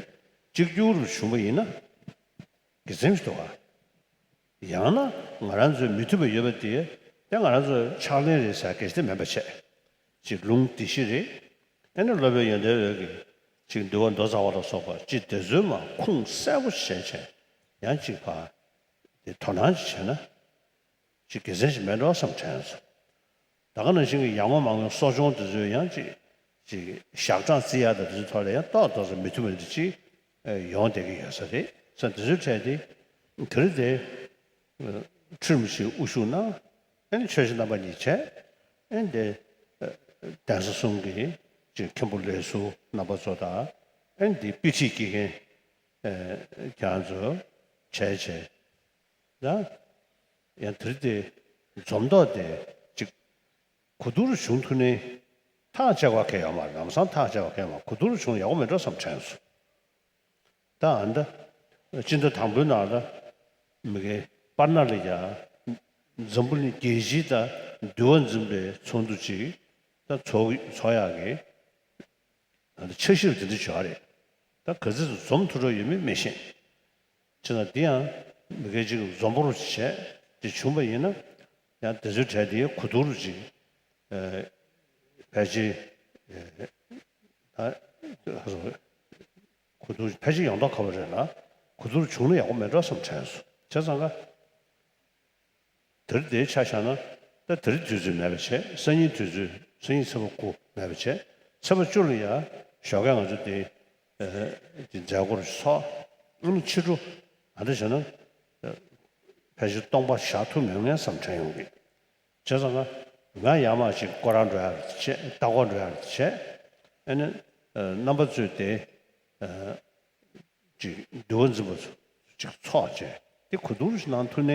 གཅིག་གྱུར་རུ་བྱུང་བ་ཡིན་ན་དགེ་མཚན་ཞིག་འདུག་ག་ཡང་ན་ང་རང་ཚོའི་མི་མཐུན་པ་ཡོད་པ་དེ་དེ་ང་རང་ཚོའི་ཕྱག་ལེན་རེད་ཟེར་གལ་ཏེ་མིན་པ་བྱས། ཅིག་ལུང་སྡེ་བཞི་རེད། ཨ་ནི་སློབ་དཔོན་ཡོན་ཏན་འོད་ཀྱིས་ཅིག་འདུལ་བ་མདོ་རྩ་བ་ལ་སོགས་པ་ཅིག་དེ་ཚོའི་མ་ཁུངས་གསལ་པོ་བྱས་བྱས་ཡང་ཅིག་ཕར་དེ་དོ་སྣང་ཅིག་བྱས་ན་ཅིག་དགེ་མཚན་ཞིག་མེད་འགྲོ་བསམ་དྲན་སོང་། ད་ག་ནང་བཞིན་གྱི་ཡར་ངོ་མར་ངོའི་གསོ་སྦྱོང་དེ་ཚོའི་ཡང་ཅིག་ཅིག་ཞག་གྲངས་བརྩི་ཡག་དང་དེ་ཚོའི་ཐོག་ལ་ཡང་ཏོག་ཏོག་ཙམ་མི་མཐུན་པ་འདི་ཅིག་ཡོང་བསྡད་ཀྱི་ཡོད་ས་རེད་ས། དེ་ཚོའི་གྲས་དེ་དེ་རིང་དེ་ ཁྲིམས་ཞིག་དབུ་བཞུགས་གནང་། ཨེ་ནི་ཆོས་རྗེ་རྣམ་པ་གཉིས་བྱས། ཨེ་ནི་དེ་གདན་ས་གསུམ་གྱི་ཅིག་མཁན་པོ་ལས་ཟུར་རྣམ་པ་ཚོ་དང་། ཨེ་ནི་དེ་དཔེ་ཁྲིད་སྐྱེལ་མཁན་ཁྱེད་རང་ཚོ་བྱས་བྱས། ད་ཡང་དེ་རིང་དེ་འཛོམས་ཐོག་དེ་ཅིག་གོ་བསྡུར་བྱུང་ཐུབ་ནའི་ཐག་བཅད་པ་གང་ཡང་མ་རེད། ལམ་སང་ཐག་བཅད་པ་གང་ཡང་མ་རེད། གོ་བསྡུར་བྱུང་ཡག་པོ་མེད་འགྲོ་བསམ་དྲན་སོང་། ད་ཨ་ནི་ད་སྤྱི་ཟླ་དང་པོའི་ནང་ལ་མི་གའི་པར་ན་ལ་ཡ་འཛམ་བུ་གླིང་རྒྱལ་སྤྱིའི་ད་འདུལ་བ་འཛིན་པའི་ཚོགས་འདུ་ཅིག་ད་ཚོགས་ཚོགས་ཡག་གི་ད་འཆར་གཞི་དེ་འདྲ་བྱུང་བ་རེད། ད་ག་ཚོད་འཛོམས་ཐུབ་འགྲོ་ཡོད་མེད་མི་ཤེས། བྱས་ན་འདི་ཡང་མི་སྒེར་གཅིག་འཛོམས་པོར་བྱས་ཏེ་བྱུང་བ་ཡིན་ན། ཡང་དེ་ཚོའི་གྲས་དེའི་གོ་བསྡུར་ཅིག་ཨེ་ཕལ་ཆེར་ཨེ་ད་གོ་བསྡུར་ཕལ་ཆེར་ཡོང་མདོག་ཁ་པོ་རེད་ལ། གོ་བསྡུར་བྱུང་ན་ཡག་པོ་མེད་འགྲོ་བསམ་དྲན་སོང་། བྱས་ཙང་ཀ་དེ་རིང་དེའི་ཆ་བཞག་ན། ད་དེ་རིང་དུས་ཚོད་མེད་པ་བྱས། སང་ཉིན་དུས་ཚོད། སང་ཉིན་ཚེས་པ་དགུ་མེད་པ་བྱས། ཚེས་པ་བཅུ་ལ་ཡ་ཞོགས་ཀས་ང་ཚོ་དེ་ཨེ་དེ་མཛད་སྒོར་ཚོགས། ཨ་ནི་ཕྱི་དྲོ་ཨ་འདྲ་བྱས་ན་ཨེ་ཕལ་ཆེར་སྟོང་པ་བཞག་ཐུབ་མེད་ངེས་བསམ་དྲན་ཡོང་གི། བྱས་ཙང་ང་ང་ཡར་མར་ཅིག་སྐོར་ར་འགྲོ་ཡག་བྱས། ལྟ་སྐོར་འགྲོ་ཡག་བྱས། ཨ་ནི་ཨེ་རྣམ་པ་ཚོས་དེ་ཨེ་ཅིག་འདུལ་བ་འཛིན་པ་ཚོ་ཅིག་ཚོགས་བྱས་དེ་གོ་བསྡུར་ཞིག་གནང་ཐུབ་ན་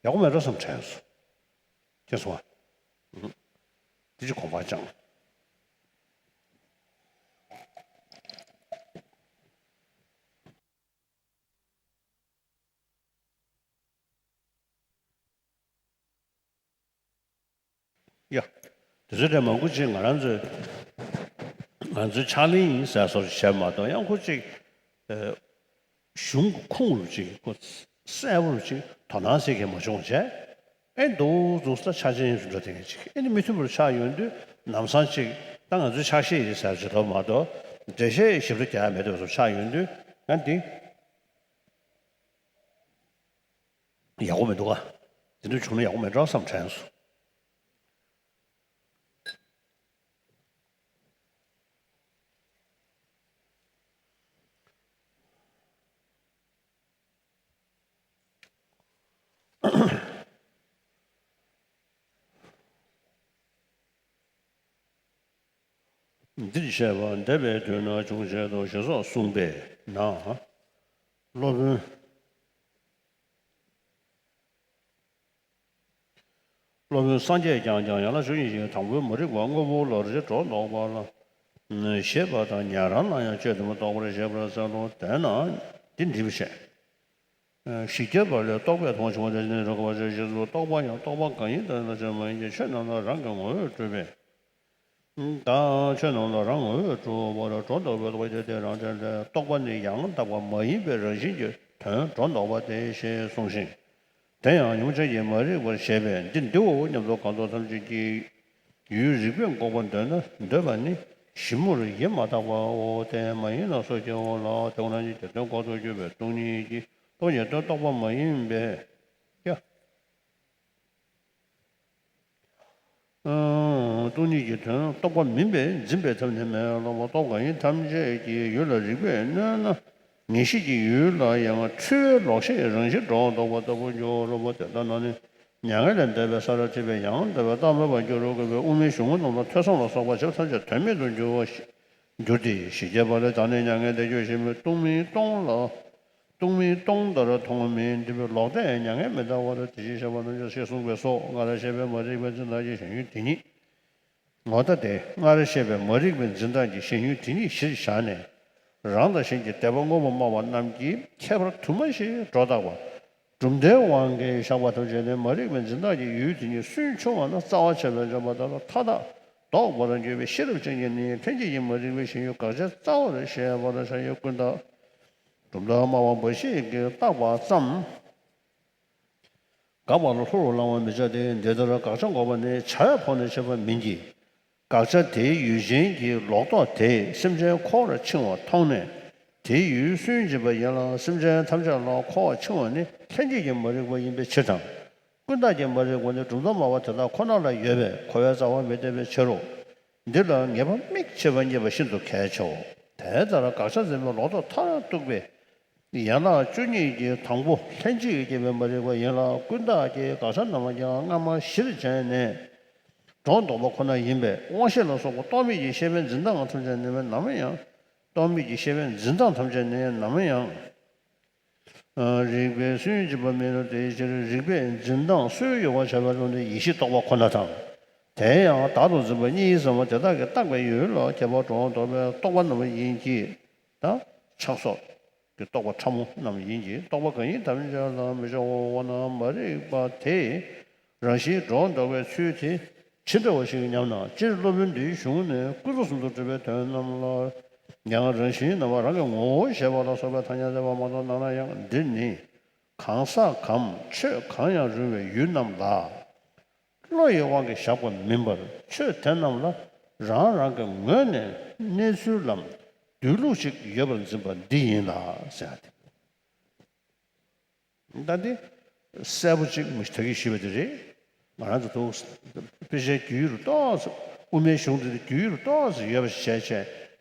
ཡག་པོ་མེད་འགྲོ་བསམ་དྲན་སོང་། མཁྱེན་སོང་ང་། དེ་ཅིག་དགོངས་པ་བཅངས། ཡ། དེ་ཚོའི་གྲས་མང་པོ་ཅིག་ང་རང་ཚོའི་ང་ཚོའི་ཕྱག་ལེན་ཡིན་ཟེར་བཟོ་འདྲ་བྱས་མ་གཏོགས། ཡང་ཁོ་ཅིག་ཨེ་གཞུང་གི་ཁུངས་རུ་ཅིག་ཁོ་གསལ་པོ་རུ་ཅིག་དོ་སྣང་ཟེར་མཁན་མ་བྱུང་བྱས། ཨེ་འདུག་འདུག་ས་ཆ་ཅན་ཡིན་ཟེར་འདྲ་དེ་འདྲ་ཅིག་ཨེ་ནི་མི་མཐུན་པར་ཆགས་ཡོང་དུས། ལམ་སང་ཅིག་ད་ང་ཚོའི་ཕྱག་བཞེས་ཡིན་ཟེར་བྱེད་ཐུབ་མ་གཏོགས། འགྲེལ་བཤད་ཞིབ་ཕྲ་རྒྱག་ཡ་མེད་དུས་བཟོ་ཆགས་ཡོང་དུས། ང་འདི་ཡག་པོ་མི་འདུག་ག། དེ་འདྲ་བྱུང་ན་ཡག་པོ་མེད་འགྲོ་བསམ་དྲན་སོང་། འདིར་བཤད་པ་འདས་པའི་དུས་ན་འབྱུང་བྱེད་དོ་ཞེས་སོགས་གསུངས་པས་ན། སློབ་དཔོན། སློབ་དཔོན་སངས་རྒྱས་ཀྱང་ཀྱང་ཡན་ལག་བཅུ་གཉིས་ཀྱི་དང་པོའི་མ་རིག་པ་དངོས་པོ་ལ་རེ་སྒྲོ་འདོགས་པ་ལ་ཞེས་པ་དང་། ཉན་རང་ལ་ཡང་དཔྱད་དུ་མི་གཏོགས་པར་བཞེད་པར་འཚལ་ལོ། དེས་ན་འདི་འགྲིག་པའི་ཕྱིར། ཞི་རྒྱས་པ་ལས་རྟོག་པས་མཐོང་བ་བྱུང་བ་དེ་ནི་རིགས་པ་ཆེ་ཞེས་སོ། རྟོག་པ་ཡང་རྟོག་པ་གང་ཡིན་དེ་ལ་ཆ་མ་ཡིན་གྱི། ཆོས་རྣམས་ལ་རང་གི་ངོ་བོས་གྲུབ་པས། ད་ཆོས་རྣམས་ལ་རང་ངོ་བོས་གྲུབ་པར་སྒྲོ་འདོགས་པའི་རྟོག་པ་དེ་རང་འབྲེལ་ལས། རྟོག་པ་ནི་ཡང་དག་པ་མ་ཡིན་པའི་རང་བཞིན་གྱི་དོན་སྒྲོ་འདོགས་པ་སྟེ་ཞེས་གསུངས་ཤིང་། དེ་ཡང་ཡུམ་ཆེན་གྱིས་མ་རིག་པར་བྱས་པས་འདི་འདིའོ་སྙམ་དུ་གང་ཟག་ཐམས་ཅད་ཀྱི་ཡུལ་རིག་པས་འགོག་པར་འདོད་ན་འདོད་པ་ནི་ཞིབ་མོར་ཡིད་མ་བརྟགས་པའོ། དེ་མ་ཡིན་ན་སོ་སྐྱེའོ་ལ། དེ་ཁོ་ན་ཉིད་ཀྱི་དོན་འགོག་ཚུལ་གྱུར་པའི་སྟོང་ཉིད་ཀྱི་སྟོང་ཉིད་དོན་རྟོགས་པ་མ་ཡིན་པས། ཡ། སྟོང་ཉིད་ཀྱི་དོན་རྟོགས་པ་མིན་པས་འཛིན་པའི་ཐབས་ནི་མེད་ལ། རྟོག་གང་ཡིན་ཐམས་ཅད་ཀྱི་ཡུལ་ལ་རིག་པས་གནོད་ན། ངེས་ཤེས་ཀྱི་ཡུལ་ལ་ཡང་འཁྲུལ་པའི་ལོག་ཤེས་རང་བཞིན་སྒྲོ་འདོགས་པ་ལྟ་བུ་འགྱུར་རོ། དེ་ལྟ་ན་ནི་མྱ་ངན་ལས་འདས་པའི་ས་ར་ཐིབས་པའི་ཡང་དག་པའི་རྟག་མེད་པར་འགྱུར་རོ། ཀུན་པས་དབུ་མའི་གཞུང་རྣམས་ལ་ཐོས་བསམ་ལ་སོགས་པ་བྱེད་པ་ཐམས་ཅད་དོན་མེད་དུ་འགྱུར་བ་འགྱུར་ཏེ། ཞི་རྒྱས་པ་ལས་བདག་ནི་མྱ་ངན་འདས་གྱུར་ཞེས་མི་སྟོང་མིན་སྟོང་ལ། སྟོང་མིན་སྟོང་ལྟར་མཐོང་བ་མིན། འདུས་པའི་ལོག་ལྟས་མྱ་ངན་མི་འདའ་བར་དེ་བཞིན་གཤེགས་པ་རྣམས་ཀྱང་ཞེས་གསུངས་པས་སོ། སྔར་བཤད་པའི་མ་རིག་པའི་འཛིན་སྟངས་ཀྱི་ཞེན་ཡུལ་དེ་ཉིད། ངོ་ད་དེ་སྔར་བཤད་པའི་མ་རིག་པའི་འཛིན་སྟངས་ཀྱི་ཞེན་ཡུལ་དེ་ཉིད་གཞིར་བཞག་ནས། རང་དང་གཞན་གྱི་དད་པ་དངོས་པོ་སྨྲ་བ་རྣམས་ཀྱིས་ཁྱད་པར་དུ་མ་ཞིག་སྒྲོ་བཏགས་པ། གྲུབ་མཐའི་དབང་གིས་བཞག་པ་ཐམས་ཅད་ནི་མ་རིག་པའི་འཛིན་སྟངས་ཀྱི་ཡུལ་དེ་ཉིད་སུན་ཕྱུང་བ་ན་རྩ་བ་ཆད་པས་འཇོམས་པ་དང་མཐའ་དག་ལྡོག་པར་འགྱུར་བའི་ཤེས་རབ་ཅན་གྱིས་ནི་ལྷན་སྐྱེས་ཀྱི་མ་རིག་པའི་ཞེན་ཡུལ་དགག་བྱ་རྩ་བར་བཤད་པར་བྱ་ཡི། ཀུན་བརྟགས་གྲུབ་མཐའ་སྨྲ་བ་འབའ་ཞིག་གིས་བརྟགས་པ་ཙམ། དགག་པ་ལ་ལྷུར་བླང་བར་མི་བྱ་སྟེ། འདི་ལྟར་དགག་བྱ་འགོག་པ་ནི་བྱ་བའི་ཕོགས་ནས་བྱེད་པ་མིན་གྱི། དགག་བྱ་དེའི་ཡུལ་ཅན་གྱི་ལོག་རྟོག་དེས་སེམས་ཅན་འཁོར་བར་འཆིང་བ་མཐོང་ནས། དེའི་ཡུལ་སུན་འབྱིན་པ་ཡིན་ལ། སེམས་ཅན་ཐམས་ཅད་ལ་འཁོར་བར་འཆིང་བ་ནི་ལྷན་སྐྱེས་ཀྱི་མ་རིག་པ་ཡིན་པའི་ཕྱིར་དང་། ཀུན་བརྟགས་ཀྱི་མ་རིག་པ་ནི་གྲུབ་མཐའ་སྨྲ་བ་དེ་དག་ཁོ་ན་ལ་ཡོད་པས་འཁོར་བའི་རྩ་བ་མི་བསྟན་པའི་ཕྱིར་རོ། འདི་ལ་ངེས་པ་དམིགས་ཕྱེ་བ་རྙེད་པ་ཤིན་ཏུ་གལ་ཆེའོ། དེ་ལྟར་དགག་བྱ་འཛིན་པའི་ལོག་རྟོག་མཐར་གཏུགས་པའི་ ཡན་ལག་བཅུ་གཉིས་ཀྱི་དང་པོ་ལྷན་ཅིག་སྐྱེས་པའི་མ་རིག་པ་ཡིན་ལ། ཀུན་བརྟགས་ཀྱི་དགག་བྱ་རྣམས་ཀྱང་སྔ་མ་གཞིར་བྱས་ནས་སྒྲོ་འདོགས་པ་ཁོ་ན་ཡིན་པས། དབང་ཤེས་ལ་སོགས་པ་རྟོག་མེད་ཀྱི་ཤེས་པའི་འཛིན་སྟངས་ཐམས་ཅད་ནི་ནམ་ཡང་། རྟོག་མེད་ཀྱི་ཤེས་པའི་འཛིན་སྟངས་ཐམས་ཅད་ནི་ནམ་ཡང་། རིགས་པས་སུན་འབྱིན་པ་མིན་ནོ། དེའི་ཕྱིར་རིགས་པས་འཛིན་སྟངས་སུན་དབྱུང་བར་བྱ་བའི་བློ་ནི་ཡིད་ཤེས་རྟོག་པ་ཁོ་ན་དང་། དེ་ཡང་བདག་ཏུ་འཛིན་པ་གཉིས་ཟེར་བ་དེ་དག་གིས་བཏགས་པའི་ཡུལ་ལ་ཁྱད་པར་སྒྲོ་འདོགས་པའི་རྟོག་པ་རྣམས་ཡིན་གྱི། ད་ཆགས་སོགས་ཀྱི་རྟོག་པ་ཕྲ་མོ་རྣམས་ཡིན་གྱི། རྟོག་པ་གང་ཡིན་ཐམས་ཅད་ལ་མི་སྦྱོར་བ་ན་མ་རིག་པ་དེ། རང་བཞིན་སྒྲོ་འདོགས་པའི་ཚུལ་དེ་ཇི་འདྲ་བ་ཞིག་སྙམ་ན། སྤྱིར་སློབ་དཔོན་འདིའི་གཞུང་ནས་སྐུ་གཟུགས་གསུམ་དུ་གྲུབ་པའི་དོན་རྣམས་ལ་ཡང་། རང་བཞིན་རྣམ་པ་རང་གི་ངོ་བོ་ཞེས་པ་ལ་སོགས་པའི་ཐ་སྙད་བསྟན་པ་མ་གཏོགས་སྣང་ན་ཡང་། འདིར་ནི་གང་ཟག་གམ་ཆོས་གང་ཡང་རུང་བའི་ཡུལ་རྣམས་ལ་བློ་ཡི་དབང་གིས་བཞག་པ་མིན་པར། ཆོས་དེ་རྣམས་ལ་རང་རང་གི་ངོས་ནས་གནས་ཚུལ་ལམ་སྡོད་ལུགས་ཤིག་ཡོད་པར་འཛིན་པ་འདི་ཡིན་ལ་ཟེར་ཏེ། ད་འདི་གསལ་པོ་གཅིག་མི་ད་གིན་ཞུས་པ་དེ་རེད། ང་རང་ཚོ་འདུག་དཔེ་ཆའི་རྒྱུས་ཡོད་རུ་ཏོག་ཙམ། དབུ་མའི་གཞུང་འདི་རྒྱུས་ཡོད་རུ་ཏོག་ཙམ་ཡོད་པ་ཞིག་བྱས་བྱས།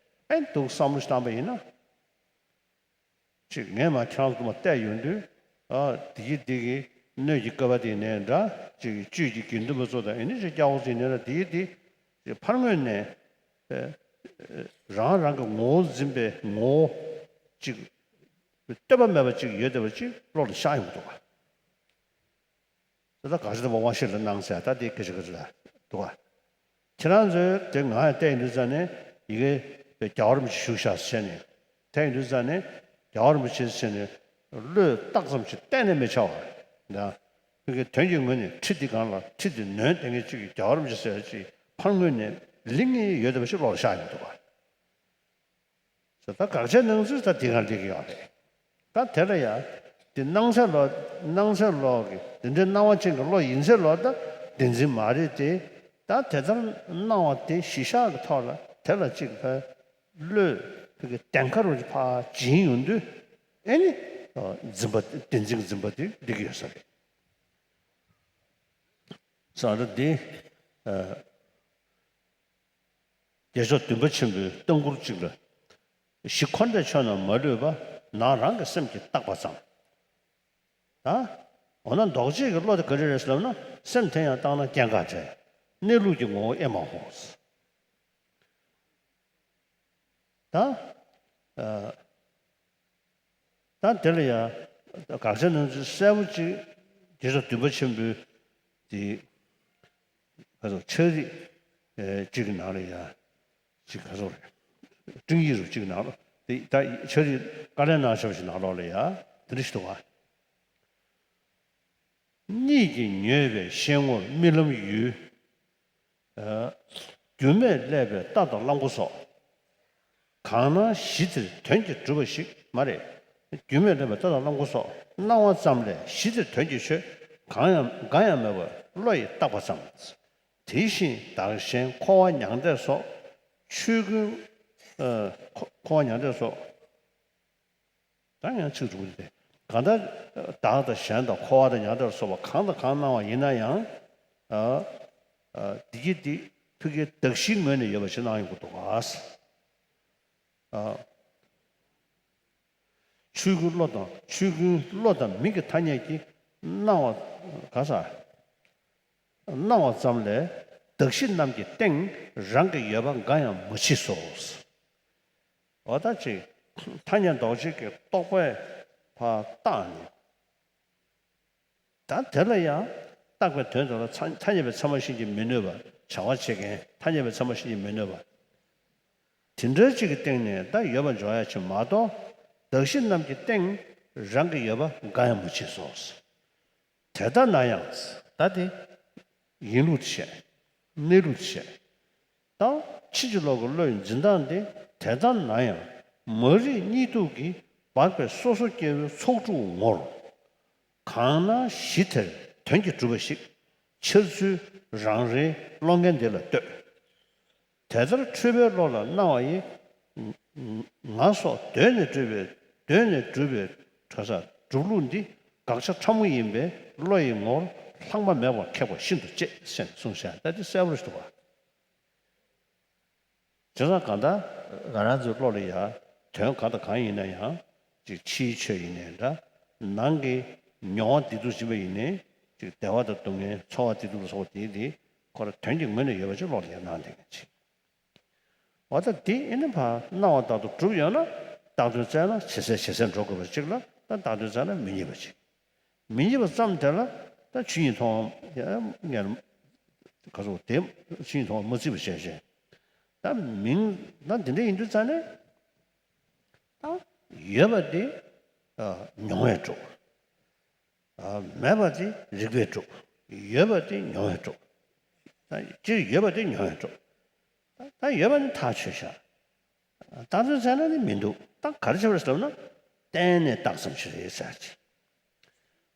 ཨེ་འདུག་བསམ་བློ་ཞིག་བཏང་པ་ཡིན་ན། གཅིག་ངས་མ་ཁྱེད་རང་ཚོ་མ་བལྟས་ཡོང་དུས། ཨ་དེ་གི་དེ་གི་སྣོད་ཀྱི་བཀོད་པ་དེ་ནས་འདྲ། གཅིག་གི་བཅུད་ཀྱི་དགེ་འདུན་པ་ཚོ་དང་ཨེ་ནི་ཅིག་སྐྱ་བོ་ཟིན་ནས་ལ། དེ་གི་དེ་ཕར་ངོས་ནས་རང་རང་གི་ངོ་བོ་འཛིན་པའི་ངོ་བོ་གཅིག་ལྟོས་པ་མེད་པ་ཅིག་ཡོད་བསྡད་པ་ཅིག་བློ་ལ་ཤར་ཡོང་གི་འདུག་ག། དེ་ལ་དགག་བྱ་དང་པོ་དབང་ཤེས་ལ་སྣང་ཟེར། ད་དེ་སྐད་ཆ་ག་ཚོད་ལ་འདུག་ག། ཁྱེད་རང་ཚོས་དེ་ང་ཡང་བལྟས་ཡིན་དུས་ཙང་ནས་ཡི་གེ་རྒྱལ་བ་རིན་པོ་ཆེ་བཞུགས་ཤག་ཟེར་ནས། བལྟས་ཡིན་དུས་ཙང་ནས་རྒྱལ་བ་རིན་པོ་ཆེ་ཟེར་ནས་བློས་བཏགས་ཙམ་ཞིག་གཏན་ནས་མི་བྱ་བ་ན། ཁྱོད་ཀྱི་དོན་གྱི་ངོས་ནས་ཁྲི་འདི་སྒང་ལ་ཁྲི་འདི་ནོན་བསྡད་མཁན་གཅིག་གི་རྒྱལ་བ་རིན་པོ་ཆེ་ཟེར་ཅིག་ཕར་ངོས་ནས་ལིང་ངེ་ཡོད་བསྡད་པ་ཞིག་བློ་ལ་ཤར་ཡོང་གི་འདུག་ག། ད་དགག་བྱའི་སྣང་ཚུལ་ད་འདི་ག་འགྲིག་གི་ཡོད་རེད། ད་དེ་ལ་ཡང་དེ་སྣང་ཚད་ལོག་སྣང་ཚད་ལོག་གི་དེ་འདྲའི་སྣང་བ་ཅན་གྱི་བློ་ཡིན་ཚད་ལོག་ད་བདེན་འཛིན་མ་རེད་དེ། ད་དེ་ལྟར་སྣང་བ་དེ་གཞི་བཞག་གི་ཐོག་ལ་དེ་ལ་གཅིག་ཕར་བློས་ཕ་གི་གདེང་ཁ་རུ་ཕར་སྦྱིན་ཡོང་དུས། ཨེ་ནི་འཛིན་པ་བདེན་འཛིན་གྱི་འཛིན་པ་དེ་འགྲིག་གི་ཡོད་ས་རེད། ས་ར་འདི། རྒྱལ་མཆོག་བདུན་པ་ཆེན་པོའི་ལྟ་མགུར་གཅིག་ལ། གཞི་འཁོར་འདས་ཆོས་རྣམས་མ་ལུས་པ། ནང་རང་གི་སེམས་ཀྱིས་བརྟགས་པ་ཙམ། ད། འོ་ན་ལྡོག་ཕྱིན་གྱི་བློ་དེ་ག་རེ་རེད་ཟེར་ལབ་ན། སེམས་དེ་ཡང་བརྟགས་ན་སྐྱེ་འགག་བྲལ། གནས་ལུགས་ཀྱི་ངོ་བོ་ཨེ་མ་ཧོ། ད། ཨ། ད་དེ་ལ་ཡང་དགག་བྱ་སྣང་ཚུལ་གསལ་པོ་གཅིག་རྒྱལ་མཆོག་བདུན་པ་ཆེན་པོའི་དེ་ག་ཚོད་ཕྱག་བྲིས་ཨེ་གཅིག་གི་ནང་ལ་ཡང་གཅིག་ག་ཚོད་རེད། སྤྲིངས་ཡིག་རུ་གཅིག་ནང་ལ་དེ་ད་ཕྱག་བྲིས་དཀའ་ལས་གནང་ཤོག་ཞིག་ནང་ལོགས་ལ་ཡང་དེ་འདྲ་ཞིག་འདུག་ག། གཉིད་ཀྱིས་མྱོས་པའི་ཤེལ་ངོར་རྨི་ལམ་ཡུལ། ཨ། རྒྱུ་མེད་བསླད་པའི་རྟ་དང་གླང་པོ་སོགས། གང་སྣང་གཞི་དེར་དོན་གྱིས་གྲུབ་པ་ཞིག་མ་རེད། རྒྱུ་མེད་བསླད་པའི་རྟ་དང་གླང་པོ་སོགས་སྣང་བ་ཙམ་ལས་གཞི་དེར་དོན་གྱི་ཆོས་གང་ཡང་འགའ་ཡང་མེད་པར་བློ་ཡིས་བཏགས་པ་ཙམ། དེ་བཞིན་བདག་གཞན་འཁོར་བ་མྱང་འདས་སོགས། ཆོས་ཀུན། ཨ། འཁོར་བ་མྱང་འདས་སོགས། ད་ཡང་ཚིག་འགྲོ་གི་རེད། གང་ལྟར་བདག་དང་གཞན་དང་འཁོར་བ་དང་མྱང་འདས་ལ་སོགས་པ་གང་དང་གང་སྣང་བ་ཡིན་ན་ཡང་། ཨ། ཨ། འདི་གི་འདི་ཕ་གིའི་གདགས་གཞིའི་ངོས་ནས་ཡོད་པ་ཞིག་སྣང་ཡོང་གི་འདུག་ག། ཨ། ཆོས་ཀུན་བློ་དང་ཆོས་ཀུན་བློ་དང་མིག་གི་ཐ་སྙད་ཀྱིས་སྣང་བ་ག་ས། སྣང་བ་ཙམ་ལས་གདགས་གཞི་རྣམས་ཀྱི་སྟེང་རང་གི་ཡོད་པ་འགའ་ཡང་མ་མཆིས་སོ། འོ་ད་ཅིག་ཐ་སྙད་འདོགས་བྱེད་ཀྱི་རྟོག་པས་ཕར་བཏགས་ནས། ད་དེ་ལ་ཡང་བཏགས་པའི་དོན་དེ་ལ་ཐ་ཐ་སྙད་པའི་ཚད་མ་བཞིན་གྱིས་མི་གནོད་པ། བྱ་བ་བྱེད་མཁན་ཐ་སྙད་པའི་ཚད་མ་བཞིན་གྱིས་མི་གནོད་པ། དེ་འདྲ་ཅིག་གི་སྟེང་ནས་ད་ཡོད་པ་འཇོག་ཡ་ཅིག་མ་གཏོགས། གདགས་གཞི་རྣམས་ཀྱི་སྟེང་རང་གི་ཡོད་པ་འགའ་ཡང་མ་མཆིས་སོ། དེ་ལྟ་ན་ཡང་། ད་དེ་ཡིན་ལུགས་དེ་བཤད། གནས་ལུགས་དེ་བཤད། ད་ཕྱིན་ཅི་ལོག་གི་བློ་ཡི་འཛིན་སྟངས་དེ་དེ་ལྟ་ན་ཡང་མ་རིག་གཉིད་དུག་གིས་སྦགས་པའི་སོ་སོ་སྐྱེ་བོའི་ཚོགས་དྲུག་ངོར། གང་སྣང་གཞི་དེར་དོན་གྱིས་གྲུབ་པ་ཞིག་འཆར་ཚུལ་རང་རེའི་བློ་ངན་འདི་ལ་ལྟོས། དེ་ལྟར་འཁྲུལ་པའི་བློ་ལ་སྣང་བ་ཡི། ང་སོགས་གདོད་ནས་གྲུབ་པའི་གདོད་ནས་གྲུབ་པའི་གྲུབ་ས་གྲུབ་ལུགས་འདི་དགག་བྱ་ཕྲ་མོ་ཡིན་པས་བློ་ཡི་ངོར་ལྷག་མ་མེད་པར་ཁེགས་པ་ཤིན་ཏུ་གཅེས་ཟེར་གསུངས་བཞག་ད་འདི་གསལ་པོ་ཞིག་འདུག་བ། བྱས་ཙང་གང་ལྟར་ང་རང་ཚོའི་བློ་ལ་ཡང་དོན་གང་དང་གང་ཡིན་ན་ཡང་ ཅིག་ཕྱིའི་ཆོས་ཡིན་ནའི་འདྲ། ནང་གི་མྱོང་བ་བདེ་སྡུག་ཅིག་ཡིན་ནའི་ཅིག་བདེ་བ་དང་སྡུག་བསྔལ་འཚོ་བ་བདེ་སྡུག་ལ་སོགས་པ་དེ་དེ་ཁོ་རང་དོན་གྱི་ངོས་ནས་ཡོད་པ་ཅིག་བློ་ལ་ཡང་སྣང་བསྡད་མཁན་ཅིག་འོ་ད་དེ་ཨེ་ནི་ཕར་སྣང་བ་ལྟར་དུ་གྲུབ་ཡོད་ན་བཏགས་དོན་བཙལ་ན་ཇེ་གསལ་ཇེ་གསལ་འགྲོ་དགོས་པ་ཅིག་ལ། ད་བཏགས་དོན་བཙལ་ན་མི་རྙེད་པ་ཅིག་མི་རྙེད་པ་ཙམ་དེ་ལ་ད་ཆོས་ཉིད་མཐོང་བ་ངས་ག་ཚོད་དེ་ཆོས་ཉིད་མཐོང་བ་མ་བརྩིས་པ་བྱས་བྱས། ད་མིང་ད་འདི་འདྲ་ཡིན་དུས་ཙང་ནས་ད་ཡོད་པ་དེ་མྱོང་བས་གྲུབ། མེད་པ་དེ་རིག་པས་གྲུབ། ཡོད་པ་དེ་མྱོང་བས་གྲུབ། ད་སྤྱིར་ཡོད་པ་དེ་མྱོང་བས་གྲུབ། ད་ཡོད་པ་ནི་ཐག་ཆོད་ཤག་བཏགས་དོན་བཙལ་ན་ནི་མི་འདུག་ད་ག་རེ་བྱེད་པ་རེད་ཟེར་ན། གཏན་ནས་བཏགས་ཙམ་ཞིག་རེད་ཟེར་ཅིག་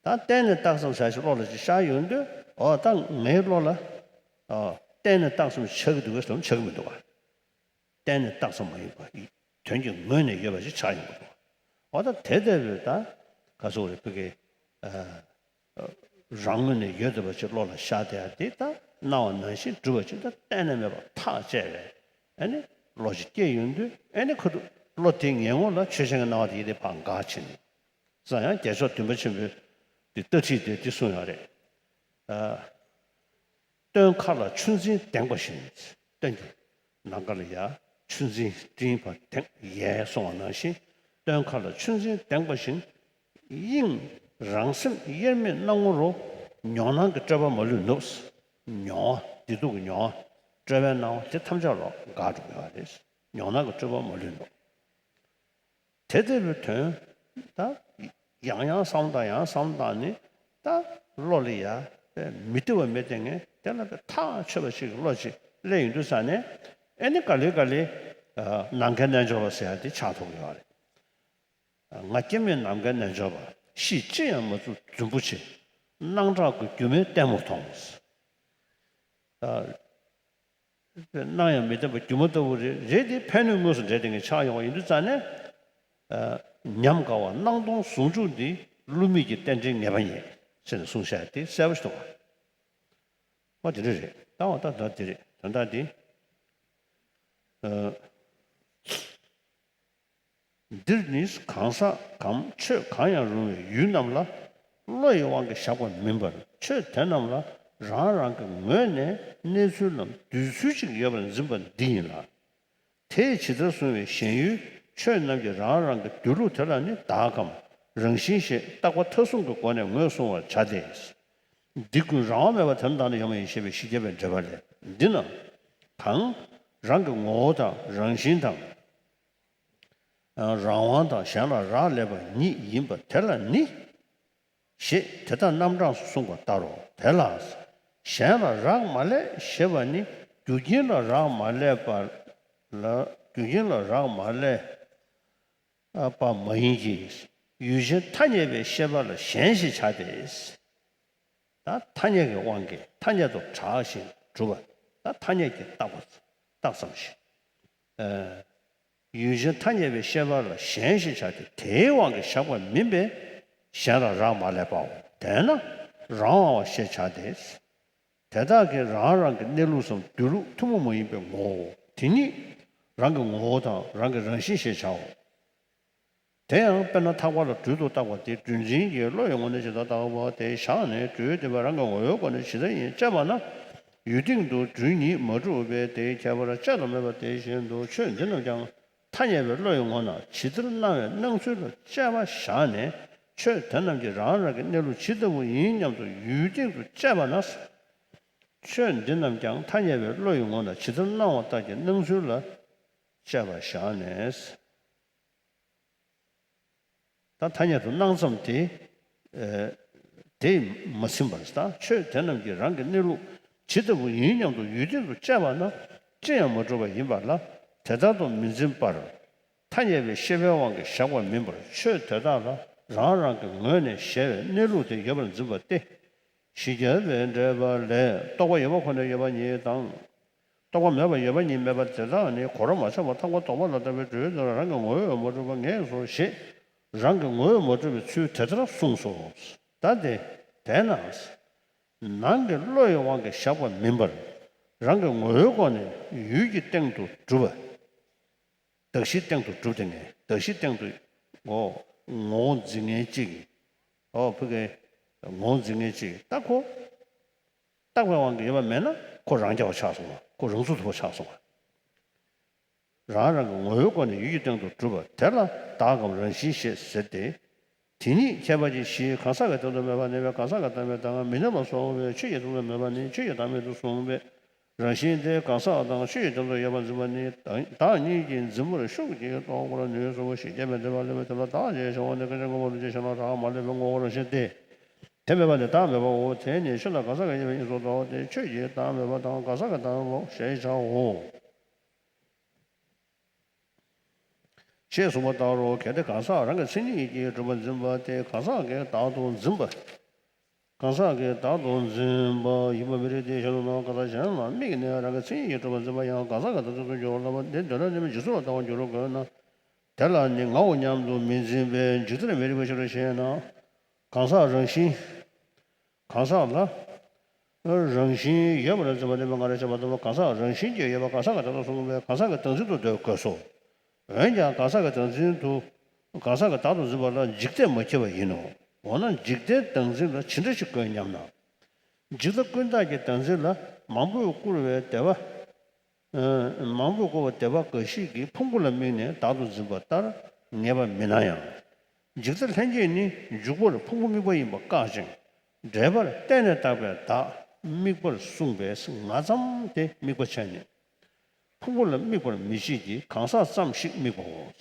ད་གཏན་ནས་བཏགས་ཙམ་ཟེར་ཞིག་བློ་ལ་ཅིག་ཤར་ཡོང་དུས། འོ་ད་ངའི་བློ་ལ་ཨ་གཏན་ནས་བཏགས་ཙམ་ཆགས་ཀྱི་འདུག་གས་ཟེར་ན་ཆགས་ཀྱི་མི་འདུག་ག་གཏན་ནས་བཏགས་ཙམ་མ་ཡིན་པ་དོན་གྱི་ངོས་ནས་ཡོད་པ་ཞིག་ཆགས་ཡོང་གི་འདུག་འོ་ད་དེ་ལྟ་བུའི་ད་ག་ཟེར་རེད། བོད་ཀྱི་ཨ་རང་ངོས་ནས་ཡོད་བསྡད་པ་ཅིག་བློ་ལ་ཤར་བསྡད་ཡ་དེ་ད་སྣང་བ་ནང་བཞིན་གྲུབ་པ་ཅིག་ད་གཏན་ནས་མེད་པར་ཐག་བཅད་པའི་ཨ་ནི་བློ་ཅིག་སྐྱེས་ཡོང་དུས། ཨ་ནི་ཁོ་བློ་དེ་ངེས་ངོ་ལ་ཆོས་ཅན་གྱི་སྣང་བ་དེ་ཡིད་དེ་ཕར་འགག་ཕྱིན་ནས། ཙང་ཡང་རྒྱལ་མཆོག་བདུན་པ་ཆེན་པོས་དེ་ལྟ་ཁྲིད་དེ་འདི་གསུངས་ཡོད་རེད། ཨ། སྟོན་ཁ་ལ་ཆུ་འཛིན་ལྡེངས་པ་བཞིན། སྟོན་གྱི་ནམ་མཁའ་ལ་ཡ་ཆུ་འཛིན་སྤྲིན་ཕར་ལྡེངས་ཡལ་སོང་བ་ནང་བཞིན། སྟོན་ཁ་ལ་ཆུ་འཛིན་ལྡེངས་པ་བཞིན། དབྱིངས་རང་སེམས་དབྱེར་མེད་སྣང་ངོ་རུ། མྱོང་སྣང་གི་སྤྲོས་པ་མ་ལུས་ནུབ། མྱོང་བ་བདེ་སྡུག་གི་མྱོང་བ་སྤྲོས་པའི་སྣང་བ་དེ་ཐམས་ཅད་ལོག་འགག་འགྲོ་གི་ཡོད་རེད། མྱོང་སྣང་གི་སྤྲོས་པ་མ་ལུས་ནུབ། དེ་ལྟ་བུའི་དོན་ད་ཡང་ཡང་བསམ་བློ་བཏང་ཡང་བསམ་བློ་བཏང་ནས། ད་བློ་ལ་ཡ་མི་བདེ་བ་མི་བདེ་མཁན་དེ་ལ་ཐག་ཆོད་པ་ཞིག་གི་བློ་ཅིག་སླེབས་ཡོང་དུས་ཙང་ནས། ཨེ་ནི་ག་ལེ་ག་ལེ་ནམ་མཁའི་རྣལ་འབྱོར་པ་ཟེར་ཡ་དེ་ཆགས་ཐུབ་ཀྱི་ཡོད་རེད། ང་སྐྱེ་མེད་ནམ་མཁའི་རྣལ་འབྱོར་པ། གཤིས་ཅི་ཡང་མ་བཙུགས་རྫུན་པོ་ཆེ། སྣང་གྲགས་ཀྱི་སྒྱུ་མའི་ལྟད་མོར་མཐོང་། སྣང་ཡང་མི་བདེན་པ་སྒྱུ་མ་ལྟ་བུ་རེད། རེད་དེ་ཕན་གནོད་དངོས་སུ་འབྲེལ་ཏེ་ངས་ཆགས་ཡོང་བ་ཡིན་དུས་ཙང་ནས། ཨ། ཉམས་དགའ་བ་སྣང་སྟོང་ཟུང་འཇུག་འདི། བསླུ་མེད་ཀྱི་རྟེན་འབྲེལ་ངེས་པ་ཉིད། ཟེར་ནས་གསུངས་བཞག་དེ་གསལ་པོ་ཞིག་འདུག་ག་འོ་དེ་འདྲ་རེད། ད་འོ་ད་ད་དེ་རེད། དོན་དག་འདི། ཨ། འདིར་ནི་གང་ཟག་གམ་ཆོས་གང་ཡང་རུང་བའི་ཡུལ་རྣམས་ལ་བློ་ཡི་དབང་གིས་བཞག་པ་མིན་པར། ཆོས་དེ་རྣམས་ལ་རང་རང་གི་ངོས་ནས་གནས་ཚུལ་རྣམས་འདོད་ཚུལ་ཅིག་ཡོད་པར་འཛིན་པ་འདི་ཡིན་ལ། དེས་ཇི་ལྟར་གཟུང་བའི་ཞེན་ཡུལ་ཆོས་རྣམས་ཀྱི་རང་རང་གི་འདོད་ལུགས་དེ་ལ་ནི་བདག་གམ་རང་བཞིན་ཞེས་བརྟག་པ་མཐའ་གསུམ་གྱི་སྒོ་ནས་ངོས་བཟུང་བར་བྱ་སྟེ། འདི་ཀུན་རང་དབང་མེད་པར་དེ་ལ་བདག་ནི་ཡོད་མ་ཡིན་ཞེས་པའི་བཞི་བརྒྱ་པའི་འགྲེལ་པ་ལས། འདི་ན་གང་རང་གི་ངོ་བོ་དང་རང་བཞིན་དང་། རང་དབང་དང་གཞན་ལ་རག་ལས་པ་ཉིད་ཡིན་པ་དེ་ལ་ནི། ཞེས་དེ་དག་རྣམ་གྲངས་སུ་གསུངས་པ་ལྟར་རོ། དེ་ལ་གཞན་ལ་རག་མ་ལས་ཞེས་པ་ནི་རྒྱུ་རྐྱེན་ལ་རག་མ་ལས་པ་ལ། རྒྱུ་རྐྱེན་ལ་རག་མ་ལས་པ་མ་ཡིན་གྱི། ཡུལ་ཅན་ཐ་སྙད་པའི་ཤེས་པ་ལ་གཞན་ཞེས་བྱ་སྟེ། ད་ཐ་སྙད་ཀྱི་དབང་གིས་ཐ་སྙད་དུ་གྲགས་ཤིང་གྲུབ་པ། ད་ཐ་སྙད་ཀྱིས་བཏགས་པ་བཏགས་ཙམ་ཞིག་ཨ། ཡུལ་ཅན་ཐ་སྙད་པའི་ཤེས་པ་ལ་གཞན་ཞེས་བྱ་སྟེ། དེའི་དབང་གིས་བཞག་པ་མིན་པས་གཞན་ལ་རག་མ་ལས་པའོ། དེས་ན་རང་དབང་བ་ཞེས་བྱ་སྟེ། དེ་དག་གི་རང་རང་གི་གནས་ལུགས་སམ་འདོད་ལུགས་ཐུན་མོང་མ་ཡིན་པའི་ངོ་བོ་དེ་ཉིད་རང་གི་ངོ་བོ་དང་རང་གི་རང་བཞིན་ཞེས་བྱའོ། དེ་ཡང་དཔེར་ན་ཐག་པ་ལ་སྦྲུལ་དུ་བཏགས་པ་དེ་སྦྲུལ་འཛིན་གྱིས་བློ་ཡི་ངོ་ནས་ཇི་ལྟར་བཏགས་པ་དེ་བཞག་ནས། སྦྲུལ་དེ་བས་རང་གི་ངོ་བོའི་སྒོ་ནས་ཇི་ལྟར་ཡིན་དཔྱད་པ་ན། ཡུལ་སྟེང་དུ་སྦྲུལ་ཉིད་མ་གྲུབ་པས་དེའི་ཁྱད་པར་དཔྱད་དུ་མེད་པ་དེ་བཞིན་དུ་ཆོས་འདི་རྣམས་ཀྱང་ཐ་སྙད་པའི་བློ་ཡི་ངོ་ན་ཇི་ལྟར་སྣང་བའི་སྣང་ཚུལ་ལ་དཔྱད་པ་བཞག་ནས། ཆོས་དེ་རྣམས་ཀྱི་རང་རང་གི་གནས་ལུགས་ཇི་ལྟ་བུ་ཡིན་སྙམ་དུ་ཡུལ་སྟེང་དུ་དཔྱད་པ་ན། ཆོས་འདི་རྣམས་ཀྱང་ཐ་སྙད་པའི་བློ་ཡི་ངོ་ན་ཇི་ལྟར་སྣང་བ་ལྟར་གྱི་སྣང་ཚུལ་ལ་དཔྱད་པ་བཞག་ནས། ད་ཐ་སྙད་དུ་སྣང་ཙམ་དེ། ཨེ། དེས་མ་ཟིན་པར། ད་ཆོས་དེ་རྣམས་ཀྱི་རང་གི་གནས་ལུགས་ཇི་ལྟ་བུ་ཡིན་སྙམ་དུ་ཡུལ་སྟེང་དུ་དཔྱད་པ་ན་ཅི་ཡང་མ་གྲུབ་པ་ཡིན་པ་ལ་དེ་ལྟར་དུ་མི་འཛིན་པར། ཐ་སྙད་པའི་ཤེས་པའི་དབང་གིས་བཞག་པ་མིན་པར། ཆོས་དེ་དག་ལ་རང་རང་གི་ངོས་ནས་གཞལ་བའི་གནས་ལུགས་དེ་ཡོད་པར་འཛིན་པ་སྟེ། བཞི་བརྒྱ་པའི་འགྲེལ་པ་ལས། རྟོག་པ་ཡོད་པ་ཁོ་ནས་ཡོད་པ་ཉིད་དང་། རྟོག་པ་མེད་པ་ཡོད་པ་ཉིད་མེད་པ་དེ་དག་ནི་གོ་ར་མ་ཆོད་པ་ཐག་པ་དོག་པ་ལ་ལྟ་བའི་སྦྲུལ་དེ་ལ་རང་གི་ངོ་བོས་མ་གྲུབ་པ་ངེས་སོ་ཞེས་རང་གི་ངོ་བོས་མ་གྲུབ་པའི་ཚུལ་དེ་ལྟར་གསུངས་སོ། ད་དེ་དེས་ན་ནང་གི་བློ་ཡི་དབང་གིས་བཞག་པ་མིན་པར་རང་གི་ངོ་བོའི་སྒོ་ནས་ཡུལ་གྱི་སྟེང་དུ་གྲུབ་པ། གདགས་གཞིའི་སྟེང་དུ་གྲུབ་སྟེ་ངས་གདགས་གཞིའི་སྟེང་དུ་ངོ་ ངོ་བོ་འཛིན་མཁན་གཅིག། ཨོ་ཕ་གི་ངོ་བོ་འཛིན་མཁན་གཅིག་ད་ཁོ། བཏགས་པའི་དབང་གིས་ཡོད་པ་མེད་ན་ཁོ་རང་རྐྱ་བ་ཆགས་སོང་བ། ཁོ་རང་ཚུགས་ཐུབ་པ་ཆགས་སོང་བ། རང་རང་གི་ངོ་བོའི་སྒོ་ནས་ཡུལ་གྱི་སྟེང་དུ་གྲུབ་པ་དེ་ལ་བདག་གམ་རང་བཞིན་ཞེས་ཟེར་ཏེ། དེ་ཉིད་ཁྱད་པར་གྱི་གཞི་གང་ཟག་གི་སྟེང་དུ་མེད་པ་ནི་གང་ཟག་གི་བཏགས་པའི་བདག་མི་རྣམ་པ་སོགས་པའི་ཆོས་ཀྱི་སྟེང་དུ་མེད་པ་ནི་ཆོས་ཀྱི་བདག་མེད་དུ་གསུངས་པས། རང་བཞིན་དེ་གང་ཟག་དང་ཆོས་ཀྱི་སྟེང་དུ་ཡོད་པར་འཛིན་པ་ནི་བདག་ཉིད་ཀྱི་འཛིན་པར་ཤུགས་ཀྱིས་རྟོགས་པར་ནུས་སོ། ཞེས་རྒྱས་པའི་འགྲེལ་པ་ལས་པ་དེ་ལ་བདག་ཅེས་བྱ་བ་ནི་སྐད་ཅིག་སྔ་མ་ལ་ཅེས་བྱ་ལ་རག་མ་ལས་པའི་ངོ་བོ་རང་བཞིན་ཏེ། དེ་མེད་པ་ནི་བདག་མེད་པའོ། དེ་ནི་ཆོས་ལ་གང་ཟག་གི་དབྱེ་བས་གཉིས་སུ་འདོད་དེ་ཆོས་ཀྱི་བདག་མེད་པ་དང་གང་ཟག་གི་བདག་མེད་པ་ཞེས་བྱའོ། ཞེས་གསུངས་པ་ལྟར་རོ། གལ་ཏེ་གང་ཟག་རང་གི་མཚན་ཉིད་ཀྱིས་གྲུབ་པར་འཛིན་པ་སྟེ་གང་ཟག་གི་བདག་ཏུ་འཛིན་པ། གང་ཟག་གི་བདག་ཏུ་འཛིན་པ་ཡིན་པ་མི་རིགས་ཏེ། གཞན་ལ་ནོ། གང་ཟག་གཞན་ལ་དམིགས་ནས་རང་གི་མཚན་ཉིད་ཀྱིས་གྲུབ་པར་འཛིན་པ་ཡང་གང་ཟག་གི་བདག་འཛིན་དུ་འགྱུར་བ་ལ། འདི་འདོད་ན་ནི་འཇིག་ཚོགས་ལ་ལྟ་བ་འགྱུར་དགོས་ན། དེ་ལ་ནི་ངའོ་སྙམ་དུ་མི་འཛིན་པས་འཇིག་མཐར་མི་རིགས་པའི་ཕྱིར་རོ་ཞེ་ན། གང་ཟག་རང་བཞིན། གང་ཟག་ལ་རང་བཞིན་ཡོད་པར་འཛིན་པ་ནི་ང་རང་བྱས་པ་ལྟ་བུ། གང་ཟག་རང་བཞིན་གྱིས་ཡོད་པ་གང་ཟག་གི་བདག་ཏུ་གསུངས་པས་གང་ཟག་གི་བདག་འཛིན་དུ་འདོད་དགོས་སོ། འོན་ཀྱང་གང་ཟག་གི་བདག་འཛིན་དུ། གང་ཟག་གི་བདག་ཏུ་འཛིན་པ་ལ་འཇིག་ལྟས་མ་སྐྱེ་བ་ཡིན་ནོ། འོ་ན་འཇིག་ལྟའི་བདག་འཛིན་ལ་ཇི་འདྲ་ཞིག་དགོས་སྙམ་ན། འཇིག་ལྟ་ཀུན་བཏགས་ཀྱི་བདག་འཛིན་ལ་མང་པོས་བཀུར་བའི་དད་པ། མང་པོས་བཀུར་བ་དད་པ་འགའ་ཞིག་གིས་ཕུང་པོ་ལ་དམིགས་ནས་བདག་ཏུ་འཛིན་པ་ལྟར་ངེས་པ་མིན་ན་ཡང་། འཇིག་ལྟ་ལྷན་སྐྱེས་ནི་འཇུག་པར་ཕུང་པོ་དམིགས་པ་ཡིན་པ་བཀག་ཅིང་། འགྲེལ་པར་བརྟེན་ནས་བཏགས་པའི་བདག་དམིགས་པར་གསུངས་པས་ང་ཙམ་དེ་དམིགས་པ་བྱས་ནས། ཕུང་པོ་ལ་དམིགས་པར་མི་བྱེད་ཀྱི་གང་ཟག་ཙམ་ཞིག་དམིགས་པའོ།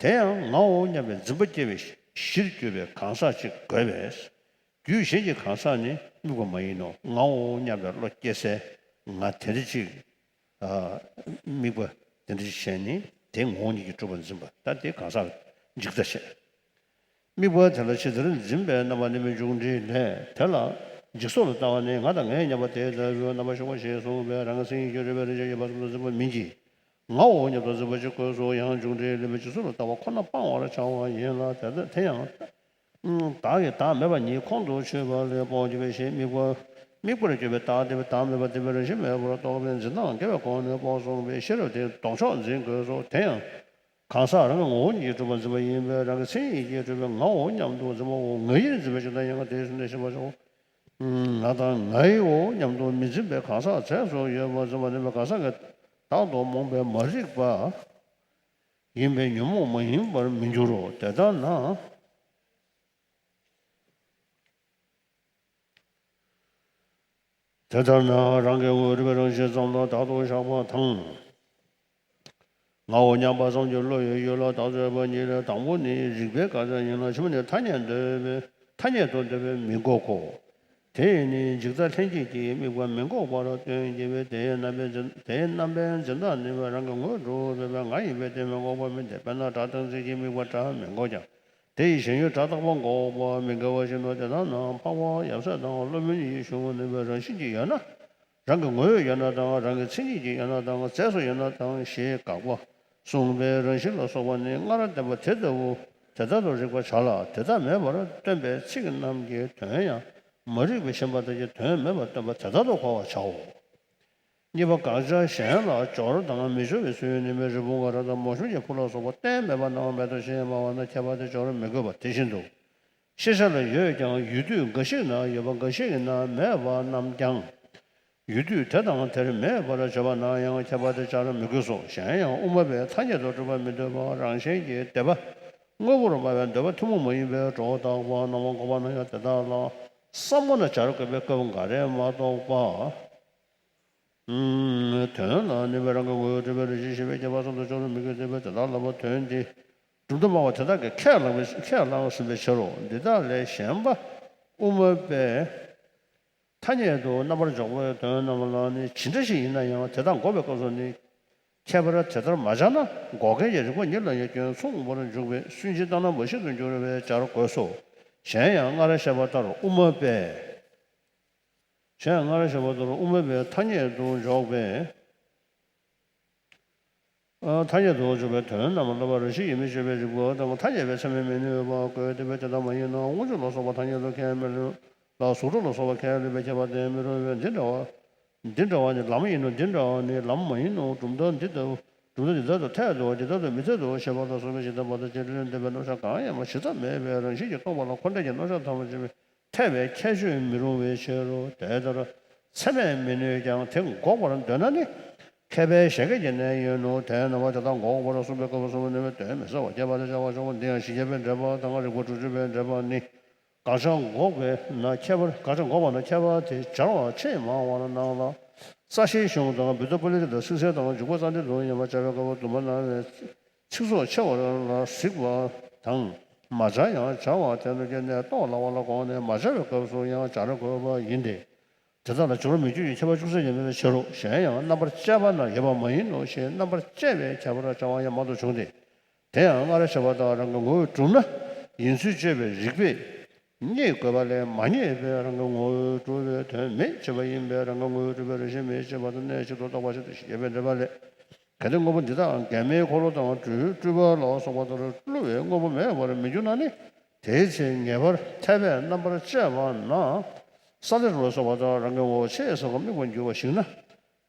དེ་ཡང་ངའོ་སྙམ་པའི་འཛིན་པ་སྐྱེ་བའི་གཞིར་གྱུར་པའི་གང་ཟག་ཅིག་དགོས་པས། རྒྱུད་གཞན་གྱི་གང་ཟག་ནི་དམིགས་པ་མ་ཡིན་ནོ། ངའོ་སྙམ་པའི་བློ་སྐྱེ་སའི་ང་དེ་འདྲ་ཅིག་དམིགས་པ་དེ་འདྲ་ཅིག་བྱས་ནས་དེ་ངོ་བོ་ཉིད་ཀྱིས་གྲུབ་པར་འཛིན་པ་ད་དེ་གང་ཟག་འཇིག་ལྟ་བྱས། དམིགས་པ་དེ་ལ་ཇི་ལྟར་འཛིན་པའི་རྣམ་པ་ནི་མི་འཇུག་འགྲེལ་ལས། དེ་ལ་འཇིག་ཚོགས་ལ་ལྟ་བ་ནི་ང་དང་ངའི་མཉམ་པ་དེ་ལྟ་བུའི་རྣམ་པ་ཞུགས་པ་ཞེས་གསུངས་པས་རང་གི་མཚན་ཉིད་ཀྱིས་གྲུབ་པའི་རང་བཞིན་ཡོད་པ་ཙམ་དུ་འཛིན་པ་མིན་གྱི། ངའོ་སྙམ་དུ་འཛིན་པ་ཅིག་དགོས་སོ། ཡང་འཇུག་འགྲེལ་ལས་པའི་འཇིག་ཚོགས་ལ་ལྟ་བ་ཁོ་ན་སྤང་བར་བྱ་བ་ཡིན་ལ། དེ་དེ་ཡང་བདག་གི་བདག་མེད་པ་ཉིད་ཁོང་དུ་ཆུད་པ་ལས་སྤོང་བྱེད་པའི་ཕྱིར། དམིགས་པ་དམིགས་པར་གྱུར་པའི་བདག་དེ་བས་བདག་མེད་པ་དེ་བས་རང་བཞིན་མེད་པར་རྟོགས་པའི་འཛིན་སྟངས་དགེ་བའི་སྒོ་ནས་སྤོང་གསུངས་པའི་ཕྱིར་དེ་ལྡོག་ཕྱོགས་འཛིན་དགོས་སོ། དེ་ཡང་གང་ཟག་རང་གི་ངོ་བོ་ཉིད་ཀྱིས་གྲུབ་པར་འཛིན་པ་ཡིན་པས་རང་གི་མཚན་ཉིད་ཀྱིས་གྲུབ་པའི་ངའོ་སྙམ་དུ་འཛིན་པའོ། ང་ཡིར་འཛིན་པའི་ཕྱིར་དང་ཡང་དེའི་ཕྱིར་ནི་ཞེས་པ་སོ། ང་དང་ངའིའོ་སྙམ་དུ་མི་འཛིན་པའི་གང་ཟག་རྫས་སུ་ཡོད་པར་འཛིན་པ་ནི་གང་ཟག་གི་བདག་ཏུ་རྨོངས་པས་མ་རིག་པ་ཡིན་པས་ཉོན་མོངས་མ་ཡིན་པར་མི་འགྱུར་རོ། དེ་ལྟར་ན། དེ་ལྟར་ན་རང་གི་ངོ་བོ་རིག་པའི་རང་བཞིན་ཙམ་ལ་བདག་ཏུ་བཞག་པ་དང་། ངའོ་སྙམ་པ་ཙམ་གྱི་བློ་ཡི་ཡུལ་ལ་བདག་འཛིན་པ་གཉིས་ལས་དང་པོ་ནི་རིགས་པའི་དགག་བྱ་ཡིན་ལ་ཕྱི་མ་ནི་ཐ་སྙད་འདོད་པའི་ཐ་སྙད་དུ་འདོད་པས་མི་འགོག་གོ། དེ་ཡིས་ནི་འཇིག་ལྟ་ལྷན་སྐྱེས་ཀྱི་དམིགས་པ་མི་འགོག་པར་སྟོན་གྱི་བས་དེའི་རྣམ་པའི་འཛིན་དེའི་རྣམ་པའི་འཛིན་སྟངས་ནི་རང་གི་ངོ་བོས་གྲུབ་པའི་ང་ཡིན་པས་དེ་མི་འགོག་པ་མིན་ཏེ། དཔེར་ན་སྒྲ་གདངས་ཚིག་གི་དམིགས་པ་སྒྲ་མི་འགོག་ཀྱང་། དེ་ཡི་ཞེན་ཡུལ་སྒྲ་རྟག་པ་འགོག་པ་མི་འགལ་བ་བཞིན་ནོ། དེ་ལྟར་ན་འཕགས་པ་ཡབ་སྲས་དང་སློབ་དཔོན་གཉིས་ཀྱི་གཞུང་ནུས་པའི་རང་བཞིན་གྱིས་ཡོད་ན། རང་གི་ངོ་བོས་ཡོད་ན་དང་རང་གི་མཚན་ཉིད་ཀྱིས་ཡོད་ན་དང་རྫས་སུ་ཡོད་ན་དང་ཞེས་དགག་པ་གསུངས་པའི་རང་བཞིན་ལ་སོགས་པ་ནི་སྔར་བསྟན་པ་དེ་ལྟ་བུ་དེ་ལྟར་དུ་རིག་པར་བྱ་ལ། དེ་ལྟར་མེད་པར་སྟོན་པའི་ཚིག་རྣམས་ཀྱི་དོན་ཡང་མ་རིག་པས་ཞེན་པ་དག་གི་དོན་མེད་པར་སྟོན་པ་དེ་ལྟར་དུ་གོ་བར་བྱའོ། གཉིས་པ་དགག་བྱ་གཞན་ལ་སྦྱོར་དང་མི་སྦྱོར་བའི་ཚུལ་ནི་མི་རི་བོང་ང་ར་དང་མོ་གཤམ་གྱི་ཕུག་ལ་སོགས་པ་གཏན་མེད་པ་རྣམས་མེད་དོ་ཞེས་སྨྲ་བ་ན་ཁྱད་པར་དེ་སྦྱོར་མི་དགོས་པ་དེ་བཞིན་དུ། ཤེས་བྱ་ལ་ཡོད་ཀྱང་ཡུལ་དུས་འགའ་ཞིག་ན་ཡོད་པ་འགའ་ཞིག་གི་ན་མེད་པ་རྣམས་ཀྱང་། ཡུལ་དུས་དེ་དང་དེར་མེད་པར་བརྗོད་པ་ན་ཡང་ཁྱད་པར་དེ་སྦྱར་མི་དགོས་སོ། གཞན་ཡང་དབུ་མ་པས་ཐ་སྙད་དུ་གྲུབ་པ་མི་འདོད་པ་རང་གཞན་གྱི་འདོད་པ་དངོས་པོར་སྨྲ་བའི་འདོད་པ་ཐུན་མོང་མ་ཡིན་པའི་གྲོགས་བཏགས་པ་སྣང་བ་འགོག་པ་ན་ཡང་དེ་དག་ལ་བསམ་ངོ་ན་སྦྱར་དགོས་པའི་སྐབས་འགའ་རེ་མ་གཏོགས་པ། དོན་ལ་ནུས་པའི་རང་གི་ངོ་བོས་གྲུབ་པའི་རང་བཞིན་ཤེས་པའི་ཁྱད་པར་ཙམ་དུ་སྦྱོར་དུ་མི་དགོས་ཟེར་བའི་དེ་དག་ལ་བ་དོན་འདི་གྲུབ་མཐའ་སྨྲ་བ་དེ་དག་གིས་ཁས་བླངས་པའི་ཁས་བླངས་ཟིན་པའི་ཕྱིར་རོ། འདི་དག་ལས་གཞན་པ་དབུ་མ་པས་ཐ་སྙད་དུ་རྣམ་པར་འཇོག་པའི་དོན་རྣམས་ལ་ནི་ཇི་འདྲ་ཞིག་ཡིན་ན་ཡང་དེ་དག་འགོག་པའི་སྐབས་སུ་ནི་ཁྱད་པར་དེ་ལྟར་མ་སྦྱར་ན་འགོག་མཁན་གྱི་རིགས་པ་ཉིད་ལ་ཡང་སྐྱོན་མཚུངས་པར་འཇུག་པས་སུན་འབྱིན་བཏང་ན་མ་ཞིག་ཏུ་འགྱུར་བས་སྦྱར་དགོས་སོ། གཞན་ཡང་སྔར་བཤད་པ་ལྟར་དབུ་མ་པས། གཞན་སྔར་བཤད་པ་ལྟར་དབུ་མ་པས་ཐ་སྙད་དུ་འཇོག་པས། ཨ། ཐ་སྙད་དུ་འཇོག་པའི་དོན་རྣམས་སློབ་པ་རང་བཞིན་གྱིས་མི་ཤེས་པའི་རིགས་པ་དང་ཐ་སྙད་པའི་ཚད་མས་མི་གནས་པ་དགོས་ཏེ། དཔེ་དེ་ལྟ་མ་ཡིན་ན་དབང་ཕྱུག་ལ་སོགས་པ་ཐ་སྙད་དུ་ཁས་མི་ལེན་ལ། གཟུགས་སྒྲ་ལ་སོགས་པ་ཁས་ལེན་པའི་ཁྱད་པར་དེ་མི་རུང་བས། འདི་འདྲ་བ་འདི་འདྲ་བ་ནི་ལམ་ཡིན་ནོ། འདི་འདྲ་བ་ནི་ལམ་མ་ཡིན་ནོ། གྲུབ་མཐའ་འདི་ལྟ་བུ་ གྲུབ་མཐའ་འདི་ལྟར་དུ་འཐད་དོ། འདི་ལྟར་དུ་མི་འཐད་དོ་ཞེས་པ་དང་གསུངས་པའི་ཕྱིར། དམ་པ་དང་རྗེས་འབྲང་ལས་འདས་པའི་རྣམ་གཞག་གང་ཡང་མ་ཞེ་ས་མེད་པའི་རང་བཞིན་གྱིས་རྟོགས་པ་ལ་འཁོར་འདས་ཀྱི་རྣམ་གཞག་ཐམས་ཅད་འཐད་པའི་ཁྱད་ཆོས་མི་རུང་བའི་ཕྱིར་རོ། དེ་ལྟར་ཚད་མས་མི་གནོད་ཀྱང་དེ་འགོག་པར་འདོད་ན་ནི། མཁས་པའི་གཞན་དགའི་རྒྱན་ནི་ཡིན་ནོ། དེས་ན་མ་དེ་དག་འགོག་པར་གསུངས་པའི་སྐབས་སུ་གསུངས་པ་ནི་དོན་མི་གསལ་བ་རྒྱས་པར་བྱ་བ་བྱུང་བ་འདི་ཡང་བཞི་བརྒྱ་པའི་འགྲེལ་པ་དང་རིགས་པ་དྲུག་ཅུ་པའི་འགྲེལ་པ་ནི། དགག་བྱ་འགོག་པས་ན་ཁྱད་པར། དགག་བྱ་འགོག་པ་ན་ཁྱད་པར་དེ་སྦྱར་བ་ཆེས་མང་བར་སྣང་ལ། རྩ་ཤེའི་གཞུང་དང་བུདྡྷ་པཱ་ལི་ཏ་དང་སིག་གསལ་དང་འཇུག་པ་རྩ་འགྲེལ་དུ་ཡོད་པ་སྦྱར་བའི་སྐབས་སུ་དུ་མ་ན་བའི་ཚིག་ཚོགས་ཆེ་བ་ལ་གཟིགས་པ་དང་། མ་སྦྱར་ཡང་སྦྱར་བ་དེ་ལ་བརྟེན་ནས་རྟོགས་སླ་བ་ལ་དགོངས་ནས་མ་སྦྱར་བའི་སྐབས་སུ་ཡང་སྦྱར་དགོས་པ་ཡིན་ཏེ། དེ་དག་ལ་སྦྱོར་མི་འགྱུར་གྱི་ཁྱད་པར་ཅུང་ཟད་ཀྱང་མེད་པའི་ཕྱིར་རོ། གཞན་ཡང་རྣམ་པར་དཔྱད་པ་ན་ཡོད་པ་མ་ཡིན་ནོ་ཞེས་རྣམ་པར་དཔྱད་པའི་ཁྱད་པར་སྦྱར་བ་ཡང་མང་དུ་བྱུང་སྟེ། དེ་ཡང་སྔར་བཤད་པ་ལྟར་རང་གི་ངོ་བོས་གྲུབ་ན་ཡིན་ཚུལ་དཔྱོད་པའི་རིགས་པས་རྙེད་དགོས་པ་ལས། མ་རྙེད་པས་རང་གི་ངོ་བོས་གྲུབ་པའི་དོན་མེད་ཅེས་པ་ཡིན་པས། རང་གི་ངོ་བོས་གྲུབ་པའི་རང་བཞིན་མེད་ཅེས་པ་དང་གནས་གཅིག་ཏུ་རྟོགས་པ་ཞེས་བྱ་བའི་འགྲེལ་པ་ལས། གལ་ཏེ་དངོས་པོ་འདི་དག་མགལ་མེའི་འཁོར་ལོ་དང་སྤྲུལ་པ་ལ་སོགས་པ་ལྟར་བསླུ་བའི་དངོས་པོ་མེད་པར་མི་འགྱུར་ན་ནི། དེའི་ཚེ་ངེས་པར་འཐད་པས་རྣམ་པར་དཔྱད་པ་ན། ས་ལེ་རུ་ལ་སོགས་པ་དག་རང་གི་ངོ་བོ་ཆེས་གསལ་བར་དམིགས་པར་འགྱུར་བ་ཞིག་ན།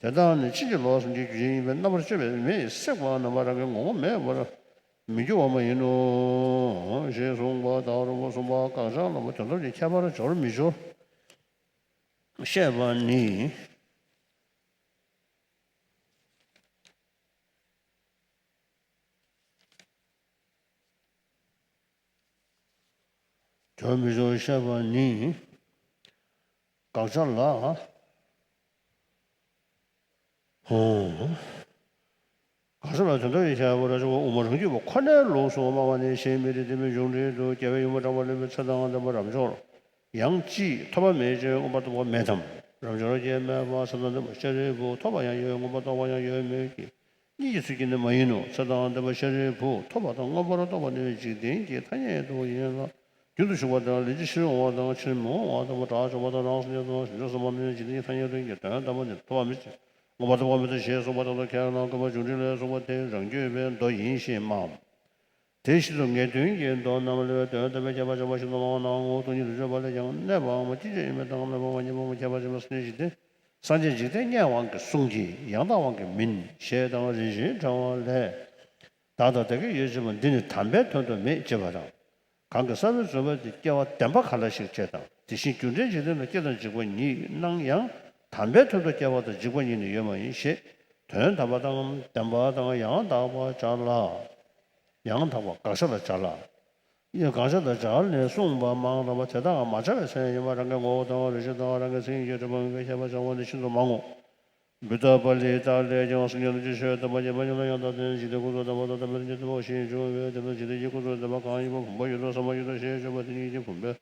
དེ་དག་ནི་ཕྱིན་ཅི་ལོག་གསུམ་གྱི་རྒྱུ་ཅན་ཡིན་པས་རྣམ་པར་དཔྱོད་པས་མེས་བསྲེགས་པ་ན་མ་རང་གི་ངོ་བོ་མེད་པར་མི་འགྱུར་བ་མ་ཡིན་ནོ། ཞེས་གསུངས་པ་དང་། དྲུག་པ་གསུམ་པ་དགག་བྱ་ལ་མ་དོན་དམ་གྱི་ཁྱད་པར་སྦྱོར་མི་སྦྱོར་བཤད་པ་ནི། སྦྱོར་མི་སྦྱོར་བཤད་པ་ནི། དགག་བྱ་ལ། ཧོ། དགག་བྱ་ལ་དོན་དམ་གྱི་ཁྱད་པར་སྦྱོར་བ་དབུ་མ་རང་རྒྱུད་པ་ཁོ་ནའི་ལུགས་སུ་སྨྲ་བ་ནི་ཞེས་མི་རིགས་དེ་མི་འབྱུང་འགྲེལ་དུ། རྒྱལ་བའི་ཡུམ་གྲགས་པ་ལེན་པའི་ཚེ་དང་ལྡན་པ་རབ་འབྱོར། ཡང་ཅིས་ཐོབ་པ་མེད་ཅེས་མངོན་པར་རྟོགས་པ་མེད་དམ། རབ་འབྱོར་སྐྱེ་མེད་པ་ཚེ་དང་ལྡན་པ་ཤཱ་རིའི་བུ། ཐོབ་པ་ཡང་ཡོད་མངོན་པར་རྟོགས་པ་ཡང་ཡོད་མོད་ཀྱི། གཉིས་ཀྱི་ཚུལ་གྱིས་ནི་མ་ཡིན་ནོ། ཚེ་དང་ལྡན་པ་ཤཱ་རིའི་བུ། ཐོབ་པ་དང་མངོན་པར་རྟོགས་པ་ནི་འཇིག་རྟེན་གྱི་ཐ་སྙད་དུ་ཡིན་ལ། རྒྱུན་དུ་ཞུགས་པ་དང་ལན་ཅིག་ཕྱིར་འོང་བ་དང་ཕྱིར་མི་འོང་བ་དང་། དགྲ་བཅོམ་པ་དང་རང་སངས་རྒྱས་དང་བྱང་ཆུབ་སེམས་དཔའ་ནི་འཇིག་རྟེན་གྱི་ཐ་སྙད་དུ་ཡིན་གྱི། དོན་དམ་པར་ནི་ཐོབ་པ་མེད་ཅིང་མངོན་པར་རྟོགས་པ་མེད་དོ་ཞེས་གསུངས་པ་དང་། ཁས་བླངས་བསྐུལ་མ་འབྱུང་འགྲེལ་ལས་གསུངས་པ་དེ་རང་རྒྱུད་པའི་མདོ་ཡིན་ཞེས་སྨྲའམ། དེ་བཞིན་དུ་ངེས་དོན་གྱི་མདོ་རྣམས་ལས་དོན་དམ་པའི་ཁྱད་པར་སྦྱོར་བ་ཞིག་ཏུ་སྨྲ་བ་ན། ངོ་བོ་སྟོང་ཉིད་དུ་བརྗོད་པ་ལས་ཀྱང་། གནས་པའམ་སྐྱེ་མཆེད་ཡིན་པའི་དང་མེད་པའམ་གཉིས་པའམ་ཁྱད་པར་ཅན་པ་སངས་རྒྱས་འཇིག་རྟེན། སངས་རྒྱས་འཇིག་རྟེན་དམྱལ་བའང་གི་གསུང་གིས་ཡང་དག་དབང་གིས་མིན་ཞེས་དང་། རིན་ཆེན་ཕྲེང་བ་ལས། བདག་དང་བདག་གི་ཡོད་ཅེས་པ་འདི་ནི་དམ་པའི་དོན་དུ་མེད་ཅེས་པ་དང་། གང་གི་ས་བོན་བརྫུན་པ་དེ་སྐྱེ་བ་བདེན་པ་ག་ལ་ཞིག་ཅེས་དང་། དེ་བཞིན་རྒྱུ་འབྲས་འཇིག་རྟེན་ན་སྐྱེ་དང་འཇིག་པ་ཉིད་སྣང་ཡང་། དམ་པའི་དོན་དུ་སྐྱེ་བ་དང་འཇིག་པ་ཉིད་ནི་ཡོད་མ་ཡིན་ཞེས། དོན་དམ་པ་དང་བདེན་པ་དང་ཡང་དག་པར་སྦྱར་ལ། ཡང་དག་པ་དགག་བྱ་ལ་སྦྱར་ལ། ཡང་དགག་བྱ་དང་སྦྱར་ནས་གསུངས་པ་མང་ལ། དེ་དག་མ་སྦྱར་བའི་མཚན་ཡིན་པ། རང་གི་ངོ་བོ་དང་རང་བཞིན་དང་རང་གི་མཚན་ཉིད་ཀྱིས་གྲུབ་པ་ངེས་པའི་ཁྱད་པར་སྦྱར་བ་ནི་ཤིན་ཏུ་མང་ངོ་། བུདྡྷ་པཱ་ལི་ཏ་ལས་ཀྱང་། སངས་རྒྱས་རྣམས་ཀྱི་ཆོས་དམ་པ་ཉིད་པ་ཉིད་ལ་ཡང་དག་ལྡན་ཞིང་། འཇིག་རྟེན་ཀུན་ཏུ་བདེན་པ་དང་དམ་པའི་དོན་གྱི་སྟོན་པ་ཞེས་འབྱུང་བས། དེ་ལྟར་འཇིག་རྟེན་གྱི་ཀུན་ཏུ་བདེན་པ་གང་ཡིན་པ་བུམ་པ་ཡོད་དོ་བསམ་པ་ཡོད་དོ་ཞེས་བརྗོད་པ་དེ་ཉིད་ཀྱིས་བུམ་པའི་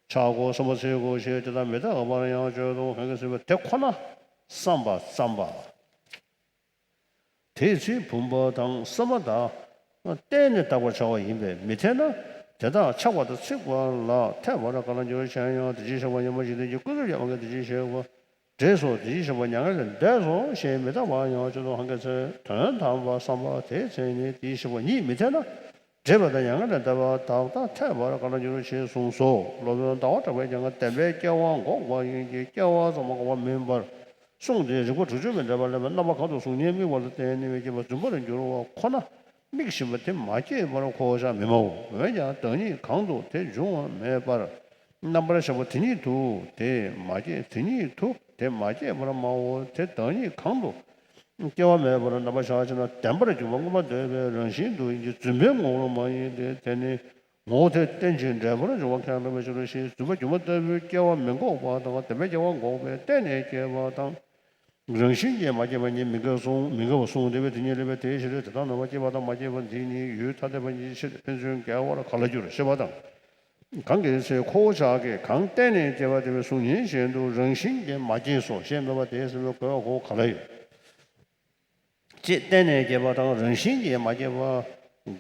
ཆག་སྒོ་བསམ་པ་ཚིག་གོ་ཞེས་དེ་དག་མི་རྟག་པར་ཡང་བརྗོད་དོ། གང་གིས་ཟེར་བ། དེ་ཁོ་ན་བསམ་པ་ཙམ་པ། དེའི་ཚེ་བུམ་པ་དང་བསམ་པ་དག་གཏན་ནས་བརྟག་པར་བྱ་བ་ཡིན་པས་མི་འཐད་ན། དེ་དག་ཆགས་པ་དང་ཚིག་པ་ལ་འཐད་པར་ག་ལ་འགྱུར་གཞན་ཡང་། དེ་བཞིན་གཤེགས་པ་ཉོན་མོངས་འཇིག་རྟེན་གྱི་ཀུན་རྫོབ་ཀྱི་དབང་གིས་དེ་བཞིན་གཤེགས་པ་འདྲེས་སོ། དེ་བཞིན་གཤེགས་པ་མྱ་ངན་ལས་འདས་སོ་ཞེས་མི་རྟག་པར་ཡང་བརྗོད་དོ། གང་གིས་ཟེར། དོན་དམ་པར་བསམ་པ་དེའི་མཚན་ཉིད་དེ་བཞིན་གཤེགས་པ་ཉིད་མི་འཐད་ན། འདྲེས་པ་དང་མྱ་ངན་ལས་འདས་པ་དག་དང་འཐད་པར་ག་ལ་འགྱུར་ཞེས་གསུངས་སོ། སློབ་དཔོན་ཟླ་བ་གྲགས་པས་ཀྱང་བདེན་པའི་སྐྱེ་བ་འགོག་པ་ཡིན་གྱི། སྐྱེ་བ་ཙམ་འགོག་པ་མིན་པར་གསུངས་ཏེ། རིགས་པ་དྲུག་ཅུ་པའི་འགྲེལ་པ་ལས། རྣམ་པ་གང་དུ་གཟུགས་བརྙན་དམིགས་པ་ལ་བརྟེན་ནས་སྐྱེས་པ་རྫུན་པར་འགྱུར་བ་ཁོ་ན་དམིགས་བཞིན་པ་དེ་མ་སྐྱེས་པར་གོ་བྱ་མི་སྨྲའོ། འོན་ཀྱང་བདག་ཉིད་གང་དུ་དེ་འབྱུང་བ་མེད་པར། རྣམ་པར་གཞག་པ་དེ་ཉིད་དུ་དེ་མ་སྐྱེས། དེ་ཉིད་དུ་དེ་མ་སྐྱེས་པར་སྨྲའོ། དེ་བདག་ཉིད་གང་དུ་སྐྱེ་བ་མེད་པར་རྣམ་པར་གཞག་བྱས་ན་བདེན་པར་གྱུར་པ་མངོན་པར་འདོད་པའི་རང་བཞིན་དུ་ཡིན་གྱི། རྫུན་པའི་ངོ་བོར་མ་ཡིན་ཏེ། དེ་ནི་ངོ་བོ་དེ་རྟེན་ཅིང་འབྲེལ་པར་འབྱུང་བ་ཁས་བླངས་པའི་ཕྱིར་རོ་ཞེས། རྫུན་པར་སྒྱུ་མ་ལྟ་བུའི་སྐྱེ་བ་མི་འགོག་པ་དང་བདེན་པའི་སྐྱེ་བ་འགོག་པའི་རྟེན་ནས་སྐྱེས་པ་དང་། རང་བཞིན་གྱིས་མ་སྐྱེས་པ་ཉིད་མི་འགལ་གསུངས། མི་འགལ་བར་གསུངས། དེ་བས་དེ་ཉིད་ལས་པས་དེའི་ཕྱིར། དེ་ལྟར་ན་མ་སྐྱེས་པ་དང་མ་སྐྱེས་པ་འདི་གཉིས་ཡུལ་ཐ་དད་པ་ཉིད་ཕྱིར་ཕན་ཚུན་འགལ་བར་ག་ལ་འགྱུར་ཞེས་པ་དང་། གང་གི་ཚེ་ཁོ་བོ་ཅག་གིས་གང་གཏན་ནས་སྐྱེས་པ་དེ་བས་གཟུགས་བརྙན་བཞིན་དུ་རང་བཞིན་གྱིས་མ་སྐྱེས་སོ་ཞེས་སྨྲས་པ་དེས་ཟེར་བའི་གོ་བ་གོ་ག་ལ་ཡོད། ཅེས་གཏན་ནས་སྐྱེས་པ་དང་རང་བཞིན་གྱིས་མ་སྐྱེས་པ་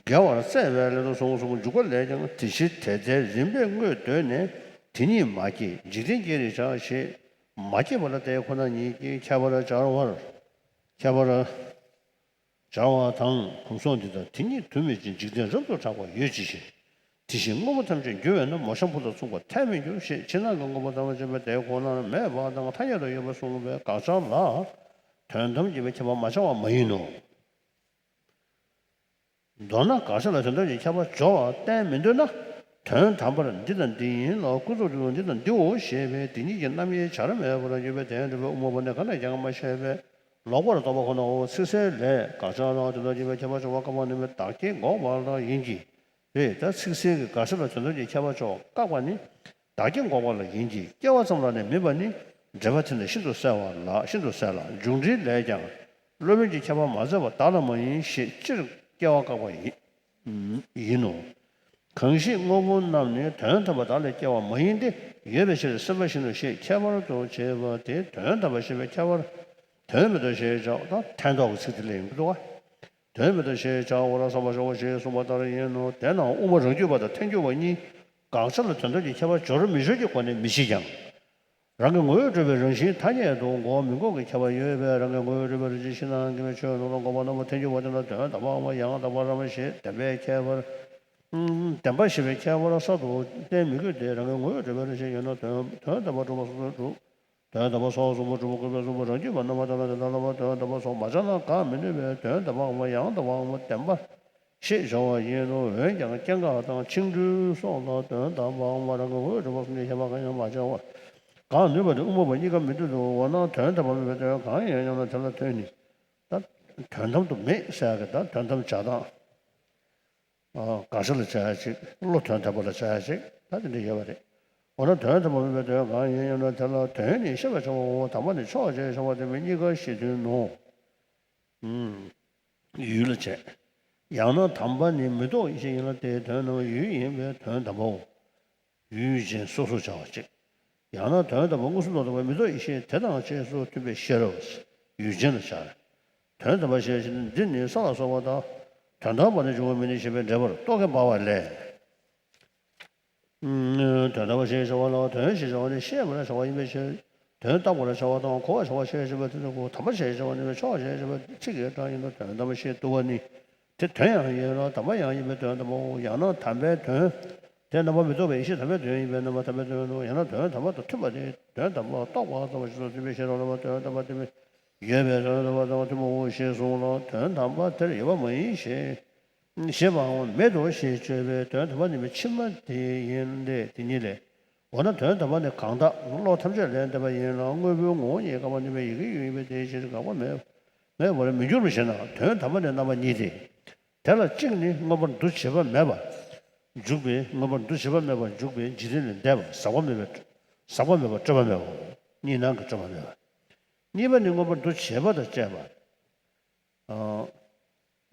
འགལ་བར་སྩལ་བའི་སླད་དུ་གསུངས་སོ། འཇུག་པ་ལས་ཀྱང་དེ་ཕྱིར་དེ་ལྟའི་རིམ་པས་དངོས་འདོད་ནས། དེ་ཉིད་མ་སྐྱེས་འཇིག་རྟེན་སྐྱེ་རིགས་བྱ་ཞེས། མ་སྐྱེས་པ་ལ་དེ་ཁོ་ན་ཉིད་ཀྱི་ཁྱད་པར་སྦྱར་བར། ཁྱད་པར་སྦྱར་བ་དང་། གོམས་སོགས་འདི་དག་དེ་ཉིད་དུ་མེད་ཅིང་འཇིག་རྟེན་རབ་ཏུ་གྲགས་པ་ཡོད་ཇི་ཞེས། དེ་བཞིན་དངོས་པོ་ཐམས་ཅད་འགྱུར་བས་ན། མོ་གཤམ་བུ་དང་མཚུངས་པར་ཐལ་མི་འགྱུར་ཞེས་ཕྱི་ནང་གི་དངོས་པོ་ཐམས་ཅད་པའི་དེ་ཁོ་ནར་མེད་པ་དང་ཐ་སྙད་དུ་ཡོད་པར་གསུངས་པའི་དགག་བྱ་ལ། དོན་དམ་གྱི་ཁྱད་པར་མ་སྦྱར་བ་མ་ཡིན་ནོ། མདོར་ན་དགག་བྱ་ལ་དོན་དམ་གྱི་ཁྱད་པར་སྦྱོར་བ་བསྟན་མི་འདོད་ན། དོན་དམ་པར་འདི་དང་འདི་ཡིན་ལ་ཀུན་རྫོབ་ཏུ་འདི་དང་འདིའོ་ཞེས་པའི་དེ་ཉིད་ཀྱི་རྣམ་དབྱེ་བྱར་མེད་པར་ཡོད་པའི་དོན་འགྲེལ་པའི་དབུ་མ་པ་ནི་གང་ནས་ཀྱང་མ་བཤད་པས་ལོག་པར་རྟོག་པ་ཁོ་ནའོ། ཚིག་གསལ་ལས་དགག་བྱ་ལ་དོན་དམ་གྱི་ཁྱད་པར་སྦྱོར་བ་བཀག་པ་ནི་བདག་བསྐྱེད་འགོག་པ་ལ་ཡིན་གྱི། རེད། ད་ཚིག་གསལ་གྱི་དགག་བྱ་ལ་དོན་དམ་གྱི་ཁྱད་པར་སྦྱོར་བ་བཀག་པ་ནི་བདག་བསྐྱེད་འགོག་པ་ལ་ཡིན་གྱི། སྐྱེ་བ་ཙམ་ལ་ནི་མིན་པ་ནི་འགྲེལ་པ་དེ་ནི་ཤིན་ཏུ་གསལ་བ་ལ་ཤིན་ཏུ་གསལ་ལ། མཇུག་འགྲིལ་ལས་ཀྱང་སློབ་དཔོན་གྱི་ཁྱད་པར་མ་མཛད་པ་བདག་ལ་མ་ཡིན་ཞེས་སྤྱིར་སྐྱེ་བ་བཀག་པ་ཡིན་ཡིན་ནོ། གང་ཞིག་དངོས་པོ་རྣམས་ནི་དོན་དམ་པར་བདག་ལས་སྐྱེ་བ་མ་ཡིན་ཏེ། ཡོད་པའི་ཕྱིར་སེམས་དཔའ་བཞིན་ནོ་ཞེས་ཁྱད་པར་དུ་བྱས་པ་དེ་དོན་དམ་པར་ཞེས་པའི་ཁྱད་པར། དོན་མེད་དོ་ཞེས་བྱ་བ་དང་ཕན་འདོགས་ཀྱི་ཚིག་དེ་ལས་ཡིན་འདུག་ག་དོན་མེད་དོ་ཞེས་བྱ་བ་ལ་བསམ་པར་བྱའོ་ཞེས་གསུངས་པ་ལྟར་ཡིན་ནོ། དེས་ན་དབུ་མ་རང་རྒྱུད་པ་དང་ཐལ་འགྱུར་བ་གཉིས་དགག་བྱ་ལ་དོན་དམ་གྱི་ཁྱད་པར་སྦྱོར་མི་སྦྱོར་གྱི་སྒོ་ནས་མི་ཕྱེ་ཀྱང་། རང་གི་ངོ་བོས་གྲུབ་པའི་རང་བཞིན་ཐ་སྙད་དུ་གོ་བ་མི་འགོག་གི་ཁྱད་པར་ཡོད་པས། རང་གི་ངོ་བོས་གྲུབ་པའི་རང་བཞིན་ཕྱི་ནང་གི་མི་ཆོས་ནང་ལ་འགོག་པ་རྣམ་པ་ཐལ་འགྱུར་བ་དེ་ལ་དོན་དམ་པའམ་ཡང་དག་པ་རྣམ་པ་ཞེས་བདེན་པའི་ཁྱད་པར། བདེན་པ་ཞེས་པའི་ཁྱད་པར་གསར་དུ་བསྟན་མི་དགོས་ཏེ། རང་གི་ངོ་བོས་གྲུབ་པའི་རང་བཞིན་ཡོད་ན་དོན་དོན་དམ་པར་གྲུབ་པ་སོ་སོར་གྲུབ། དོན་དམ་པ་སོགས་གསུམ་པོ་གྲུབ་པ་དགོས་པའི་གསུམ་པོ་རང་རྒྱུད་པ་རྣམ་པ་དག་ལ་དེ་ལྟར་ལབ་པ་དོན་དམ་པ་སོགས་མ་སྦྱར་ན་དགག་མི་ནུས་པས། དོན་དམ་པའམ་ཡང་དག་པའམ་བདེན་པ་ཞེས་བྱ་བ་ཡིན་ནོ། འོན་ཀྱང་སྐྱེ་འགག་དང་འཆིང་གྲོལ་སོགས་ལ་དོན་དམ་པའམ་རང་གི་ངོ་བོས་གྲུབ་པ་གསུམ་གྱི་ཁྱད་པར་གང་ཡང་མ་སྦྱར་བར་དགག་ནུས་པ་དེ་དབུ་མ་པ་གཉིས་ཀ་མི་འདོད་དོ། འོ་ན་དོན་དམ་པར་མེད་པའི་དོན་གང་ཡིན་སྙམ་ན། དེ་ལ་དོན་ནི། ད་དོན་དམ་དུ་མེད་ཟེར་ཡག་གི་ད་དོན་དམ་སྦྱར་སྟངས། དགག་བྱ་ལ་བྱ་ཡ་གཅིག་བློ་དོན་དམ་པ་ལ་བྱ་ཡ་གཅིག་ད་དེ་འདྲ་ཡོད་པ་རེད། འོ་ན་དོན་དམ་པར་མེད་པའི་དོན་གང་ཡིན་སྙམ་ན། དེ་ལ་དོན་ནི་ཤེས་པར་བྱ་བའོ། དམ་པ་ནི་མཆོག་ཅེས་བྱ་བ་དེ་མིན་གཉིས་ཀ་གཞི་མཐུན་ནོ། ཡུལ་ལ་བྱེད། ཡང་ན་དམ་པ་ནི་མི་རྟོག་ཡེ་ཤེས་ཡིན་ལ་དེའི་དོན་རྣམས་ཡུལ་ཡིན་པས་དོན་དམ་པའོ། ཡུལ་ཅན་སོ་སོར་བྱ་བ་གཅིག་ཡང་ན་དོན་དམ་པ་མངོན་སུམ་རྟོགས་པའི་མི་རྟོག་ཡེ་ཤེས་དེ་དང་རྗེས་སུ་མཐུན་པའི་ཤེས་རབ། ཡུལ་ཅན་ལ་བྱ། དོན་དམ་པ་ཞེས་བྱ་ནི་འདི་ནི་ས་ལ་སོགས་པ་དང་། དོན་དམ་པར་ནི་འབྱུང་བ་མིན་ནི་ཞེས་པའི་འགྲེལ་པར་རྟོག་གེ་འབར་བ་ལས། དོན་དམ་པ་ཞེས་བྱ་བ་ལ་དོན་ཞེས་བྱ་བ་ནི་ཤེས་པར་བྱ་བ་ཡིན་པའི་ཕྱིར། དོན་བརྟག་པར་བྱ་བ་དང་གོ་བར་བྱ་བ་ཞེས་བྱ་བའི་ཚིག་དེ་གོ། དམ་པ་ཞེས་བྱ་བ་ནི་མཆོག་ཅེས་བྱ་བའི་ཚིག་གི་གྲངས་ཡིན་ནོ། དོན་དམ་པ་ཞེས་བསྡུ་བ་ནི། དེ་དོན་ཡང་ཡིན་ལ་དམ་པ་ཡང་ཡིན་པས་དོན་དམ་པའོ། ཡང་ན་དམ་པའི་དོན། དེ་རྣམ་པར་མི་རྟོག་པའི་ཡེ་ཤེས་དམ་པའི་དོན་ཡིན་པས་རྣམ་པར་དག་པའི་དོན་ནོ། ཡང་ན་དོན་དམ་པ་དང་མཐུན་པ་དེ་དོན་དམ་པ་རྟོགས་པ་ཙམ་ཞིག་ཏུ་མཐུན་པའི་ཕྱིར་རོ། ལ་བ་དོན་དམ་པ་དེ་ཡོད་པའི་དོན་དམ་པ་དང་མཐུན་པའོ་ཞེས་གསུངས་ལ། དོན་དམ་པ་དེར་ཡོད་པ་མ་ཡིན་ཞེས་ཞེས་པའང་མེད་དོ་ཞེས་བརྗོད་པས་དོན་དམ་པ་ནི་མི་ཕྱི་མ་དེ་ཡིན་ཏེ། དེ་ཉིད་ལས། འོ་ན་དོན་དམ་པ་ནི་གང་དག་བློ་ཐམས་ཅད་ལས་འདས་པ་ཡིན་ལ་དངོས་པོའི་ངོ་བོ་ཉིད་བཀག་པ་ནུས་པའི་ཡི་གེ་ཡོད་པས་དེའི་ཕྱིར་དགག་པ་མེད་མེད་པར་མི་འགྱུར་བ་ཞེ་ན། དོན་དམ་པ་ནི་རྣམ་པ་གཉིས་ཏེ། དེ་ལ་གཅིག་ནི་མངོན་པར་འདུ་བྱེད་པ་མེད་པར་འཇུག་པའི་མངོན་པར་འདུ་བྱེད་པ་མེད་པར་འཇུག་པའི་འཇིག་རྟེན་ལས་འདས་པ་ཟག་པ་མེད་པའི་ཟག་པ་མེད་པ་སྤྲོས་པ་མེད་པ། གཉིས་སྣང་གི་སྤྲོས་པ་མེད་པ། གཉིས་པ་ནི་མངོན་པར་འདུ་བྱེད་པ་དང་བཅས་པ།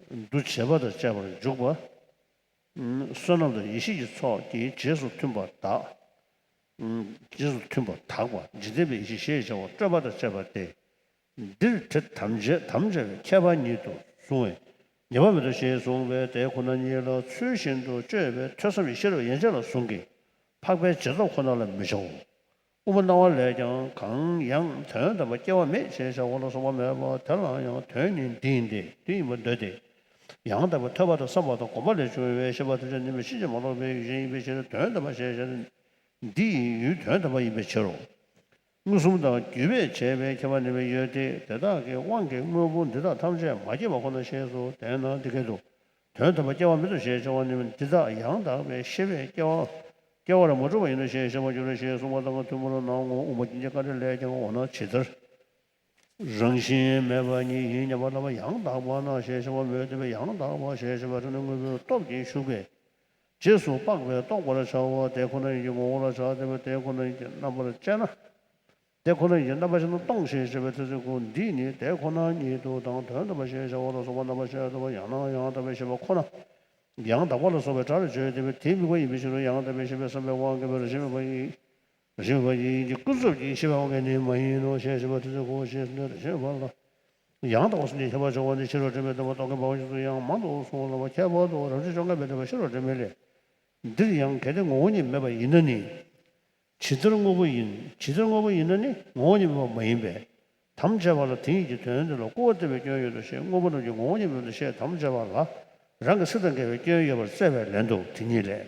འདུ་བྱེད་པ་དང་བཅས་པར་འཇུག་པ། བསོད་ནམས་དང་ཡེ་ཤེས་ཀྱི་ཚོགས་ཀྱིས་རྗེས་སུ་མཐུན་པར་དག་རྗེས་སུ་མཐུན་པར་དག་པ་འཇིག་རྟེན་པའི་ཡེ་ཤེས་ཞེས་བྱ་བ་སྤྲོས་པ་དང་བཅས་པ་སྟེ། འདིར་དེ་དམ་བཅས་དམ་བཅས་པའི་ཁྱད་པར་ཉིད་དུ་བཟུང་བས་ཉེས་པ་མེད་དོ་ཞེས་གསུངས་པས། དེ་ཁོ་ན་ཉིད་ལ་ཚུལ་བཞིན་དུ་དཔྱོད་པའི་ཐོས་བསམ་གྱི་ཤེས་རབ་ཡན་ཆད་ལ་བཟུང་གི་འཕགས་པའི་རྗེས་ཐོབ་ཁོ་ན་ལ་མི་བྱའོ། དབུ་མ་སྣང་བ་ལས་ཀྱང་གང་ཡང་དོན་དམ་པར་སྐྱེ་བ་མེད་ཅེས་བྱ་བ་ལ་སོགས་པ་མེད་པ་དེ་ལ་ཡང་དོན་ནི་འདི་ཡིན་ཏེ་འདི་ཡིན་པར་འདོད་དེ། ཡང་དག་པའི་ཐོས་པ་དང་བསམ་པ་དང་སྒོམ་པ་ལས་བྱུང་བའི་ཤེས་པ་ཐམས་ཅད་ནི་མི་ཕྱིན་ཅི་མ་ལོག་པའི་ཡུལ་ཅན་ཡིན་པའི་ཕྱིར། དོན་དམ་པ་ཞེས་བྱ་ནི་འདི་ཡི་ཡུལ་དོན་དམ་པ་ཡིན་པའི་ཕྱིར་རོ། མངོན་སུམ་དང་བརྒྱུད་པས་བྱས་པའི་ཁྱད་པར་ནི་མི་ཡོད་དེ། དེ་དག་གི་དབང་གིས་དངོས་པོ་འདི་དག་ཐམས་ཅད་མ་སྐྱེས་པ་ཁོ་ན་ཞེས་སོ། དེས་ན་འདི་སྐད་དུ། དོན་དམ་པར་སྐྱེ་བ་མེད་དོ་ཞེས་བྱ་བ་ནི་འདི་དག་ཡང་དག་པའི་ཤེས་པས་སྐྱེ་བ་སྐྱེ་བར་མ་གྲུབ་པ་ཡིན་ནོ་ཞེས་བཤད་པར་འགྱུར་རོ་ཞེས་གསུངས་པ་དང་མཐུན་པར་སྣང་ངོ་། དབུ་མ་སྐྱེ་འཆི་བཀའ་འགྲེལ་ལས་ཀྱང་འོ་ན་ཇི་ལྟར་རང་བཞིན་མེད་པ་ཉིད་ཡིན་སྙམ་པ་ལ་ཡང་དག་པ་ན་ཞེས་བྱ་བ་མོས་སྟོན་པའི་ཡང་དག་པ་ཞེས་བྱ་བ་དེ་ནི་དངོས་པོའི་སྟོབས་ཀྱིས་ཞུགས་པས་རྗེས་སུ་དཔག་པས་རྟོགས་པར་བྱའོ། དེ་ཁོ་ན་ཉིད་ཀྱི་ངོ་བོ་ལ་བྱ་སྟེ། དེ་ཁོ་ན་ཉིད་ཀྱི་རྣམ་པར་དཔྱད་ན། དེ་ཁོ་ན་ཉིད་ཀྱི་རྣམ་པར་ཤེས་ན་སྟོང་ཞེས་བྱ་བའི་ཐ་ཚིག་གོ། འདིས་ནི་དེ་ཁོ་ན་ཉིད་དུ་དང་། དོན་དམ་པར་ཞེས་བྱ་བ་ལ་སོགས་པ་རྣམ་པར་ཤེས་པ་ཡང་ན་ཡང་དག་པའི་ཤེས་པ་ཁོ་ན་ཡང་དག་པ་ལ་སོགས་པའི་སྒྲ་ལ་བརྗོད་དེ་བས་དེའི་དམིགས་པ་ཡིན་པའི་ཕྱིར་རོ། ཡང་དག་པའི་ཤེས་པས་བསམ་པའི་དབང་གིས་རང་བཞིན་མེད་པ་ཡིན། རང་བཞིན་མེད་པ་ཡིན་གྱི་ཀུན་རྫོབ་ཀྱི་ཤེས་པའི་དབང་གིས་ནི་མ་ཡིན་ནོ་ཞེས་བྱ་བའི་ཐ་ཚིག་གོ། ཞེས་སོ། དེ་ཤེས་པ་ལ་ཡང་དག་པ་གསུམ་གྱི་ཁྱད་པར་སྦྱོར་བ་ནི་ཕྱི་རོལ་དྲི་མེད་བདེན་པ་རྟོག་གེ་འབར་བ་བཞིན་དུ་ཡང་མང་དུ་གསུངས་ལ་བ། ཁྱད་པར་དུ་རབ་བྱེད་བཅོ་ལྔ་པའི་འགྲེལ་པ་ཕྱི་རོལ་དྲི་མེད་ལས། འདིར་ཡང་གལ་ཏེ་ངོ་བོ་ཉིད་མེད་པ་ཡིན་ན་ནི། ཇི་ལྟར་དངོས་པོ་ཡིན། ཇི་ལྟར་དངོས་པོ་ཡིན་ན་ནི་ངོ་བོ་ཉིད་མེད་པ་མ་ཡིན་པས། དམ་བཅས་པ་ལ་དེ་ཉིད་ཀྱི་དོན་དེ་ལ་སྐུར་བ་བཏབ་པའི་སྐྱོན་ཡོད་དོ་ཞེས་དངོས་པོ་རྣམས་ཀྱི་ངོ་བོ་ཉིད་མེད་པ་ཞེས་དམ་བཅས་པ་ལ་རང་གི་ཚིག་དང་འགལ་བའི་སྐྱོན་ཡོད་པར་བཙལ་བའི་ལན་དུ་དེ་ཉིད་ལས།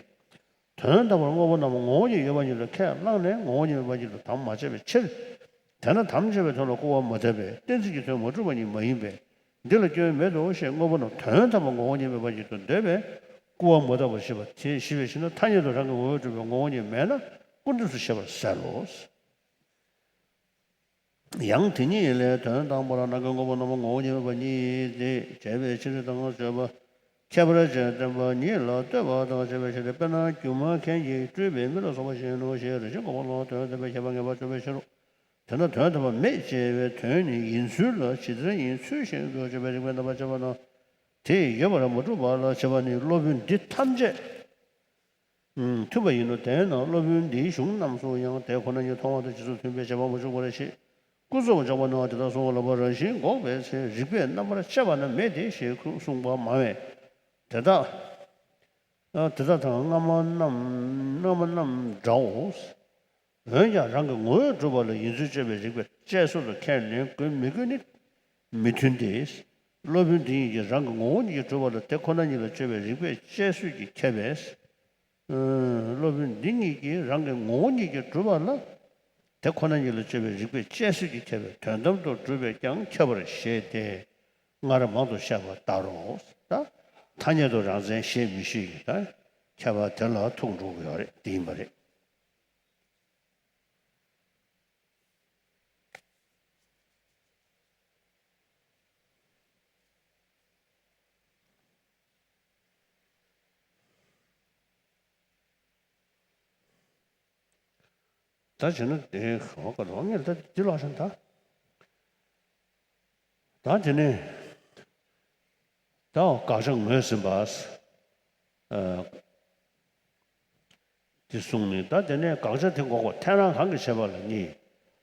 དོན་དམ་པར་དངོས་པོ་རྣམས་ངོ་བོ་ཉིད་ཡོད་པ་ཉིད་ལ་ཁས་བླངས་ནས་ངོ་བོ་ཉིད་མེད་པ་ཉིད་དུ་དམ་མ་བཅས་པའི་ཕྱིར། དེས་ན་དམ་བཅས་པའི་དོན་ལ་སྐུར་བ་མ་བཏབ་པས་གཏན་ཚིགས་ཀྱི་དོན་མ་གྲུབ་པ་ཉིད་མ་ཡིན་པས། འདི་ལ་སྐྱོན་མེད་དོ་ཞེས་དངོས་པོ་རྣམས་དོན་དམ་པར་ངོ་བོ་ཉིད་མེད་པ་ཉིད་དུ་འདོད་པས་སྐུར་བ་མ་བཏབ་པར་ཞེས་པ་དེ་ཞེས་པའི་ཕྱིར་ན། ཐ་སྙད་དུ་རང་གི་ངོ་བོས་གྲུབ་པའི་ངོ་བོ་ཉིད་མེད་ན་ཀུན་རྫོབ་ཏུ་བཞག་པར་ཟད་ལོ། ཡང་དེ་ཉིད་ལས་དོན་དམ་པར་རང་གི་དངོས་པོ་རྣམས་ངོ་བོ་ཉིད་མེད་པ་ཉིད་དེ་བྱས་པའི་ཕྱིར་དང་བརྗོད་པ་ཁྱད་པར་ཅན་བསྟན་པ་ཉིད་ལ་ལྟོས་པ་དང་བཅས་པའི་ཕྱིར། དཔེར་ན་སྒྱུ་མ་མཁན་གྱི་སྤྲུལ་པའི་མི་ལ་སོགས་པ་བཞིན་ནོ་ཞེས་རེ་ཞིག་གོ་བ་ལ་དོན་བསྟན་པའི་ཁྱད་པར་ངེས་པར་འཇོག་པའི་ཕྱིར་རོ། དེས་ན་དོན་དམ་པར་མེད་ཅེས་པའི་དོན་ནི་ཡིན་ཚུལ་ལ་ཇི་ལྟར་ཡིན་ཚུལ་བཞིན་དུ་བརྗོད་པའི་རིགས་པས་རྣམ་པར་དཔྱད་པ་ན། དེ་ཡོད་པར་མ་གྲུབ་པ་ལ་བྱེད་པ་ནི་སློབ་དཔོན་འདི་ཐམས་ཅད་མཐུན་པ་ཡིན་ནོ། དེས་ན་སློབ་དཔོན་འདིའི་གཞུང་རྣམས་སུ་ཡང་དེ་ཁོ་ན་ཉིད་མཐོང་བ་དང་རྗེས་སུ་མཐུན་པའི་བྱེད་པ་མ་བྱུང་བར་ཞེས་ཀུན་རྫོབ་འཇོག་པ་ན་དེ་དག་གསུངས་པ་ལ་བར་རང་བཞིན་འགོག་པའི་ཚེ་རིགས་པས་རྣམ་པར་དཔྱད་པ་ན་མེད་དེ་ཞེས་ཁུངས་གསུངས་པ་མང་བས། དེ་དག་དེ་དག་དང་སྔ་མ་རྣམས་སྔ་མ་རྣམས་འདྲའོ། འོན་ཀྱང་རང་གི་ངོ་བོས་གྲུབ་པ་ལ་ཡིན་ཚུལ་དཔྱད་པའི་རིགས་པས་དཔྱད་བཟོད་དུ་ཁས་ལེན་དགོས་མི་དགོས་ནི་མི་མཐུན་ཏེ། སློབ་དཔོན་འདི་ཉིད་ཀྱིས་རང་གི་ངོ་བོ་ཉིད་ཀྱིས་གྲུབ་པ་ལ་དེ་ཁོ་ན་ཉིད་ལ་དཔྱད་པའི་རིགས་པས་དཔྱད་བཟོད་ཀྱིས་ཁྱབ་པས། སློབ་དཔོན་འདི་ཉིད་ཀྱིས་རང་གི་ངོ་བོ་ཉིད་ཀྱིས་གྲུབ་པ་ལ་དེ་ཁོ་ན་ཉིད་ལ་དཔྱད་པའི་རིགས་པས་དཔྱད་བཟོད་ཀྱིས་ཁྱབ་པས་དོན་དམ་དུ་གྲུབ་པས་ཀྱང་ཁྱབ་པར་བཞེད་དེ། སྔར་མང་དུ་བཤད་པ་ལྟར་རོ། ད་ཐ་སྙད་དུ་རང་མཚན་ཞེས་མི་ཞུ་ཡི། ད་ཁྱད་པར་དེ་ལ་ཐུག་འགྲོ་གི་ཡོད་རེད། དེ་ཡིན་པ་རེད། ད་བྱས་ན་དེ་ཧོ་ཀ་ལོ་ངས་ད་འདི་ལོག་བཞག་ད། ད་དེ་ནས་ད་དགག་བྱ་ངོས་ཟིན་པ། ཨ། དེ་གསུངས་ནས་ད་དེ་ནས་དགག་བྱ་དེ་འགོག་པ་ཐལ་རང་གང་གིས་བྱེད་པ་ལ་གཉིས།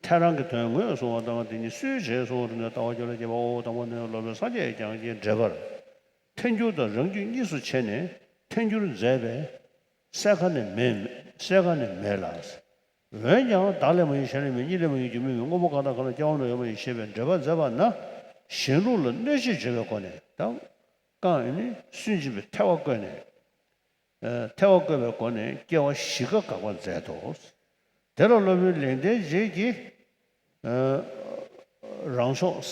ཐལ་རང་གི་དོན་ངོས་བཟུང་བ་དང་དེ་གཉིས་སུས་བྱས་གསུངས་པ་དེ་ནས་ལྟ་བ་བཅུ་ལ་སྐྱེས་པའོ། དང་པོ་ནི་སློབ་དཔོན་སངས་རྒྱས་ཀྱང་གིས་འགྲེལ་པར། ཐལ་འགྱུར་དང་རང་རྒྱུད་གཉིས་སུ་ཕྱེ་ནས་ཐལ་འགྱུར་མཛད་པས་གསལ་ཁ་ནི་མེད། གསལ་ཁ་ནི་མེད་ལ། འོན་ཀྱང་བདག་ལས་མ་གཞན་ལས་མིན་གཉིས་ལས་མ་གཞན་སྒྱུ་མའི་མིང་དངོས་པོ་གང་དང་གང་ལ་སྐྱེ་བ་རྣམས་ཡོད་མ་ཡིན་ཞེས་པའི་འགྲེལ་པ་མཛད་པ་ན་གཞན་ལུགས་ལ་གནོད་བྱེད་བརྗོད་པའི་སྒོ་ནས་དང་། གང་ཡིན་ནི་སུན་འབྱིན་པའི་ཐལ་བ་བཀོད་ནས། ཨ། ཐལ་བ་བཀོད་པའི་སྒོ་ནས་སྐྱེ་བ་བཞི་ཀ་དགག་པ་མཛད་དོ། དེ་ལ་སློབ་དཔོན་ལེགས་ལྡན་འབྱེད་ཀྱིས། ཨ། རང་ཕྱོགས།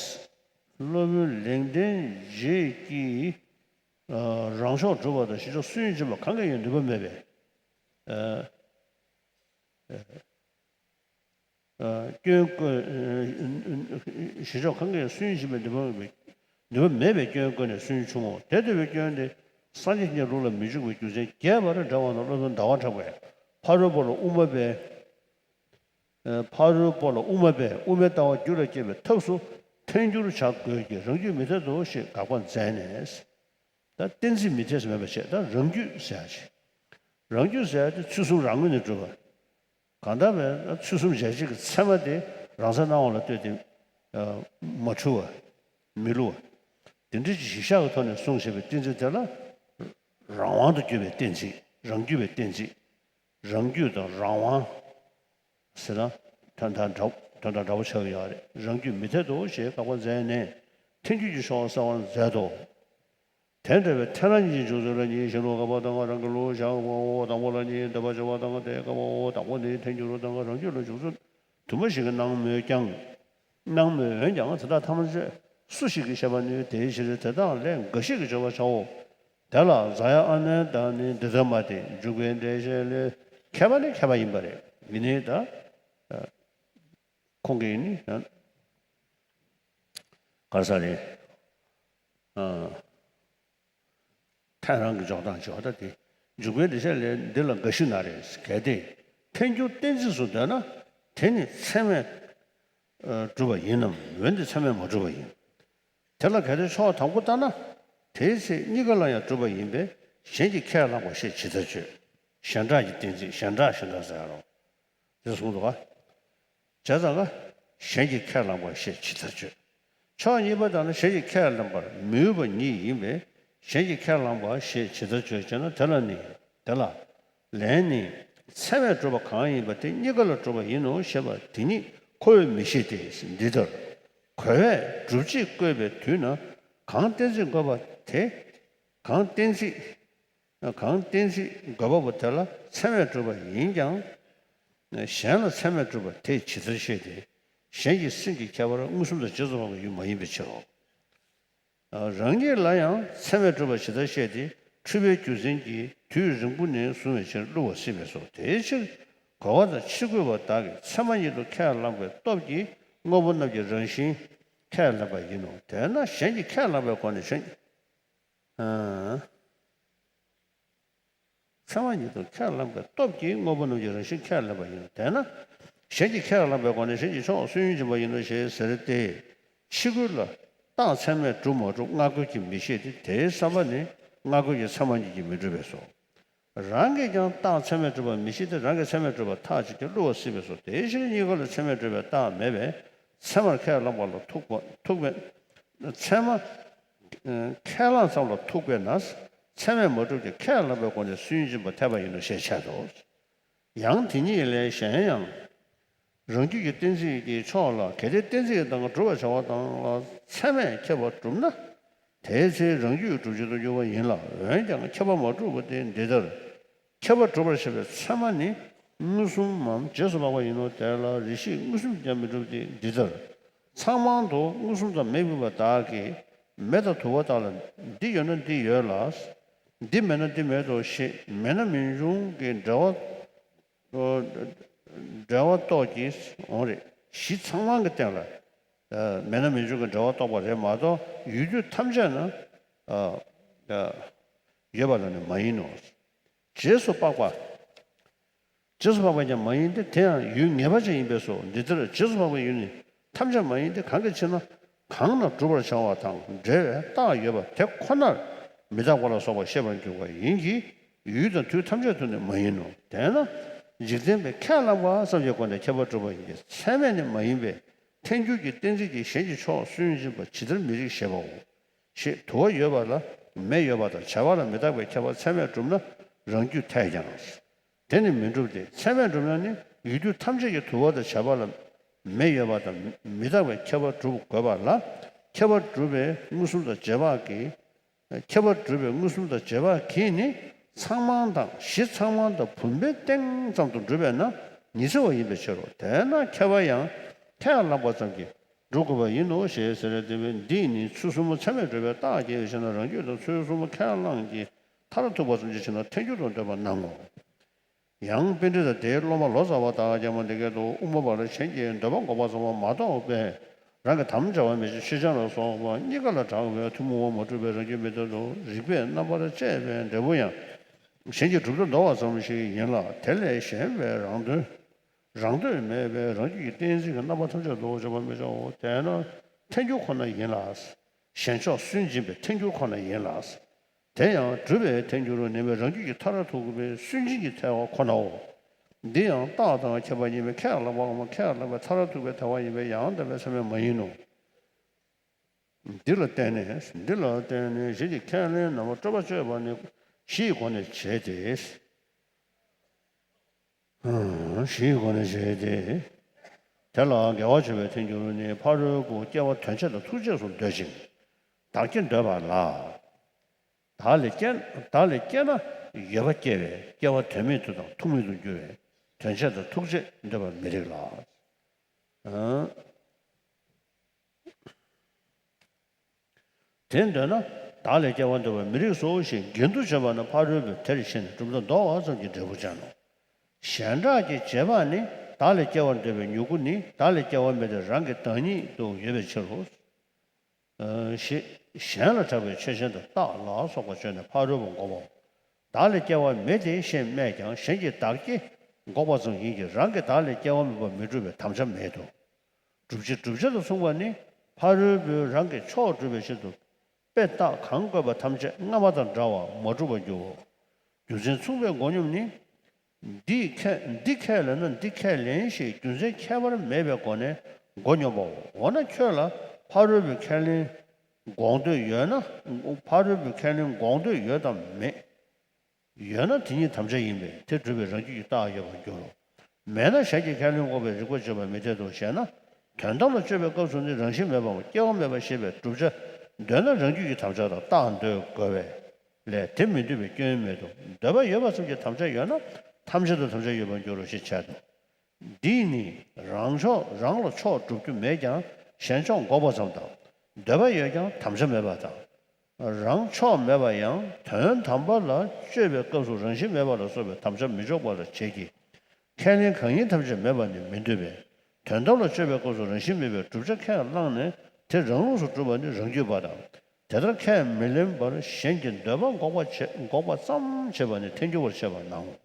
སློབ་དཔོན་ལེགས་ལྡན་འབྱེད་ཀྱིས། ཨ། རང་ཕྱོགས་གྲུབ་པ་དང་གཞན་ཕྱོགས་སུན་འབྱིན་པ་གང་གིས་ཡང་ནུས་པ་མེད་པས། ཨ། ཨ། སྐྱོན་བཀོད། ཨ། གཞན་ཕྱོགས་གང་གིས་སུན་འབྱིན་པའི་ནུས་པ་མེད་པས། ནུས་པ་མེད་པའི་སྐྱོན་བཀོད་ནས་སུན་ཕྱུང་ངོ་། དེ་ལྟ་བུའི་སྐྱོན་དེ་སངས་རྒྱས་ཀྱི་ལུགས་ལ་མི་འཇུག་པའི་རྒྱུ་མཚན་རྒྱས་པར་འགྲེལ་བ་ན་སློབ་དཔོན་ཟླ་བ་གྲགས་པས་ཕ་རོལ་པོ་ལ་དབུ་མ་པས། ཨ། ཕ་རོལ་པོ་ལ་དབུ་མ་པས་དབུ་མའི་ལྟ་བ་རྒྱུད་ལ་སྐྱེས་པའི་ཐབས་སུ་ཐལ་འགྱུར་བྱ་དགོས་ཀྱི་རང་རྒྱུད་མི་འཐད་དོ་ཞེས་དགག་པ་མཛད་ནས། ད་གཏན་ཚིགས་མི་འཐད་ཟེར་མེད་པ་བྱས། ད་རང་རྒྱུད་ཟེར་ཡ་ཅིག་རང་རྒྱུད་ཟེར་ཡ་དེ་ཚུལ་གསུམ་རང་ངོས་ནས་གྲུབ་པ། གང་ལྟར་བས་ན་ཚུལ་གསུམ་འཇལ་བྱེད་ཀྱི་ཚད་མ་དེ་རང་སར་སྣང་བ་ལ་ལྟོས་ཏེ། ཨ། མ་འཁྲུལ་བ། མི་བསླུ་བ། དེ་འདྲའི་གཞི་བཞག་གི་ཐོག་ནས་གསུངས་བཞག་པའི་གཏན་ཚིགས་དེ་ལ་རང་དབང་དུ་གྱུར་པའི་གཏན་ཚིགས། རང་རྒྱུད་པའི་གཏན་ཚིགས། རང་རྒྱུད་དང་རང་དབང་ཟེར་ན་དོན་དག་འདྲ། དོན་དག་འདྲ་པོ་ཆགས་ཀྱི་ཡོད་རེད། རང་རྒྱུད་མི་འཐད་དོ་ཞེས་དགག་པ་མཛད་ནས་ཐལ་འགྱུར་གྱི་ཕྱོགས་གསལ་བར་མཛད་དོ། དེ་འདྲ་བའི་ཐལ་རང་གཉིས་འཇོག་ཚུལ་ལ་གཉིས། གཞན་ལུགས་དགག་པ་དང་རང་གི་ལུགས་བཞག་པའོ། དང་པོ་ལ་གཉིས། འདོད་པ་འཇོག་པ་དང་དེ་དགག་པའོ། དང་པོ་ནི་ཐལ་འགྱུར་དང་རང་རྒྱུད་ལ་འཇོག་ཚུལ་དུ་མ་ཞིག་གི་སྣང་མོད་ཀྱང་། སྣང་མོད། འོན་ཀྱང་དེ་དག་ཐམས་ཅད་སུ་ཞིག་གིས་ཤེས་པར་ནུས། དེའི་ཕྱིར་དེ་དག་ལས་འགའ་ཞིག་གིས་བརྗོད་པར་བྱའོ། དེ་ལ་ཛཱ་ཡ་ཨ་ནནྡ་ནི་འདི་ལྟར་སྨྲ་སྟེ། འཇུག་པའི་འགྲེལ་བཤད་ལས། མཁས་པ་ནི་མཁས་པ་ཡིན་པ་རེད། ཡིན་ནའི་ད་ཁོང་གིས་ནི་ག་རེ་ཟེར་རེད། ཨ། ཐལ་རང་གི་འཇོག་སྟངས་བྱས་པ་ད་དེ། འཇུག་པའི་འགྲེལ་བཤད་ལས་འདི་ལ་འགའ་ཞིག་ན་རེ། གལ་ཏེ་ཐལ་འགྱུར་གཏན་ཚིགས་སུ་འདོད་ན་དེ་ནི་ཚད་མས་གྲུབ་པ་ཡིན་ནམ། འོན་ཏེ་ཚད་མས་མ་གྲུབ་པ་ཡིན། དེ་ལ་གལ་ཏེ་ཕྱོགས་དང་པོ་ལྟར་ན་དེའི་ཚེ་གཉིས་ཀ་ལ་ཡང་གྲུབ་པ་ཡིན་པས་གཞན་གྱིས་ཁས་བླངས་པ་ཞེས་ཇི་ལྟར་བརྗོད། གཞན་གྲགས་ཀྱི་གཏན་ཚིགས། གཞན་གྲགས་གཞན་གྲགས་ཟེར་ཡ་རོ། དེ་གསུངས་འདུག་ག་བྱས་ཙང་ཀ་གཞན་གྱིས་ཁས་བླངས་པ་ཞེས་ཇི་ལྟར་བརྗོད། ཕྱོགས་གཉིས་པ་དག་ན་གཞན་གྱིས་ཁས་བླངས་པར་མི་འོས་པ་ཉིད་ཡིན་པས་གཞན་གྱིས་ཁས་བླངས་པ་ཞེས་ཇི་ལྟར་བརྗོད་ཅེ་ན། དེ་ལ་ནི། དེ་ལ། ལན་ནི། ཚད་མས་གྲུབ་པ་གང་ཡིན་པ་དེ་གཉིས་ཀ་ལ་གྲུབ་པ་ཡིན་ནོ་ཞེས་པ་དེ་ཉིད་ཁོ་བོས་མི་ཤེས་ཏེ། འདི་ལྟར། གོ་བས་སྒྲུབ་བྱེད་བཀོད་པའི་དུས་ན་གང་གཏན་ཚིགས་འགོད་པ་དེ། གང་གཏན་ཚིགས། གང་གཏན་ཚིགས་འགོད་པ་པོ་དེ་ལ་ཚད་མས་གྲུབ་པ་ཡིན་ཀྱང་། གཞན་ལ་ཚད་མས་གྲུབ་པ་དེས་ཇི་ལྟར་ཤེས་ཏེ། གཞན་གྱི་སེམས་ཀྱི་ཁྱད་པར་མངོན་སུམ་དང་རྗེས་སུ་དཔག་པའི་ཡུལ་མ་ཡིན་པའི་ཕྱིར་རོ། རང་ཉིད་ལ་ཡང་ཚད་མས་གྲུབ་པ་ཇི་ལྟར་བཤད་དེ། འཁྲུལ་པའི་རྒྱུ་མཚན་གྱིས་དུས་རིང་པོ་ནས་བཟུང་བའི་ཕྱིར་བསླུ་བ་སྲིད་པས་སོ། དེའི་ཕྱིར་གོ་བ་དང་ཕྱི་རྒོལ་བ་དག་གིས་ཚད་མ་ཉིད་དུ་ཁས་བླངས་པའི་སྟོབས་ཀྱིས་དངོས་པོ་རྣམས་ཀྱི་རང་བཞིན་ཁས་ལེན་པ་ཡིན་ནོ། དེས་ན་གཞན་གྱིས་ཁས་བླངས་པའི་སྒོ་ནས་གཞན། ཚད་མ་ཉིད་དུ་ཁས་བླངས་པའི་སྟོབས་ཀྱིས་དངོས་པོ་རྣམས་ཀྱི་རང་བཞིན་ཁས་ལེན་པ་ཡིན་ནོ། དེས་ན་གཞན་གྱིས་ཁས་བླངས་པའི་སྒོ་ནས་གཞན་གྱི་ཕྱོགས་སུན་འབྱིན་པ་ཡིན་ནོ་ཞེས་ཟེར་ཏེ། ཕྱི་རྒོལ་ལ་རྟགས་ཚད་མས་གྲུབ་མ་གྲུབ་སྔ་རྒོལ་གྱིས་མི་ཤེས་ཏེ། དེའི་བསམ་པ་ནི་སྔ་རྒོལ་གྱི་ཚད་མ་ཉིད་ཀྱིས་མི་འགྲུབ་པས་སོ། རང་གིས་ཀྱང་རྟགས་ཚད་མས་གྲུབ་པ་མི་ཤེས་ཏེ། རང་གིས་ཚད་མས་གྲུབ་པ་ཐག་བཅད་དེ་བསླུ་བ་སྲིད་པས་སོ། དེའི་ཕྱིར་གཉིས་ཀ་ལ་ཚད་མས་གྲུབ་པའི་རྟགས་མེད་པས་ཚད་མར་ཁས་བླངས་པ་ལ་ཐུག་པ་ཐུག་པས། ཚད་མ་ཁས་བླངས་ཙམ་ལ་ཐུག་པས་ན་ཚད་མས་མ་གྲུབ་ཀྱང་ཁས་བླངས་པའི་སྒོ་ནས་སུན་འབྱིན་པ་འཐད་པ་ཡིན་ནོ་ཞེས་འཆད་དོ། ཡང་དེ་ཉིད་ལས་གཞན་ཡང་། རང་རྒྱུད་ཀྱི་གཏན་ཚིགས་ཀྱི་ཕྱོགས་ལ་གལ་ཏེ་གཏན་ཚིགས་དང་སྒྲུབ་པར་བྱ་བ་དང་ལ་ཚད་མས་ཁྱབ་པ་གྲུབ་ན། དེའི་ཚེ་རང་རྒྱུད་སྒྲུབ་བྱེད་དུ་འགྱུར་བ་ཡིན་ལ། འོན་ཀྱང་ཁྱབ་པ་མ་གྲུབ་པ་དེ་འདི་ལྟར། ཁྱབ་པ་སྒྲུབ་པར་བྱེད་པའི་ཚད་མ་ནི་མངོན་སུམ་མམ་རྗེས་སུ་དཔག་པ་ཡིན་ནོ། དེ་ལ་རེ་ཞིག་མངོན་སུམ་ཀྱང་མི་འགྲུབ་སྟེ། འདི་ལྟར། ཚང་མང་དུ་མངོན་སུམ་དང་མི་མངོན་པ་དག་གིས་མེ་དང་དུ་བ་དག་ལ་འདི་ཡོད་ན་འདི་ཡོད་ལ། འདི་མེད་ན་འདི་མེད་དོ་ཞེས་མེད་ན་མེད་འབྱུང་གི་འབྲེལ་བ་འབྲེལ་བ་རྟོགས་ཀྱིས་འོང་རེད། གཞི་ཚང་མང་གི་སྟེང་ལ་མེད་ན་མེད་འབྱུང་གི་འབྲེལ་བ་རྟོགས་པ་རེད་མ་གཏོགས། ཡུལ་དུས་ཐམས་ཅད་ན་ཡོད་པ་ལ་ནི་མ་ཡིན་ནོ། རྗེས་སུ་དཔག་པ། རྗེས་སུ་དཔག་པ་ཀྱང་མ་ཡིན་ཏེ། དེ་ཡང་ཡུལ་ངེས་པ་ཅན་ཡིན་པས་སོ། འདི་ལྟར་རྗེས་སུ་དཔག་པའི་ཡུལ་ནི་ཐམས་ཅད་མ་ཡིན་ཏེ། གང་གི་ཕྱིར་ན་གང་ན་བསྒྲུབ་པར་བྱ་བ་དང་འབྲེལ་བའི་རྟགས་ཡོད་པ་དེ་ཁོ་ནར་མི་རྟག་པ་ལ་སོགས་པ་ཤེས་པར་འགྱུར་བ་ཡིན་གྱི། ཡུལ་དང་དུས་ཐམས་ཅད་དུ་ནི་མ་ཡིན་ནོ། དེས་ན་འཇིག་རྟེན་པས་ཁས་བླངས་པ་ཙམ་གྱི་སྒོ་ནས་ཁྱད་པར་སྒྲུབ་པ་ཡིན་གྱི། ཚད་མས་ནི་མ་ཡིན་པས་ཐལ་འགྱུར་གྱི་གཏན་ཚིགས་ཀྱིས་གཞན་གྱི་ཕྱོགས་སུན་འབྱིན་པ་ཇི་ལྟར་མི་རིགས་ཞེས་པའོ། ཞེས་དུ་བ་ཡོད་པ་ལ་མེ་ཡོད་པ་དང་བྱ་བ་ལ་མི་རྟག་པའི་ཁྱད་པར་ཚད་མས་གྲུབ་ན་རང་རྒྱུད་འཐད་ཀྱང་། དེ་ནི་མི་འགྲུབ་སྟེ། ཚད་མས་གྲུབ་ན་ནི་ཡུལ་དུས་ཐམས་ཅད་ཀྱི་དུ་བ་དང་བྱ་བ་ལ་མེ་ཡོད་པ་དང་མི་རྟག་པའི་ཁྱད་པར་སྒྲུབ་དགོས་པ་ལ། ཁྱད་པར་སྒྲུབ་པའི་མངོན་སུམ་དང་རྗེས་དཔག་གིས། ཁྱད་པར་སྒྲུབ་པའི་མངོན་སུམ་དང་རྗེས་དཔག་གིས་ནི་ཚང་མང་དང་གཞི་ཚང་མང་དང་བུམ་པའི་སྟེང་ཙམ་དུ་འགྲུབ་པས་ན་ཉི་ཚེ་བ་ཡིན་པའི་ཕྱིར་རོ། དེས་ན་ཁྱབ་པ་ཡང་ཁས་བླངས་པ་ཙམ་གྱིས་སྒྲུབ་དགོས་པ་ཡིན་ནོ་ཞེས་ཟེར་བ་དེ་བས། འདིས་ནི་ཚུལ་གསུམ་པོ་ཚད་མས་གྲུབ་པའི་རྟགས་ཀྱི་ཕྱིར་ན་རང་རྒྱུད་དང་ཚུལ་གསུམ་པོ་ཁས་བླངས་ཀྱི་མཐར་ཐུག་པ་ཙམ་གྱི་ཕྱིར་ན་ཐལ་འགྱུར་དུ་འདོད་པ་སྣང་ངོ་། ཡང་པཎྜི་ཏ་དེའི་སློབ་མ་ལོ་ཙཱ་བ་དག་ཀྱང་མ་འདི་སྐད་དུ། དབུ་མ་པ་ལ་གཞན་གྱི་འདོད་པ་འགོག་པ་ཙམ་པོ་མ་རྟོགས་པས་རང་གི་དམ་བཅའ་བ་མི་བྱེད། ཕྱིར་བྱང་ལ་སོགས་པ་གཉིས་ཀ་ལ་གྲགས་པའི་ཐུན་མོང་བ་མ་གྲུབ་པའི་རང་རྒྱུད་མི་ཐོབ་ཏུ། རིགས་པས་རྣམ་པར་དཔྱད་པའི་འབྲས་བུ་ཡང་གཞན་གྱི་གྲུབ་མཐའ་འདོར་བ་ཙམ་ཞིག་ཡིན་ལ། དེ་ལས་གཞན་པའི་རང་དོན་རང་དོན་མེད་པའི་རང་རྒྱུད་ཀྱི་གཏན་ཚིགས་ཀྱི་རྣམ་པ་ཐམས་ཅད་འདོར་བར་བྱ་བ་མི་བྱའོ། དེས་ན་ཐལ་འགྱུར་ཁོ་ན་ཡིན་ལ། གཞན་ཕྱོགས་སུན་འབྱིན་པའི་ཐལ་འགྱུར་ཁོ་ན་ཡིན་ལ། དེ་ཡང་སྒྲུབ་པའི་ཐལ་འགྱུར་རོ། ནུས་པའི་རང་རྒྱུད་ཀྱི་མཐར་ཐུག་པའི་སུན་འབྱིན་གྱི་ཐལ་བ་ཁོ་ནའོ། འདི་ཡང་རྟགས་དང་ཁྱད་པར་གཉིས་པའི་ཁས་བླངས་པའམ་ཁས་བླངས་པའི་མཐར་ཐུག་པའི་ཐལ་བ་ཡིན་པས་ཡང་དག་པའི་ཚད་མས་མ་ཡིན་ནོ། འདི་ལ་བརྟེན་ནས། འདི་ལ་བརྟེན་ནས་གཞན་གྱི་ཁས་ལེན་རྣམ་པར་སྤྲོས་པ་གཅོད་པ་ནི་བཞི་ཡི་སྒོ་ནས་བྱེད་དེ། བཞི་ཡི་སྒོ་ནས་བྱེད་དེ། དེ་ལ་འགལ་བར་བྱེད་པའི་ཐལ་འགྱུར་ནི་ཕ་རོལ་པོ་སྐྱེ་བ་དོན་བྱེད་དང་ཐུག་བྱེད་སུ་འདོད་ཅིང་བདག་སྐྱེ་འདོད་པ་ལ། བདག་ལས་སྐྱེ། བདག་ལས་སྐྱེ་ན་ཡོད་པ་སྐྱེ་བས་སྐྱེ་བ་དོན་མེད་དུ་དང་ཐུག་མེད་དུ་འགྱུར་བས་དོན་བྱེད་དང་ཐུག་བྱེད་འདོད་པར་མི་རིགས་ལ། དེ་འདོད་ན་བདག་ལས་སྐྱེ་བ་འདོད་པར་མི་རིགས་སོ་ཞེས་འགལ་འདུ་བྱེད་པ་ན་ཕ་རོལ་པོས་དེར་ཞེན་ནས་གྲུབ་མཐའ་འདོར་བ་ཙམ་གྱི་འབྲས་བུ་ཅན་ནོ། གཞན་གྲགས་ཀྱི་རྗེས་དཔག་ནི་བདག་ལས་སྐྱེ་བར་འདོད་པའི་མྱུ་གུ་ནི་བདག་ལས་སྐྱེ་བ་མེད་དེ་རང་གི་བདག་ཉིད་དུ་ཡོད་པའི་ཕྱིར་རོ། ཞེས་གཞན་ལ་གྲགས་པའི་ཆོས་ཅན་དུ་རྟགས་ལ་སོགས་པ་བརྗོད་ནས་ཕ་རོལ་པོ་འགོག་པའོ། བདག་ལས་སྐྱེ་བ་མེད་དེ་ཞེས་སྨྲས་ཀྱང་གཞན་གྱི་བདག་སྐྱེ་འགོག་པ་ཙམ་ཡིན་གྱི་རང་གི་བདག་ལས་སྐྱེ་བ་མེད་པར་མི་སྒྲུབ་པའི་དམ་བཅའ་མེད་དོ། སྒྲུབ་བྱེད་སྒྲུབ་བྱེད་དུ་མཚུངས་པ་ནི་ཕ་རོལ་པོས་རང་གི་ཕྱོགས་སྒྲུབ་པའི་ཕྱིར་དུ་དཔེ་རྟགས་གང་བཀོད་པ་ཐམས་ཅད་སྔ་མ་དང་འདྲ་བར་མ་གྲུབ་པར་འགྱུར་རོ། རྒྱུ་མཚན་མཚུངས་པའི་མགོ་སྙོམས་ནི། འདིས་ཁས། འདི་ཁས་ལེན་ན་འདི་ཁས་ལེན་ཞེས་རྒྱུ་མཚན་ཁྱད་པར་མེད་པའི་སྒོ་ནས་མགོ་སྙོམས་པའོ། འོ་ན་ཁྱོད་ལ་ཕ་རོལ་པོའི་ཁས་ལེན་འགོག་འདོད་ཡོད་ན། ཕ་རོལ་པོའི་ཁས་ལེན་འགོག་འདོད་ཡོད་དམ་མེད། ཡོད་ན་དེ་ཉིད་དམ་བཅའ་ཡིན་པས་དེ་སྒྲུབ་པའི་རང་རྒྱུད་ཀྱི་རྟགས་ཡོད་པར་འགྱུར་རོ། མེད་ན་གཞན་གྱི་ཁས་ལེན་འགོག་པའི་རིགས་པ་བརྗོད་པར་མི་འཐད་དོ་ཞེ་ན། དོན་དམ་ལ་དཔྱོད་པའི་སྐབས་སུ་ནི་རང་བཞིན་མེད་པའམ་སྐྱེ་བ་མེད་པ་ཞེས་པའི་བསྒྲུབ་བྱ་འདོད་ན་རང་རྒྱུད་ཀྱི་དམ་བཅའ་དང་རྟགས་འདོད་དགོས་པས། ལས་དེ་མི་འདོད་པའི་སྐྱོན་མེད་དོ། འདོད་པ་ཡོད་པ་ཙམ་གྱིས་དམ་བཅའ་ཡོད་ན་ཐམས་ཅད་དུ་དམ་བཅའ་ཡོད་པར་འགྱུར་རོ་ཞེས་འཆད་དོ། འདིས་ནི་རང་ཕྱོགས་རང་ལ་ཕྱོགས་སྒྲུབ་རྒྱུ་མེད་ཀྱང་གཞན་ཕྱོགས་འགོག་པ་ཙམ་དང་ འདོད་པ་ཡོད་ཀྱང་དམ་བཅའ་མེད་པ་དང་། རང་ཕྱོགས་མེད་པ་ཡང་དོན་དམ་པ་ལ་དཔྱོད་པའི་སྐབས་སུ་རང་བཞིན་མེད་པ་ལ་སོགས་པའི་དམ་བཅའ་མི་འཇོག་པ་ལ་བྱེད་ཀྱི། ཁས་ལེན་གང་ཡིན་ཐམས་ཅད་མེད་པ་ནི་མི་འདོད་པས། དོན་དམ་ལ་དཔྱོད་པའི་སྐབས་སུ་རང་བཞིན་མེད་པའི་བསྒྲུབ་བྱ་ཁས་བླངས་ནས་དེ་རང་ལུགས་སུ་གྲུབ་པ་ནི་རང་རྒྱུད་པ་དང་། དེ་ལྟར་ཁས་མི་ལེན་པར་གཞན་གྱི་འདོད་པ་འགོག་པ་བྱེད་འགོག་པ་ཙམ་བྱེད་པ་ནི་ཐལ་འགྱུར་བར་བཤད་པར་སྣང་།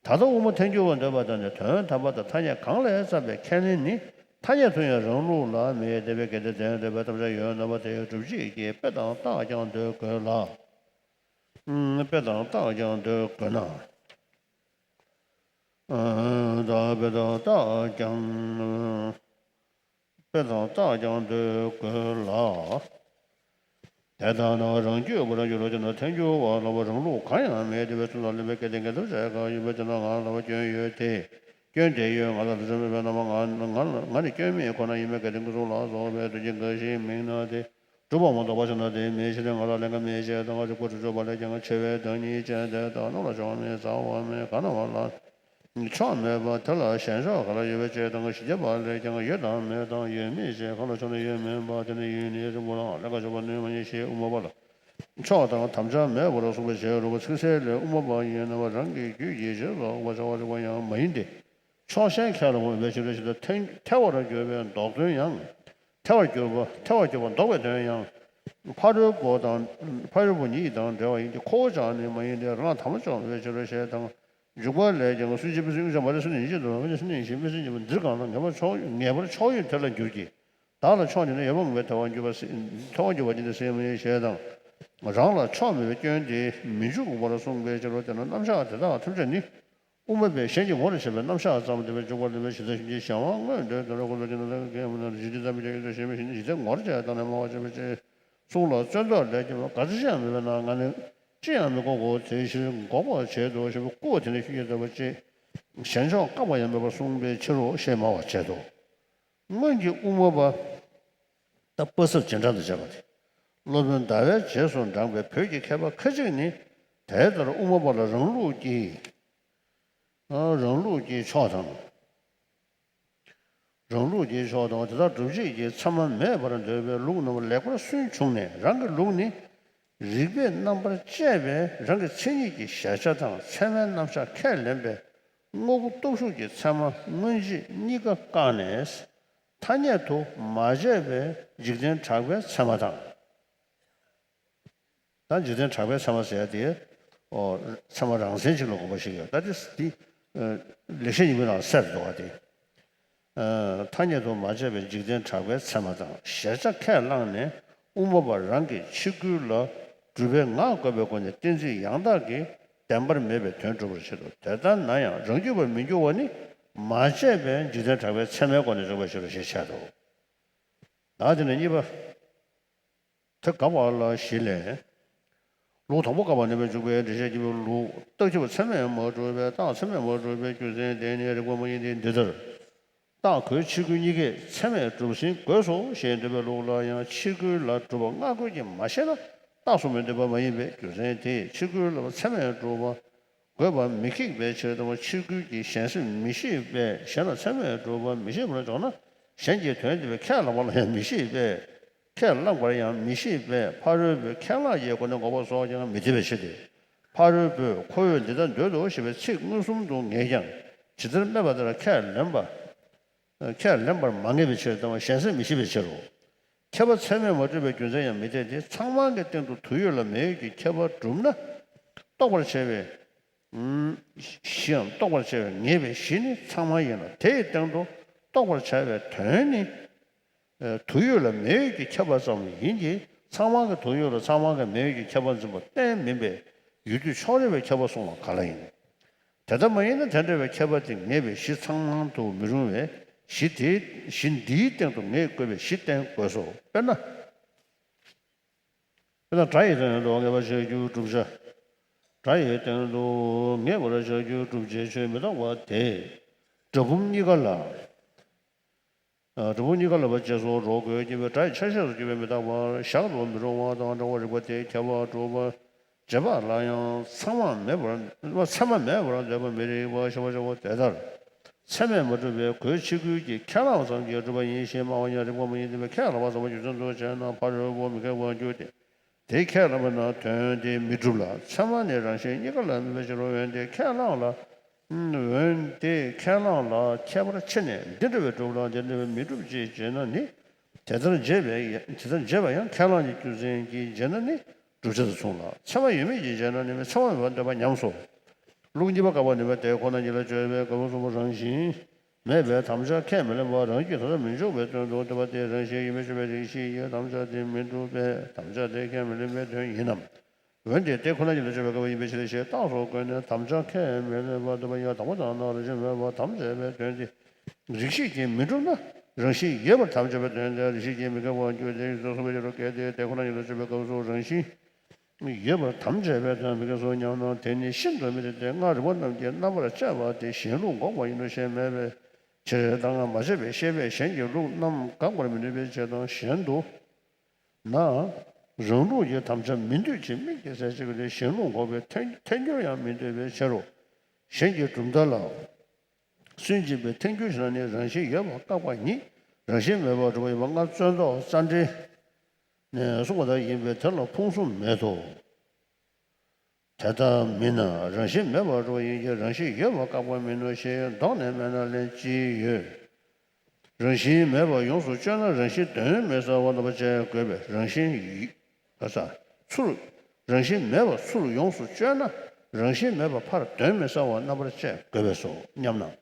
ད་ལྟ་དབུ་མ་ཐལ་འགྱུར་བར་འདོད་པ་དང་ནི་དོན་དམ་པ་དང་ཐ་སྙད་གང་ལས་བརྩམས་པའི་ཁས་ལེན་ནི་ཐ་སྙད་དུ་ཡང་རང་ལུགས་ལ་མེད་དེ་བས་གལ་ཏེ་དོན་འདོད་པའི་དམ་བཅའ་ཡོད་ན་པ་དེ་སྒྲུབ་བྱེད་ཀྱི་དཔེ་དང་རྟགས་ཀྱང་འདོད་དགོས་ལ། དཔེ་དང་རྟགས་ཀྱང་འདོད་དགོས་ན། དཔེ་དང་རྟགས་ཀྱང་། དཔེ་དང་རྟགས་ཀྱང་འདོད་དགོས་ལ། དེ་ལྟ་ན་རང་རྒྱུད་པར་འགྱུར་རོ། དེ་ན་ཐལ་འགྱུར་བ་ལ་བ་རང་ལུགས་གང་ཡང་མེད་དེ་བས་ཚུལ་དང་ལྡན་པའི་སྐད་དེ་ངེས་ཐབས་བྱ་གང་ཡིན་པ་དེ་ན་ང་ལ་བ་སྐྱོན་ཡོད་དེ། སྐྱོན་དེ་ཡོད་ང་ལ་དེ་ཚོ་མེད་པས་ན་མ་ང་ང་ང་ནི་སྐྱོན་མེད་ཁོ་ན་ཡིན་པའི་སྐད་དེ་ངེས་ཚུལ་ལ་སོགས་པའི་དོན་གྱི་འགའ་ཞིག་མིན་ན་དེ། སྒྲུབ་པ་མ་གཏོགས་པ་ཞིག་ན་དེའི་མེད་ཕྱིར་ང་ལ་ལས་འགའ་མེད་ཅེས་དང་། རིགས་པ་སྒྲུབ་ཕྱོགས་པ་ལས་ཀྱང་ཆེ་བའི་བདག་ཉིད་ཅན་དེ་དག་རྣམས་ལ་ཕྱོགས་མེད་རྩ་བ་མེད་ག་ན་བ་ལ་ཕྱོགས་མེད་པ་དེ་ལ་གཞན་ཕྱོགས་ག་ལ་ཡོད་པའི་ཅེས་དང་། གཞི་བརྒྱད་པ་ལས་ཀྱང་ཡོད་དང་མེད་དང་ཡོད་མེད་ཅེས་གང་ལ་ཕྱོགས་ན་ཡོད་མིན་པ་དེ་ནི་ཡུལ་ནི་རིང་པོ་ལའང་ལས་འགའ་ཕྱོགས་པ་ནུས་མ་ཡིན་ཞེས་དབུ་མ་པ་ལ་ཕྱོགས་དང་དམ་བཅའ་མེད་པར་གསུངས་པའི་ཕྱིར་རོ། ཚིག་གསལ་ལས་དབུ་མ་པ་ཡིན་ན་བ་རང་གི་རྒྱུད་ཀྱི་རྗེས་སུ་འགོག་པ་བྱ་བ་རིགས་པ་ཡང་མ་ཡིན་ཏེ། ཕྱོགས་གཞན་ཁས་ལ་འོས་པའི་ཕྱིར་རོ་ཞེས་ཐལ་ཐལ་བར་གྱུར་པའི་ལྡོག་དོན་ཡང་། ཐལ་བར་གྱུར་པ་ཐལ་བར་གྱུར་པ་ལྡོག་པའི་དོན་ཡང་། ཕ་རོལ་པོ་དང་ཕ་རོལ་པོ་ཉིད་དང་འབྲེལ་བ་ཡིན་གྱི་ཁོ་བོ་ཅག་ནི་མ་ཡིན་ཏེ་རང་ལ་དམ་བཅའ་བྱ་བའི་ཕྱིར་རོ་ཞེས་དང་། འཇུག་པ་ལས་ཀྱང་སུན་འབྱིན་པའི་སུན་འབྱིན་པ་རེ་སུན་འབྱིན་དུ་རུང་སུན་འབྱིན་པའི་སུན་འབྱིན་པ་འདིར་གང་ལ་ངེས་པར་ཕྱོགས་ངེས་པར་ཕྱོགས་ཡུལ་དེ་ལ་འགྱུར་གྱི། བདག་ལ་ཕྱོགས་འདི་ནི་ཡོད་པ་ངེས་པའི་ཐལ་བར་གྱུར་པ་ཐལ་བར་གྱུར་པ་ཉིད་དེ་སེལ་མི་ཤེས་དང་། རང་ལ་ཕྱོགས་མེད་པའི་སྐྱོན་དེ་མི་འཇུག་པར་གསུངས་པའི་ཕྱིར་རོ། དེ་ན་རྣམ་གཞག་དེ་དག་ཐམས་ཅད་ནི། དབུ་མ་པས་གཞན་གྱི་ངོ་རུ་བྱེད་པའི་རྣམ་གཞག་ཙམ་སྟེ་བས་འཇུག་པ་ལས་པའི་གཞི་རྩ་གཞན་གྱི་གཞན་དབང་མངོན་འདོད་དོན་ར་ཁོ་ཚོ་གྱི་ན་ལ་གེ་མ་ན་གཞི་རྩ་མི་འཇོག་ཡིན་དུ་ཞེན་པའི་གཞི་རྩའི་ངོར་བྱས་བཏང་ནས་སྨྲ་བར་བྱེད་པའི་ཕྱིར། གསུང་ལ་བརྩོན་འདོད་ལས་ཀྱང་ག་ཚོད་ཅི་ཡང་མེད་པས་ན་ང་ནི་ཅི་ཡང་མི་དགོ་གོ། དེའི་ཕྱིར་འགོག་པར་བྱེད་དོ་ཞེས་པའི་སྐུར་བ་དེ་ནི་ཤུགས་ཀྱིས་བརྟག་པ་ཅིག་གཞན་ཕྱོགས་བཀག་པ་ཡང་མེད་པར་གསུངས་པའི་ཕྱིར་རོ་ཞེས་སྨྲ་བར་བྱེད་དོ། སྔོན་གྱི་དབུ་མ་པ། ད་པ་ཟབ་རྗེས་འབྲང་དང་བཅས་པ་སྟེ། སློབ་དཔོན་ཟླ་བའི་རྗེས་སུ་འབྲངས་པའི་བོད་ཀྱི་མཁས་པ་ཁ་ཅིག་ནི་དེ་ལྟར་དབུ་མ་པ་ལ་རང་ལུགས་ཀྱི། རང་ལུགས་ཀྱི་ཕྱོགས་དང་། རང་ལུགས་ཀྱི་ཕྱོགས་དང་དེ་དག་སྒྲུབ་བྱེད་ཀྱི་ཚད་མ་མེད་པར་འདོད་པའི་ལུགས་རྣམས་ལེགས་པར་སུན་བྱུང་ནས་རང་གི་ལུགས་ནི། རིགས་པས་རྣམ་པར་དཔྱད་པས་རང་གི་མཚན་ཉིད་ཀྱི་གཞལ་བྱ་དང་ཚད་མའི་རྣམ་གཞག་ཁས་ལེན་པའི་དངོས་པོ་སྟོབས་ཞུགས་ཀྱི་ཚད་མ་མངོན་རྗེས་གཉིས་ཀ་བཀག་ནས། ཐ་སྙད་དུ་མ་དཔྱད་པའི་འཇིག་རྟེན་གྲགས་པའི་ཚད་མ་དང་། ད་འཇིག་རྟེན་གྲགས་པའི་ཚད་མ་ཟེར་ཡ་དེ། ཨོ། ཚད་མ་རང་མཚན་གཅིག་ལ་གོ་བ་ཞིག་ཡོད། ད་དེ་དེ། ཨ། ལེགས་བཤད་ཉི་མའི་ནང་གསལ་འདུག་བ་དེ། ཨ། ཐ་སྙད་དུ་མ་དཔྱད་པའི་འཇིག་རྟེན་གྲགས་པའི་ཚད་མ་དང་གཞལ་བྱ་ཁས་བླངས་ནས་དབུ་མ་པ་རང་གི་ཕྱི་རྒྱུད་ལ་སྒྲུབ་པའི་ངག་བཀོད་པའི་སྒོ་ནས་གཏན་ཚིགས་ཡང་དག་གི་བདེན་པར་མེད་པའི་དོན་སྒྲུབ་པར་བྱེད་དོ། དེ་ལྟར་ན་ཡང་རང་རྒྱུད་པར་མི་འགྱུར་བ་ནི་མ་དཔྱད་པའི་འཇིག་རྟེན་གྲགས་པའི་ཚད་མའི་སྒོ་ནས་འཇོག་པའི་ཕྱིར་རོ་ཞེས་བཤད་དོ། ད་དེ་ནས་གཉིས་པ། དེ་དགག་པ་ལ་བཞི་ལས། ལུགས་དང་པོ་བཀག་པ་ནུས་པས་འཇུག་པའི་འགྲེལ་བཤད་ཀྱི་ལུགས་རྟགས་ཁྱབ་ཚད་མས་མ་གྲུབ་པས་རྟགས་ཚད་མས་མ་གྲུབ་པའི་རྒྱུ་མཚན་དེ་ནི་རིགས་པ་མ་ཡིན་ཏེ། འདི་ལྟར། རྟགས་ཁོའི་ཕྱི་རྒྱུད་གཉིས་ཀས་ཚད་མས་གྲུབ་ཟིན་དགོས་སོ་ཞེས་འདོད་པའི་ལུགས་ལ་ཡང་ཕྱི་རྒྱུད་ལ་གྲུབ་པ་སྔ་རྒོལ་གྱིས་མ་ཤེས་ན་རྟགས་སུ་མི་འདོད་པ་མ་ཡིན་པའི་རྒྱུ་མཚན་དེས་ཕྱི་རྒྱུད་ལ་ཚད་མས་གྲུབ་པ། དགོས་པ་མི་ཁེགས་པའི་ཕྱིར་དང་། ཕྱི་རྒྱུད་ཀྱི་གཞན་སེམས་མི་ཤེས་པས་གཞན་ལ་ཚད་མས་གྲུབ་པ་མི་ཤེས་པར་འཇོག་ན། གཞན་གྱི་དོན་དེ་བས་ཁས་བླངས་པ་ལ་ཡང་མི་ཤེས་པས། ཁས་བླངས་པར་ཡང་མི་ཤེས་པས་ཕ་རོལ་པོའི་ཁས་བླངས་ཀྱི་སྒོ་ནས་འགོག་པ་སོགས་ཀྱང་མི་འཐད་པའི་ཕྱིར་ཏེ། ཕ་རོལ་པོས་ཁོ་བོས་འདི་ལྟར་འདོད་དོ་ཞེས་པའི་ཚིག་མངོན་སུམ་དུ་ངེས་ཀྱང་ཇི་ལྟར་སྨྲས་པ་ལྟར་ཁས་ལེན་པ། ཁས་ལེན་པར་མ་ངེས་པའི་ཕྱིར་དང་གཞན་སེམས་མི་ཤེས་པའི་ཕྱིར་རོ། ཁྱད་པར་ཚད་མས་མ་གྲུབ་པའི་རྒྱུ་མཚན་ཡང་མི་འཐད་དེ། ཚང་མང་གི་སྟེང་དུ་དོན་ཡོད་ལ་མེད་ཡོད་ཀྱི་ཁྱད་པར་གྲུབ་ན། རྟོགས་པར་བྱ་བའི་གཞིའམ་རྟོགས་པར་བྱ་བའི་ངེས་པའི་གཞི་ནི་ཚང་མང་ཡིན་ལ། དེ་ཡི་སྟེང་དུ་རྟོགས་པར་བྱ་བའི་དོན་ནི། དོན་ཡོད་ལ་མེད་ཡོད་ཀྱི་ཁྱད་པར་ཙམ་ཡིན་གྱི། ཚང་མང་གི་དོན་ཡོད་ལ་ཚང་མང་གི་མེད་ཡོད་ཀྱི་ཁྱད་པར་འཛིན་པ་གཏན་མིན་པས་ཡུལ་དུས་ཕྱོགས་རེ་བའི་ཁྱད་པར་གསུངས་པ་ག་ལ་ཡིན། དེ་ལྟ་མ་ཡིན་ན་དེ་འདྲ་བའི་ཁྱད་པར་དེ་ངེས་པའི་གཞི་ཚང་མང་དུ་མི་རུང་བས་གཞི་དེའི་གཞི་འདིའི་སྟེང་དུ་ངེས་དགོས་པའི་གཞི་བསྟན་དགོས་སོ། དཔེར་ན། དཔེར་ན་སྒྲ་ཡི་སྟེང་དུ་ངེས་པར་བྱ་རྒྱུ་བསྒྲུབ་བྱ། སྒྲ་ཡི་སྟེང་དུ་ངེས་པར་བྱ་རྒྱུ་བསྒྲུབ་བྱའི་ཆོས་མི་རྟག་པ་དེ། སྒྲ་བུམ་གཉིས་ཀ་ལ། སྒྲ་བུམ་གཉིས་ཀ་ལ་བ་ཅེས་སོགས་རོ་གོས་ཀྱི་བའི་སྒྲ་ཡི་ཆ་ཤས་སུ་གྱུར་པའི་མི་རྟག་པར་གཞག་ཏུ་མི་རུང་བ་དང་འདྲ་བར་རིགས་པ་དེའི་ཁྱད་པར་སྒྲུབ་པར་བྱེད་པ་ལ་ཡང་ཚད་མ་མེད་པར་ཚད་མ་མེད་པར་འདོད་པ་མི་རིགས་པ་ཞེས་པ་འདྲ་བ་དེ་ལྟར། ཚད་མས་མ་གྲུབ་པའི་གོས་ཕྱི་རྒོལ་གྱི་ཁས་བླངས་ཙམ་གྱིས་གྲུབ་པ་ཡིན་ཞེས་སྨྲ་བ་ཡང་རིགས་པ་མ་ཡིན་ཏེ། ཁས་བླངས་པ་ཙམ་པ་རྒྱུ་མཚན་དུ་བྱས་ན་ཕ་རོལ་པོ་མི་འགལ་བར་འགྱུར་ཏེ། དེ་ཁས་བླངས་པས་ན་དོན་དེ་མི་འགྲུབ་ལ། ཚད་མ་ནི་རང་བཞིན་གཉིས་ཀ་ལ་དམིགས་པའི་ཕྱིར་རོ། འོན་ཏེ་ཁས་བླངས་ལ། འོན་ཏེ་ཁས་བླངས་ལ་ཁྱད་པར་ཕྱེ་ནས་འདི་འདྲ་བས་གྲུབ་ལ་འདི་འདྲ་བས་མི་འགྲུབ་ཅེས་བརྗོད་ན་ནི། དེ་ལྟར་བརྗོད་པས་དེ་ལྟར་བརྗོད་པ་ཡང་ཁས་བླངས་ཀྱི་རྒྱུ་མཚན་གྱིས་བརྗོད་ན་ནི་བསྒྲུབ་བྱ་དུ་མཚུངས་ལ། ཚད་མ་ཡོད་མེད་ཀྱིས་བརྗོད་ན་ནི་ཚད་མ་མེད་པར་འདོད་པ་ཉམས་སོ། ལུགས་གཉིས་པ་བཀག་པ་ནི་བས་དེ་ཁོ་ན་ཉིད་ལ་དཔྱོད་པའི་སྐབས་སུ་རང་བཞིན་མེད་པའི་དམ་བཅའ་ཁས་མི་ལེན་པ་རང་རྒྱུད་ད་ལྟ་མི་འཇོག་པའི་དོན་དུ་འདོད་པ་སྟེ། རང་བཞིན་ཡོད་མེད་དཔྱོད་པའི་རིགས་ཤེས་ཀྱི་དམ་བཅའ་དེ་མི་འགྲུབ་པས་དམ་བཅའ་དེ་ཁས་མི་ལེན་པའི་དོན་ཡིན་ནམ། འོན་ཏེ་དེ་ཁོ་ན་ཉིད་ལ་དཔྱོད་པའི་སྐབས་ཡིན་པའི་ཕྱིར་ཞེས་རྟགས་སུ་བཀོད་ནས་དམ་བཅའ་ཁས་མི་ལེན་པར་འདོད་པ་ཡང་དང་པོ་དང་ནང་རང་བཞིན་མེད་པར་དམ་བཅས་པའི་དོན་ཏེ། རིགས་ཤེས་ཀྱིས་མི་འགྲུབ་ན་རང་བཞིན་ཡོད་པར་དམ་བཅས་པའི་དོན་ཏེ། རིགས་ཤེས་ཀྱིས་མི་འགལ་བར་འགྱུར་ཏེ། ཡིན་ཙང་གསུངས་པའི་ཕྱིར་རོ། གལ་ཏེ་དེ་ཁོ་ན་ཉིད་ལ་དཔྱོད་པའི་སྐབས་སུ་རང་བཞིན་ཡོད་པར་དམ་བཅས་པའི་དོན་མི་འགལ་སོ་སྙམ་ན། དེ་ནི་ཤིན་ཏུ་མི་འགྲིག་སྟེ། སྔར་རིགས་པ་རྣམས་ཀྱིས་རྣམ་པར་དཔྱད་པ་དེ་གཞན་ལུགས་འགོག་པ་ཡིན་ནོ་ཞེས་སྨྲས་པའི་ཕྱིར། ད་སྔར་མ་དཔྱད་པའི་ཤེས་པས་གཞན་གྱི་ལུགས་རྣམས་འགག་པར་མི་ནུས་པའི་ཕྱིར་དང་། གཞན་དུ་ན་རང་ལུགས་ཀྱི་དམ་བཅའ་མི་འདོད་ཅེས་དམིགས་ཏེ་ཟེར་བྱེད་ཀྱི་དེ་གཞན་ལུགས་འགོག་པའི་ཐལ་ཐལ་འགྱུར་ཡང་མི་འདོད་པའི་ཕྱིར་རོ། གཞན་གྱི་གྲུབ་མཐའ་ལ་སུན་འབྱིན་པའི་ཐལ་འགྱུར་ཞེ་ན་ནི་རང་བཞིན་ཡོད་པར་བཀག་པ་ཉིད་རང་བཞིན་མེད་པར་གྲུབ་པ་ཡིན་པ་སྔར་རྩོད་ཟློག་རྩ་འགྲེལ་ནས་གསུངས་པ་ལྟར་ཡིན་པས་དེ་ལ་ཕུང་གསུམ་མེད་དོ། དེ་ལྟ་མིན་ན་རང་བཞིན་མེད་པར་གྲུབ་པ་ཡིན་གྱི་རང་བཞིན་ཡོད་པར་བཀག་པ་མིན་ནོ་ཞེས་བཟློག་ནས་སྨྲས་ན་ལན་ཅི་ཡོད། རང་བཞིན་མེད་པར་ཡོངས་སུ་གཅོད་ན་རང་བཞིན་དོན་མེད་ཟེར་བ་རྣམ་པ་ཅན་དགོས་པས། རང་བཞིན་ཡོད་པ་ས་ཚུར་རང་བཞིན་མེད་པ་ཚུར་ཡོངས་སུ་གཅོད་ན་རང་བཞིན་མེད་པ་ཕར་དོན་མེད་ཟེར་བ་རྣམ་པ་ཅན་དགོས་པས་སོ་སྙམ་ན།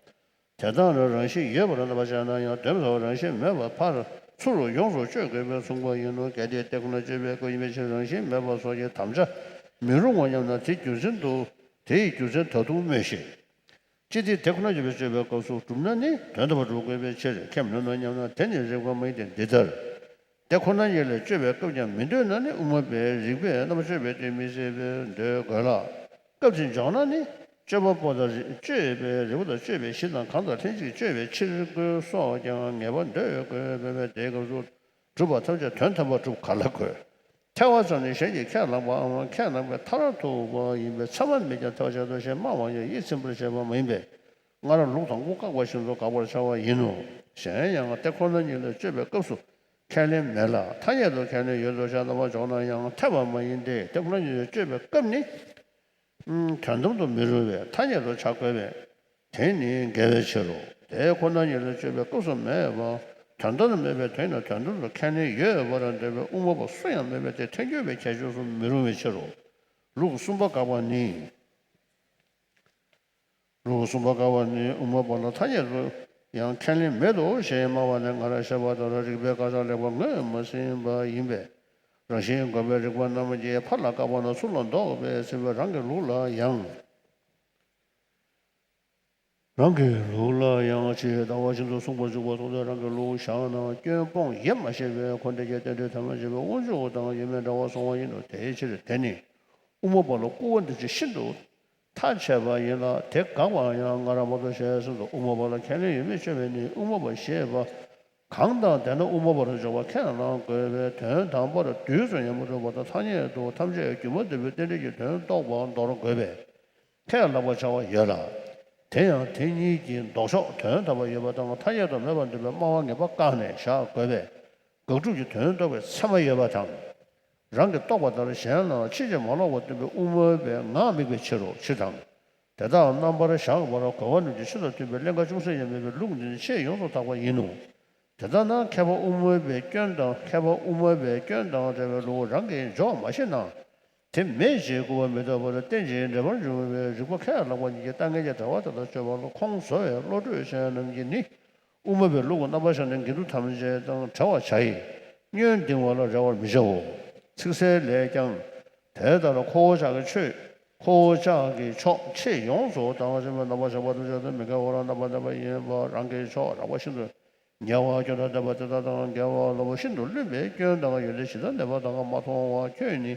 དེ་ལྟར་ན་རང་བཞིན་ཡོད་པར་རྣམ་པ་ཅན་ན་ཡང་དོན་མེད་ཟེར་བ་རང་བཞིན་མེད་པ་ཕར་ཚུར་ཡོངས་སུ་གཅོད་དགོས་པས་གསུངས་པ་ཡིན་ནོ། གལ་ཏེ་དེ་ཁོ་ན་གཅོད་པའི་སྐབས་ཡིན་པའི་ཕྱིར་རང་བཞིན་མེད་པ་སོགས་ཀྱི་དམ་བཅའ་མི་རུང་ངོ་སྙམ་ན། དེའི་རྒྱུ་མཚན་དུ་དེའི་རྒྱུ་མཚན་ད་དུང་སྨྲོས་ཤིག་ཅི་སྟེ་དེ་ཁོ་ན་གཅོད་པའི་གཅོད་པའི་སྐབས་སུ་གྲུབ་ན་ནི་དོན་དམ་པར་གྲུབ་དགོས་པའི་ཕྱིར་ཁས་མི་ལེན་ནོ་སྙམ་ན། དེ་ནི་རིགས་པ་མ་ཡིན་ཏེ་འདི་ལྟར། དེ་ཁོ་ན་ཉིད་ལ་དཔྱོད་པའི་སྐབས་ཀྱང་མི་འདོད་ན་ནི་དབུ་མ་པས་རིགས་པས་རྣམ་པར་དཔྱོད་པའི་དོན་མི་སྲིད་པར་འདོད་དགོས་ལ། སྐབས་དེ་འཇོག་ན་ནི་དཔྱོད་པ་པོ་དང་དཔྱོད་པའི་རིགས་པ་དང་དཔྱོད་པའི་གཞི་དང་གང་དང་ལྷན་ཅིག་དཔྱོད་པའི་ཕྱིར་རྒོལ་སོགས་ཀྱང་ངེས་པར་འདོད་དགོས་པས། དེའི་སྐབས་སུ་གྲུབ་པ་ཐམས་ཅད་དོན་དམ་པར་གྲུབ་ག་ལ་དགོས། ཐལ་བ་ཙམ་ནི་གཞན་གྱིས་ཁས་བླངས་པའམ་ཁས་བླངས་པའི་མཐར་ཐུག་པ་ཡིན་པས་ཚད་མ་མེད་ཀྱང་ཐལ་བར་བྱེད་དོ་ཞེས་སྨྲ་བ་ཡང་ཡིད་ཚིམ་པར་བྱེད་པ་མ་ཡིན་པས། སྔར་ལུགས་དང་པོ་བཀག་པ་བཞིན་དུ་དགག་པར་བྱ་བ་ཡིན་ནོ། གཞན་ཡང་དེ་ཁོ་ན་ཉིད་ལ་དཔྱོད་པའི་སྐབས་སུ་ཁས་ལེན་མེད་ལ་ཐ་སྙད་དུ་ཁས་ལེན་ཡོད་དོ་ཞེས་རྣམ་པར་འཇོག་ན་ཡང་འཐད་པ་མ་ཡིན་ཏེ། དེ་ཁོ་ན་ཉིད་ལ་དཔྱོད་པའི་སྐབས་ནི་དོན་དམ་དུ་མི་རུང་བས་ཐ་སྙད་དུ་བྱ་དགོས་པས། དེ་ནི་འགལ་བའི་ཕྱིར་རོ། དེ་ཁོ་ན་ཉིད་ལ་དཔྱོད་པའི་སྐབས་སུ་མེད་པ་དོན་དམ་དུ་མེད་པའི་དོན་ཡིན་ན་དོན་དམ་དུ་ཁས་ལེན་ཡོད་པར་འདོད་པའི་དབུ་མ་པ་སུ་ཡང་མེད་པས་དེ་ཐལ་འགྱུར་བའི་ཁྱད་ཆོས་སུ་མི་རུང་བའི་ཕྱིར་རོ། ལུགས་གསུམ་པ་བཀག་པ་ནི། ལུགས་གསུམ་པ་བཀག་པ་ནི་དབུ་མ་པ་ལ་ཐ་སྙད་དུ་ཡང་ཁས་ལེན་མེད་དོ་ཞེས་སྨྲ་བ་ནི་སྔར་བཤད་པ་ལྟར་རིགས་པའི་དགག་བྱ་ལེགས་པར་ངོས་མ་ཟིན་པ་ཡིན་པས། རང་བཞིན་འགོག་པའི་རིགས་པ་རྣམས་ཀྱིས་ཕར་ལ་བཀག་པ་ན་ཚུར་ལ་ལྡོག་པས་ཟིན་པའི་རང་གི་ལུགས་ལ་ཡང་། རང་གི་ལུགས་ལ་ཡང་ཇི་ལྟ་བ་བཞིན་དུ་གསུངས་པར་འཇུག་པ་མཐོང་སྟེ་རང་གི་ལུགས་བཞག་ན་སྐྱོན་སྤོང་ཡེ་མ་ཤེས་པས་འཁོར་འདས་ཀྱི་རྟེན་འབྲེལ་ཐ་མལ་བྱེད་པའི་དབང་ཕྱུག་དང་ཡོད་མེད་འདྲ་བར་སོང་བ་ཡིན་ནོ། དེའི་ཕྱིར་དེ་ནི་དབུ་མ་པ་ལ་སྐུར་བ་འདེབས་ཕྱིར་ཤིན་ཏུ་ཐག་ཆད་པ་ཡིན་ལ། དེ་དགག་པ་ཡང་སྔར་མ་གཏོགས་ཞེས་གསུངས་སོ། དབུ་མ་པ་ལ་ཁས་ལེན་ཡོད་མེད་དཔྱོད་པས་ནི་དབུ་མ་པ་ཞེས་པ་གང་དང་ལྡན་ན་དབུ་མ་པར་འཇོག་པ་ཁས་བླང་དགོས་པས། དོན་དམ་པར་དུས་སུ་ཡང་མ་གྲུབ་པ་དང་ཐ་སྙད་དུ་ཐམས་ཅད་སྒྱུ་མ་ལྟ་བུའི་རྟེན་འབྲེལ་གྱི་དོན་རྟོགས་པ་མདོར་དགོས་པས་ཁས་བླངས་པར་བྱ་བ་ཡོད་ལ། དེ་ཡང་དེ་གཉིས་ཀྱི་ལྡོག་ཕྱོགས་དོན་དམ་པར་ཡོད་པ་དང་ཐ་སྙད་དུ་མེད་པར་འདོད་པའི་སྨྲ་བ་ངེས་པ་བཀག་ནས་བཞག་དགོས་པས། དགག་སྒྲུབ་ཀྱི་དོན་རྟོགས་པའི་ཚད་མ་ཡོད་པ་དང་། རང་གིས་རྟོགས་པ་ལྟར་གཞན་ལ་ཕྱིན་ཅི་མ་ལོག་པར་སྟོན་པའི་དབུ་མ་པའི་ངག་དམིགས་པའི་ཕྱིར་རོ། ཕྱིར་དང་། དེ་དག་རྣམ་པར་གཞག་པར་གོ་བ་རྣམས་ཀྱི་ཆོས་དང་མཐུན་པའི་ཀླན་ཀ་ཅུང་ཟད་ཡང་མེད་པའི་ལུགས་འདི་ནི་ཆེས་ཡོངས་སུ་དག་པ་ཡིན་ནོ། དེ་ལྟར་ན་མཁས་པ་དབུ་མ་པའི་སྐྱོན་དང་མཁས་པ་དབུ་མ་པའི་སྐྱོན་དང་བྲལ་བའི་ལུགས་རང་གིས་འཇོག་མ་ཤེས་ན། དེ་མེད་ཅེས་སྐུར་བ་མི་ལྡོག་པར་བསྟན་ཅིང་འགྲེལ་པར་འབྱུང་བའི་རིགས་པ་ཁས་བླངས་པ་ཉིད་ཀྱི་ལྟ་ངན་གྱི་དྲ་བ་དེ་དག་གཅོད་པ་ལ་ཁོང་བཟོ་བའི་བློ་གྲོས་ཅན་རྣམས་ཀྱིས་ནི། དབུ་མ་པའི་ལུགས་ཀྱི་རྣམ་པར་བཞག་ནས་དགེ་འདུན་ཐམས་ཅད་དང་བྲལ་བར་བྱ་ཡི། བསྙོན་འདིང་བ་ལ་རེ་བར་མི་བྱའོ། ཚིག་གསལ་ལས་ཀྱང་། དེ་ལྟར་ཁོ་བོ་ཅག་གི་ཆོས། ཁོ་བོ་ཅག་གི་ཕྱོགས་ཆེས་ཡོངས་སུ་དག་པ་ཞིག་རྣམ་པར་བཞག་པ་དང་བཅས་ཏེ་མི་དགེ་བ་ལ་རྣམ་པར་གནས་པ་ཡིན་པ་རང་གི་ཕྱོགས་རགས་པ་ཤིན་ཏུ་ཉེ་བ་སྐྱོན་དང་ལྡན་པ་དེ་དག་དང་འགལ་བ་ལ་ཤིན་ཏུ་བླུན་པའི་སྐྱོན་དང་ཡོན་ཏན་ཇི་ལྟར་ལྡན་པ་དག་མ་མཐོང་བ་ཁྱོད་ནི།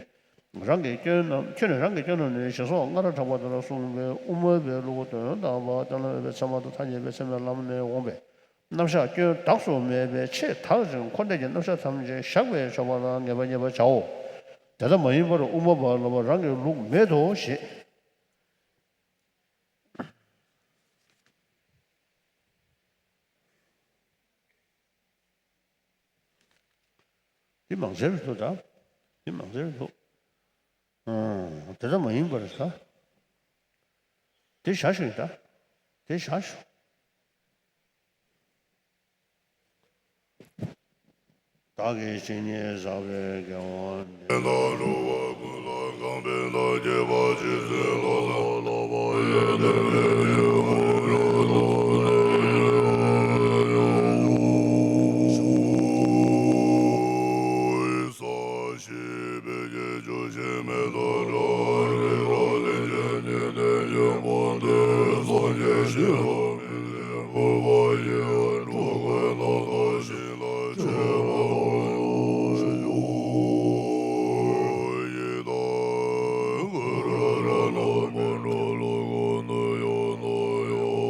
རང་གི་སྐྱོན་རྣམས་ཁྱོད་ནི་རང་གི་སྐྱོན་རྣམས་ནི་ཞེས་སོགས་སྔར་དྲངས་པ་ལྟར་གསུངས་པའི་དབུ་མ་པའི་ལུགས་དོན་དམ་པ་གཏན་ལ་འབེབས་པའི་ཚད་མ་དང་ཐ་སྙད་པའི་ཚད་མའི་ལམ་ནས་འོངས་པའི་རྣམ་གཞག་སྐྱོན་གདགས་སུ་མེད་པའི་ཆེས་དག་ཅིང་འཁོར་འདས་ཀྱི་རྣམ་གཞག་ཐམས་ཅད་བཞག་པས་ཆོག་པ་ལ་ངེས་པ་རྙེད་པར་བྱའོ། དེ་ལྟ་མ་ཡིན་པར་དབུ་མ་པ་ལ་རང་གི་ལུགས་མེད་དོ་ཞེས། དེ་མང་ཚེ་རུ་འདུག་ད། དེ་མང་ཚེ་རུ་འདུག། ཨང་། དེ་ལྟ་མ་ཡིན་པར་ད། དེ་བཞག་ཞིག་ད། དེ་བཞག་ཞིག། བདག་གིས་ཇི་སྙེད་བསགས་པའི་དགེ་བ་འདི། ལ་རུ་བ་ཀུན་ལ་གང་ཕན་དང་རྒྱས་པ་ཇི་སྲིད་ལ་ལ་ལ་བ་ཡོད་དེ་བའི་ཡོད་པ་ཡོད་དོ། ས་ཞི་བའི་རྒྱལ་མཆོག་གཞན་མེད་དང་འདྲ་བའི་རིག་པ་ལས་ཀྱང་ཉེ་ལྡན་ཡོན་པོ་འདི་སངས་རྒྱས་ཤིང་ལ་མི་ལྡན་བུ་བ་ཡི་འགྲོ་ཀུན་ལ་བདག་བཞིན་ལ་ཆེ་བ་ཡོད་ཡི་དྭགས་ཀུན་ར་ར་ན་མ་འགྲོ་ལོ་ཀུན་ཏུ་ཡོད་ན་ཡོད།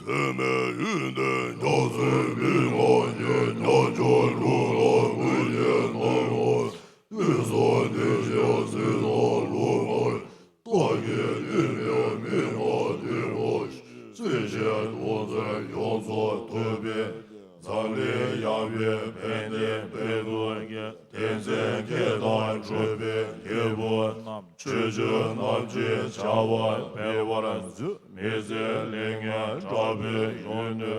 དེ་མེད་ཡུལ་འདི་ཉག་ཚོའི་མི་ང་ཡི་ཉག་ཆུང་ལུག་ལ་མི་ཡི་ནང་ལ། དུས་སུ་དེ་བཞིན་སྲིད་ལ་ལུག་ལ། རྟགས་ཀྱི་ཡུལ་མེད་མི་ང་དེ་ལ། སྲིད་ཞིའི་དོན་མཛད་ཡོངས་སུ་ཐུབ་པའི། འཛམ་གླིང་ཡངས་པའི་ཕན་བདེ་འཕེལ་དུ་གྱུར། དེ་ཚེ་མཁས་དང་གྲུབ་པའི་སྐྱེས་བུ་རྣམས། ཆོས་སྤྱོད་རྣམས་ཀྱི་བྱ་བ་འཕེལ་བར་མཛོད། མི་ཟད་ལས་ངན་དྲག་པོའི་གཡུལ་ནས།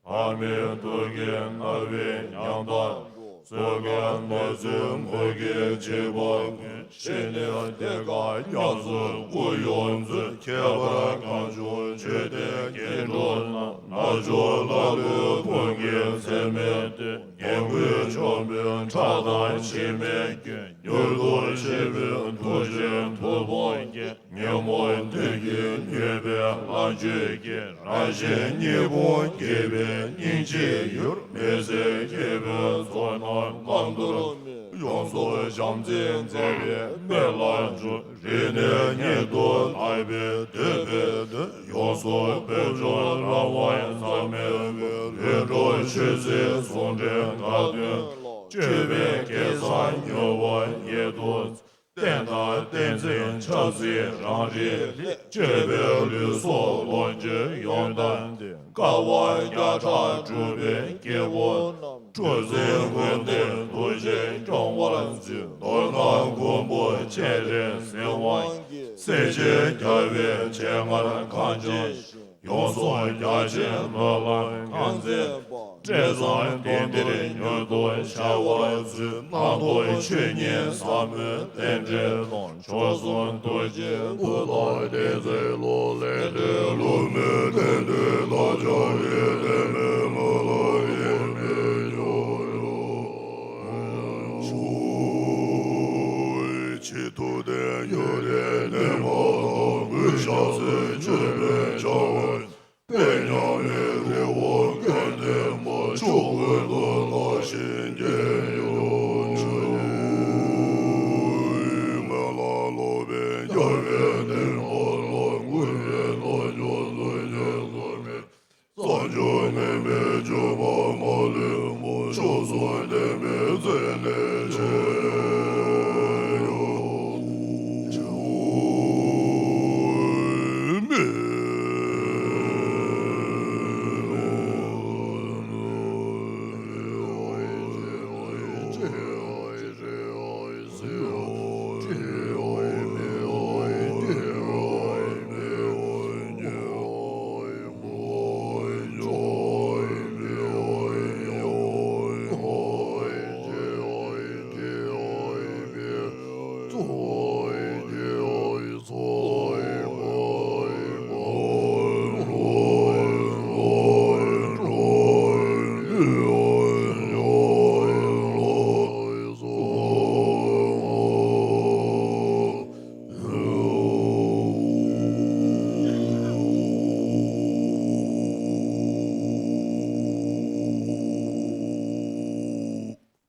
བར་མའི་ཐུགས་ཀྱི་རྣ་བའི་ཉམ་ཐག་སོགས། ཀྱི་གནས་ཚུལ་མུ་གེའི་འཇིགས་པ་ཀུན། ཕྱི་ནས་དེ་ཀ་ཉམས་སུ་སྐུ་ཡོངས་མཛོད། ཁྱད་པར་གང་བྱུང་ཆོས་སྡེའི་སྐྱེ་འགྲོ་རྣམས། རྣལ་འབྱོར་ལྷ་ཀླུ་ཕུང་གི་ཚད་མེད་བསྟོད། ངན་སྐུལ་ཆོམ་པོའི་ཁྲག་དང་འཆི་མེད་སྐྱོན། མྱུར་དུ་ཞི་བའི་ཐུགས་རྗེའི་མཐུ་དཔུང་རྒྱས། ཉོན་མོངས་བདུད་ཀྱིས་མྱོས་པའི་ལྷ་ཆོས་ཀྱི། རང་གཞན་གཉིས་ཕུང་དགྱེས་པའི་སྙིང་རྗེའི་ཡུལ། མི་ཟད་སྐྱེས་བུའི་ཚོགས་རྣམས་རྣམ་དུ་སྨིན། ཡོངས་སུ་བྱམས་བརྩེས་མཛད་པའི་མི་ལ་འཇུག་རིག་གནས་ཉིད་དུ་བརླག་པའི་འདོད་པའི་དོན། ཡོངས་སུ་བོད་ལྗོངས་རང་དབང་འཛམ་གླིང་འོད། འགྲོ་ཆོས་སྲིད་ཟུང་འབྲེལ་དགའ་སྟོན་ལ། སྤྱོད་པའི་སྐལ་བཟང་མྱུར་བ་ཉིད་དུ། བསྟན་དང་བསྟན་འཛིན་ཆབ་སྲིད་རང་རིག་ལས། སྤྱོད་པའི་ལུས་སྲོག་ལོངས་སྤྱོད་ཡོངས་དང་ལྡན། དཀའ་བ་བརྒྱ་ཕྲག་སྒྲུབ་པའི་སྐྱེས་བུ་རྣམས། སྤྲུལ་གཟིགས་མགོན་བསྟེན་ཐུགས་རྗེས་སྐྱོང་བར་མཛོད། ནོར་དང་མགོན་པོ་སྤྱན་རས་གཟིགས་དབང་གིས། སྲས་བཅས་རྒྱལ་བའི་སྤྱན་སྔར་གངས་ཅན་ཞིང་། ཡོངས་སུ་རྒྱ་ཆེན་ལྷུན་ལ་ཁང་མཛེས་པ། བཀྲས་མཛངས་གཏེར་འདིར་མྱུར་དུ་ཤར་བར་མཛོད། རྣམ་རྟོག་ཆོས་ཉིད་ཟབ་མོའི་རྟེན་འབྲེལ་དང་། མཆོག་གསུམ་རྡོ་རྗེའི་སྐུ་དང་ལྡན་ཚེ་ལོ། ལས་འབྲས་ལྷུན་པོའི་གཏེར་འདི་ལ། བྱ་བའི་ལྡན་མིན་མ་ལུས་ཡེངས་མེད་སྙིང་པོར་ཤོག། ཆེས་ཐུབ་བསྟན་གྱི་རིག་གནས་མ་དག་ངུར་ཤ་ཟའི་ཆོས་མེད་བྱ་བ། དཔེ་ཉམས་ལེན་རི་བོ་ཀུན་ལྡན་མ། ཕྱོགས་ཀུན་ཏུ་སྣང་ཞིང་རྒྱས་ཡོད། མི་ལ་སློབ་པའི་རྒྱལ་བའི་བསྟན་པ་ལ། ངུར་བའི་རྣལ་འབྱོར་ལུས་ཉིད་སུ་མེད། བསམ་བརྗོད་ངན་པའི་སྤྱོད་པ་མ་ལུས་མ། མཆོག་གསུམ་ལྡན་